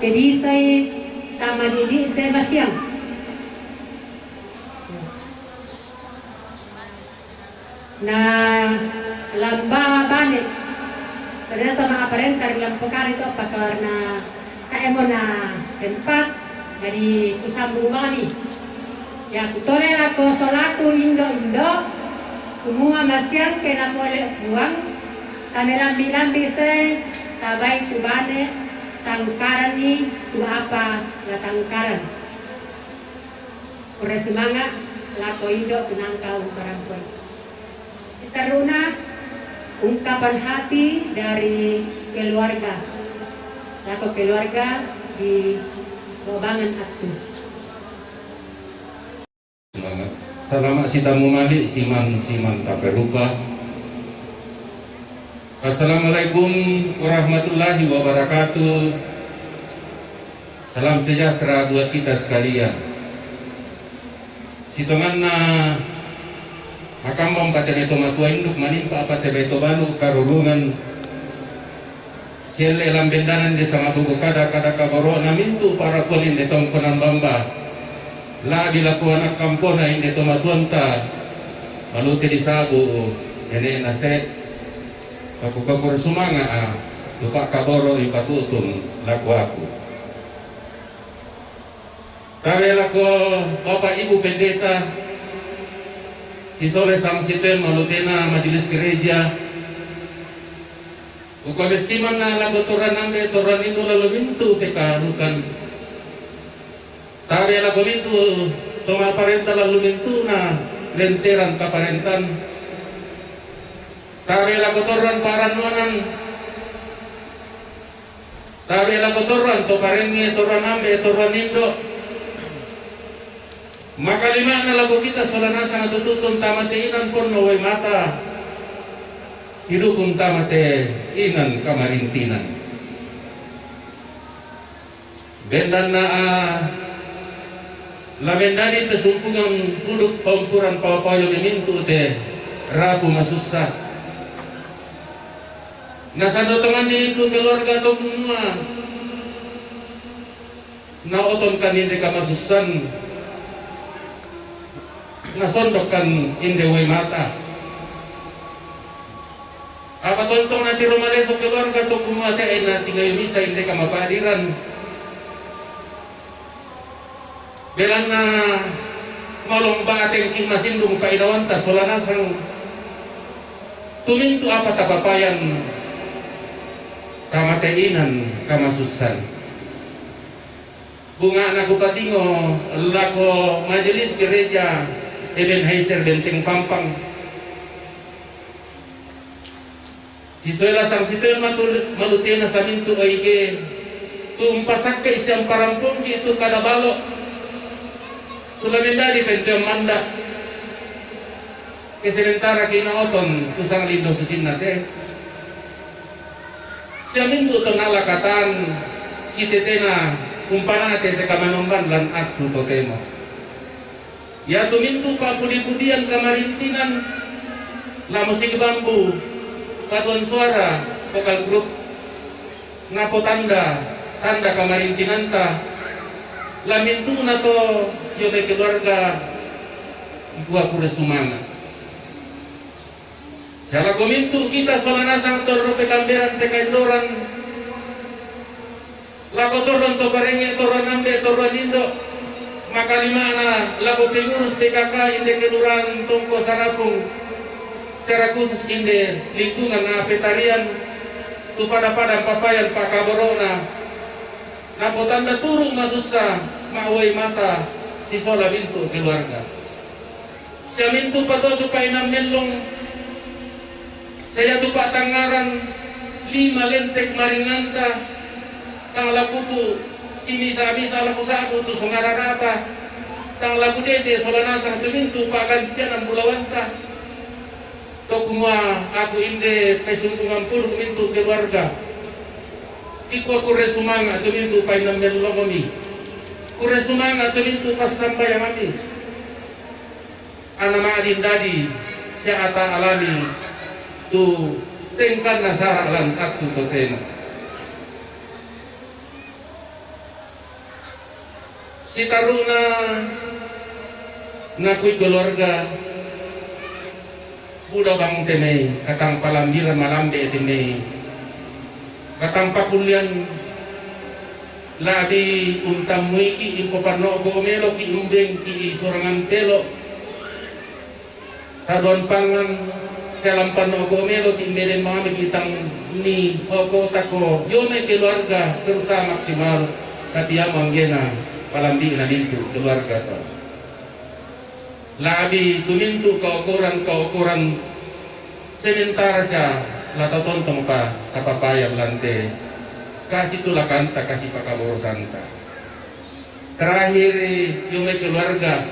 ke bisai tamadidik se masiang. Na lamba bane, saudara to ma'aparenta ri lampu kari to, apa karena tae' mo na sempat, jadi kusambung mami. Ya, kutole lako solaku indo'-indo', kumua masiang ke napole Puang, tamelambi-lambi se, tabai tu bane, tangkaranni tu apa natangkaran. Kurre sumanga' lako indo' tu nangka umparampoi. Siterru'na, ungkapan hati dari keluarga. Lako keluarga di Lobangan Attu. Salama' sitammu mali', siman-siman taperupa. Assalamualaikum warahmatullahi wabarakatuh. Salam sejahtera buat kita sekalian. Sitonganna makambang pate mai tomatoa induk, manimpa pate mai to balu karurungan, sielle lambendanan de sanga bogo kada-kada kaboro'na mintu' parakuan inde tongkonan bamba. La'bi lako ana' kampona inde tomatuanta, malute disabu nene'na se. Pakukakurre sumanga'a tu pa'kaboro' ipatutung lako aku. Tabe' lako Bapak Ibu Pendeta, Sisole sangsiten malutena majelis gereja, uka besiman na lako toran ambe toran indo lalu mintu te karukan. Tabe lako mintu toma parenta lalu mintu na lenteran kaparentan. Tabe lako toran paranuanan. Tabe lako toran to parenge, toran ambe, toran indo. Makalimana lako kita sola nasang tututun tamate inan ponno wai mata. Hidupun tamate inan kamarintinan. Bendanna a la mendadi pesumpungan puduk paumpuran papayo memintu te rapu masussa. Nasando tongan diriku keluarga to kumua. Na oton kan inde kamasussan. Na sondok kan inde wai mata. Apa tontong na tiro maleso keluarga to kumua te na tingayo misa inde kamapadiran. Belanna malong bateng ki masindung paidawanta sola nasang tumintu apa tapapayan kamateinan kamasussan. Bunga na kupatingo lako majelis gereja Ebenhaiser Benteng Pampang. Sisoi lasang sitoen matul-, malutena samintu oige, tumpasakke siang parampungki tu kada balo. Sula mendadi penteon manda. Ke sementara kina oton tu sang lindo susinna te. Siamintu to nala katan sitetena umpana te te kamanomban lan attu totemo. Yatu mintu papudi-pudian kamarintinan, la musik bambu, paduan suara, vokal grup, napo tanda, tanda kamarintinanta, la mintuna to yobe keluarga, ikua kure sumanga. Salako mintu kita sola nasang torro pekamberan te kaindoran, lako torron to parenge torron ambe torron indo, makalimana lako pengurus P K K inde kelurahan Tongko Sarapung, secara khusus inde lingkungan na petarian, tu pada-pada papayan pakaborona, napo tanda turu masussa, mawai mata, sisola mintu keluarga. Siamintu patotu painang mellong, saya tu patangaran lima lentek maringanta, tang lakuku simisa-misa laku saku tu songararata, tang laku dede sola nasang tumintu pagantian ambulawanta. Tokumua aku inde pesungkungan pulu mintu keluarga. Ikua kure sumanga tumintu painang mellongomi. Kure sumanga tumintu passambayangami. Ana ma'din dadi sia ata alami tu tengkanna sara' lan attu totemo. Sitaruna nakui keluarga buda bang temei, katang palambiran malambe temei, katang pakullian. La'bi untammuiki, ipopanno'ko meloki, umbengki sorangan pelo. Taduan pangan, selampanno'ko meloki, meden mamiki tang ni hoko tako, yome keluarga berusaha maksimal, tapi yang manggena palambi na mintu keluarga to. La'bi tumintu kaukuran-kaukuran sementara sia la tatontong pa kapapayan lante, kasi tulakanta, kasi pakaborosanta. Terakhir, yome keluarga,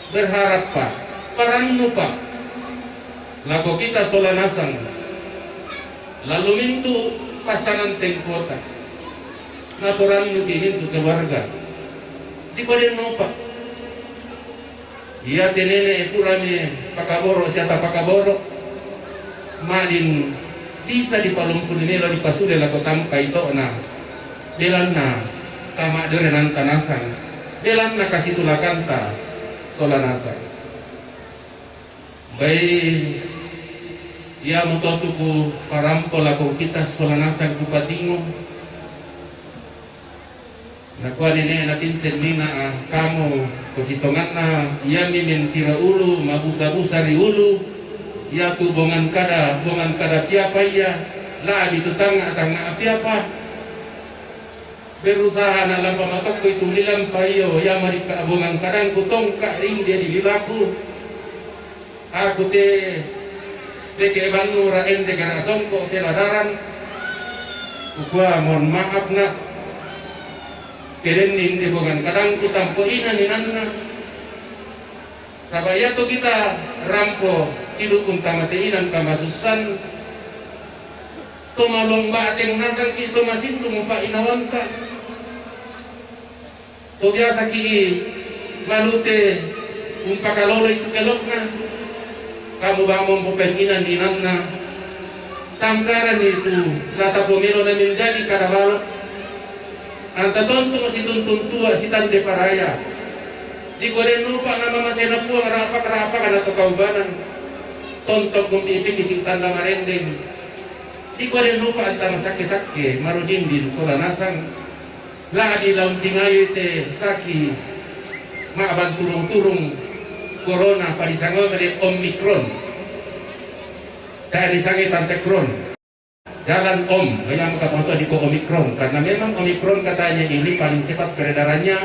berharap pa, parannu pa, lako kita sola nasang, lalu mintu pasangan tengkota, naporannuki mintu keluarga, di paden nopa. Iya tenene ekurame pakaboro siata pakaboro. Madin bisa dipalumpu ni melo dipasule lako tampa ito'na. Belanna kama dorenanta nasang. Belanna kasitulakanta sola nasang. Bai iya mutotuku parampo lako kita sola nasang kupatingo. Nakua nene'na, "Tinsen nina, ah, kamu, kositonganna, iami mentira ulu, mabusa-busa ri ulu, iatu bongan kada, bongan kada piapa ia, la'bi tu tangnga-tangnga piapa." Berusaha na lampa matokko itu lilampa io, ia marikka bongan kadangku tongka inde di lilaku. Aku te beke bannu ra ende gara songko te ladaran. Kukua, "Mohon maaf, Nak. Kedenni inde bongan kadangku tampo inan-inanna. Saba ia to kita rampo tidukun tamate inan kamasussan. To malong bateng nasangki to masindung pa inawangka." To biasaki malute umpakalolo itu kelokna, kamu bang mompo penginan inanna, tangkaran itu lata pomelo na menjadi kada balo. Anta tontu masituntun tua sitande paraya. Di koden lupa nama masena puang rapak-rapak anak to kaubanan. Tontok kumpi ipiki tanda marendeng. Di koden lupa anta masakke-sakke marudindin sola nasang. La'bi launtingai te saki ma'ban turung-turung corona, padisangawa mele Omicron. Tae disangai Tante Kron. Jalan Om, yang kapato di ko Omicron, karena memang Omicron katanya ini paling cepat beredarannya,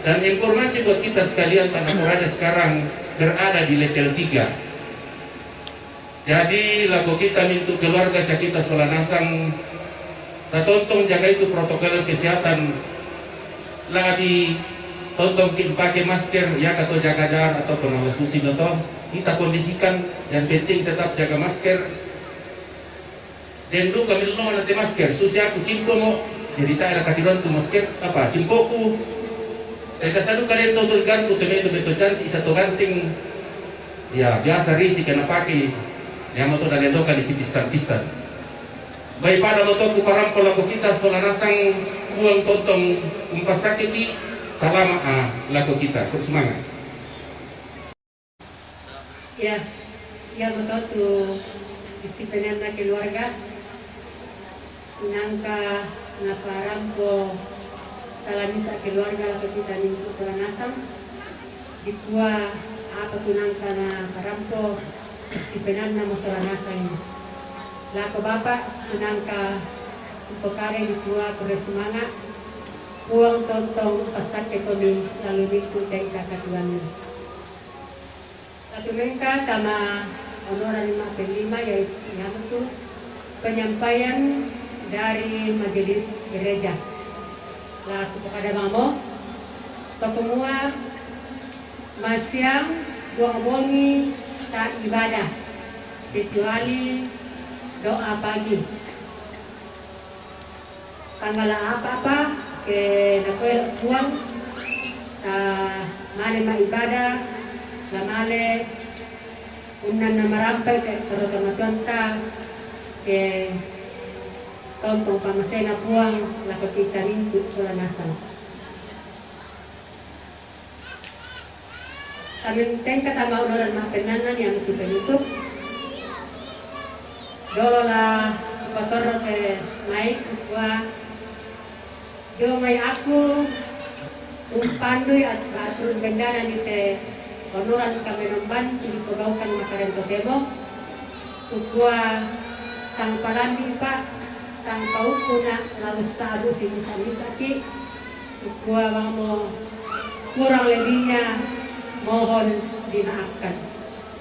dan informasi buat kita sekalian, Tanah Toraja sekarang berada di level tiga. Jadi, lako kita mintu keluarga sakita sola nasang, tatontong jaga itu protokol kesehatan. La'bi tontong ki mpake masker, ya kato jaga jarak atau pengawas susi no to. Kita kondisikan, yang penting tetap jaga masker. Den duka millo na te masker, susi aku simpo mo. Jadi tak ada katiron tu masker, apa, simpoku. Teka sadu kalian to tu gantu, tu meto, meto cantik, satu ganting. Ya, biasa risi kena pakai. Ya, moto dan doka di sipisan-pisan. Bai pada motoku parampo lako kita sola nasang, buang tontong umpasakiki, salama, ah, lako kita. Terus semangat. Ya, ya, moto tu istipenanna keluarga. Nangka naparampo salamisa keluarga lako kita mintu sola nasang. Dikua apa tu nangka naparampo istipenanna mo sola nasang. Lako bapak tu nangka upokare dikua pure sumanga. Puang tontong pasakke komi lalu mintu te ita katuanna. Latu mengka tama onoran lima per lima, yaitu, yaitu penyampaian dari majelis gereja. Laku kepada mamo, tokomua masiang dua bongi tak ibadah, kecuali doa pagi. Tanggal apa-apa ke nakoe Puang, ta mane ma ibadah, la male unnan na marampai ke terutama tuanta ke tontong pamasena Puang lako kita mintu sola nasang. Kami tengka tama onoran mappennanna ni anu penutup. Dolo la kupatorro te mai kukua, dio mai aku umpandui at-, aturung bendana ni te onoran kami nomban, jadi pegaukan makaren totemo. Kukua tang palambi pa, tang paukuna, lalu sabu si misa-misaki. Kukua mamo kurang lebihnya mohon dimaafkan.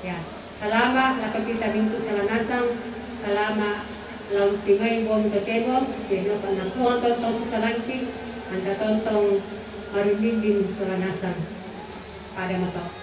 Ya, salama lako kita mintu sola nasang, salama laung tingai bom totemo, deno pa napuang tontong susalangki, anta tontong marundindin sola nasang. Pada mato.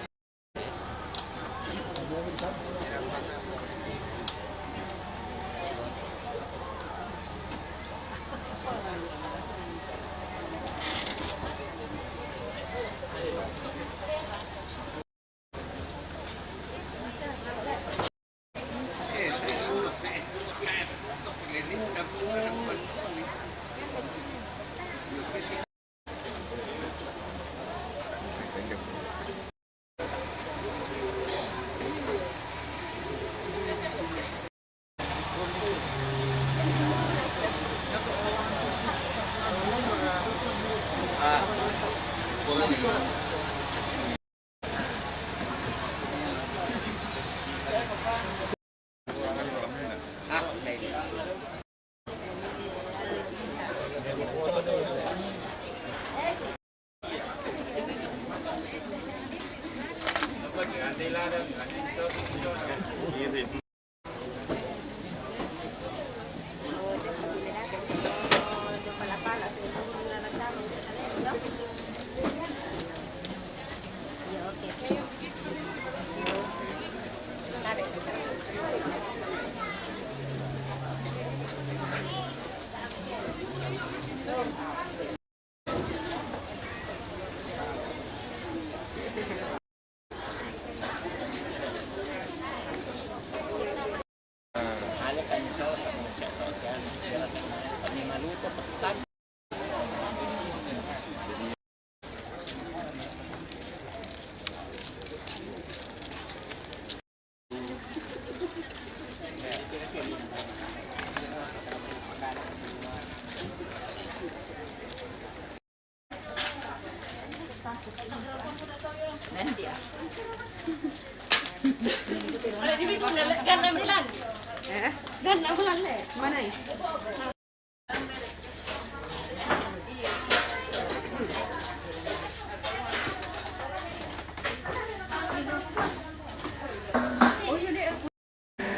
Mana?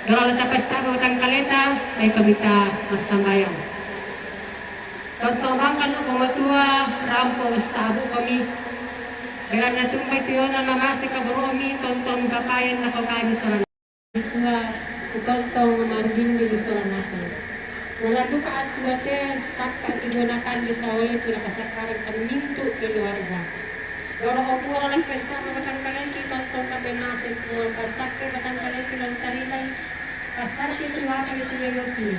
Dolo tapesta' mo tangkaleta, ai komita massambayang. Tontong bangkal no Puang Matua, rampo sabu komi. Dengan natumbai tuyona mamase kaboromi, tontong papayan nako kami solan. Tua utontong margindi di sola nasang. Wala duka atua te sakka tigonakan di sawai tu nakasakkaran kamintu keluarga. Dolo o Puang, oleh pesta mamatangkaleki tontong kape maseng Puang, pasakke matangkaleki long tarilai, pasarti tu apa itu yoki.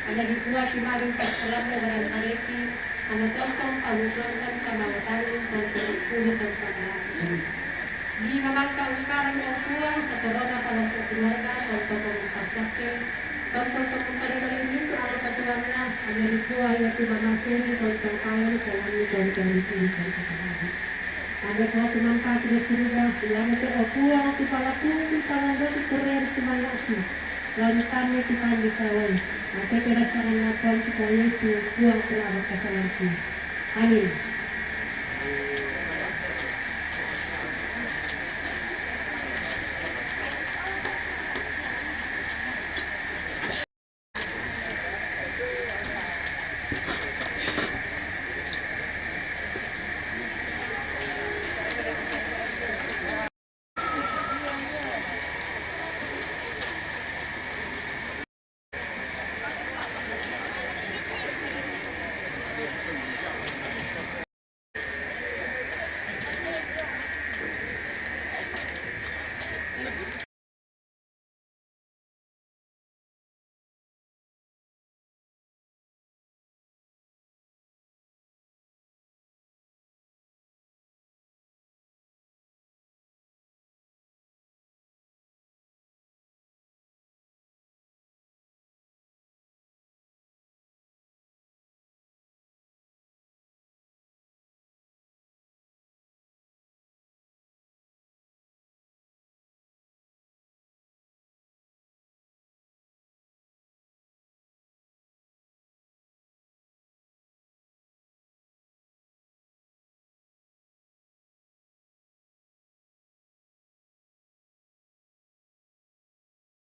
Ada di Puang timaring pasalammu matangkaleki, ama tontong pahutuan kamautangi tontong puluh sampai. Di mamangka ungkaran o Puang, satorona palompo keluarga, tontong pasakke, tontong pamungkari dari itu, ala patuanna, ada di Puang, ia tu mamaseni, tontong pauli, salami, tontong di puluh sampai. Ada Puang tu mampati di surga, ia tu o Puang, tu palaku, tu palandasi, kurer semangatku. Lalu kami tu kami sawai. Maka kira sangat Puang tu Puang Yesus, Puang telah berkasalaku. Amin.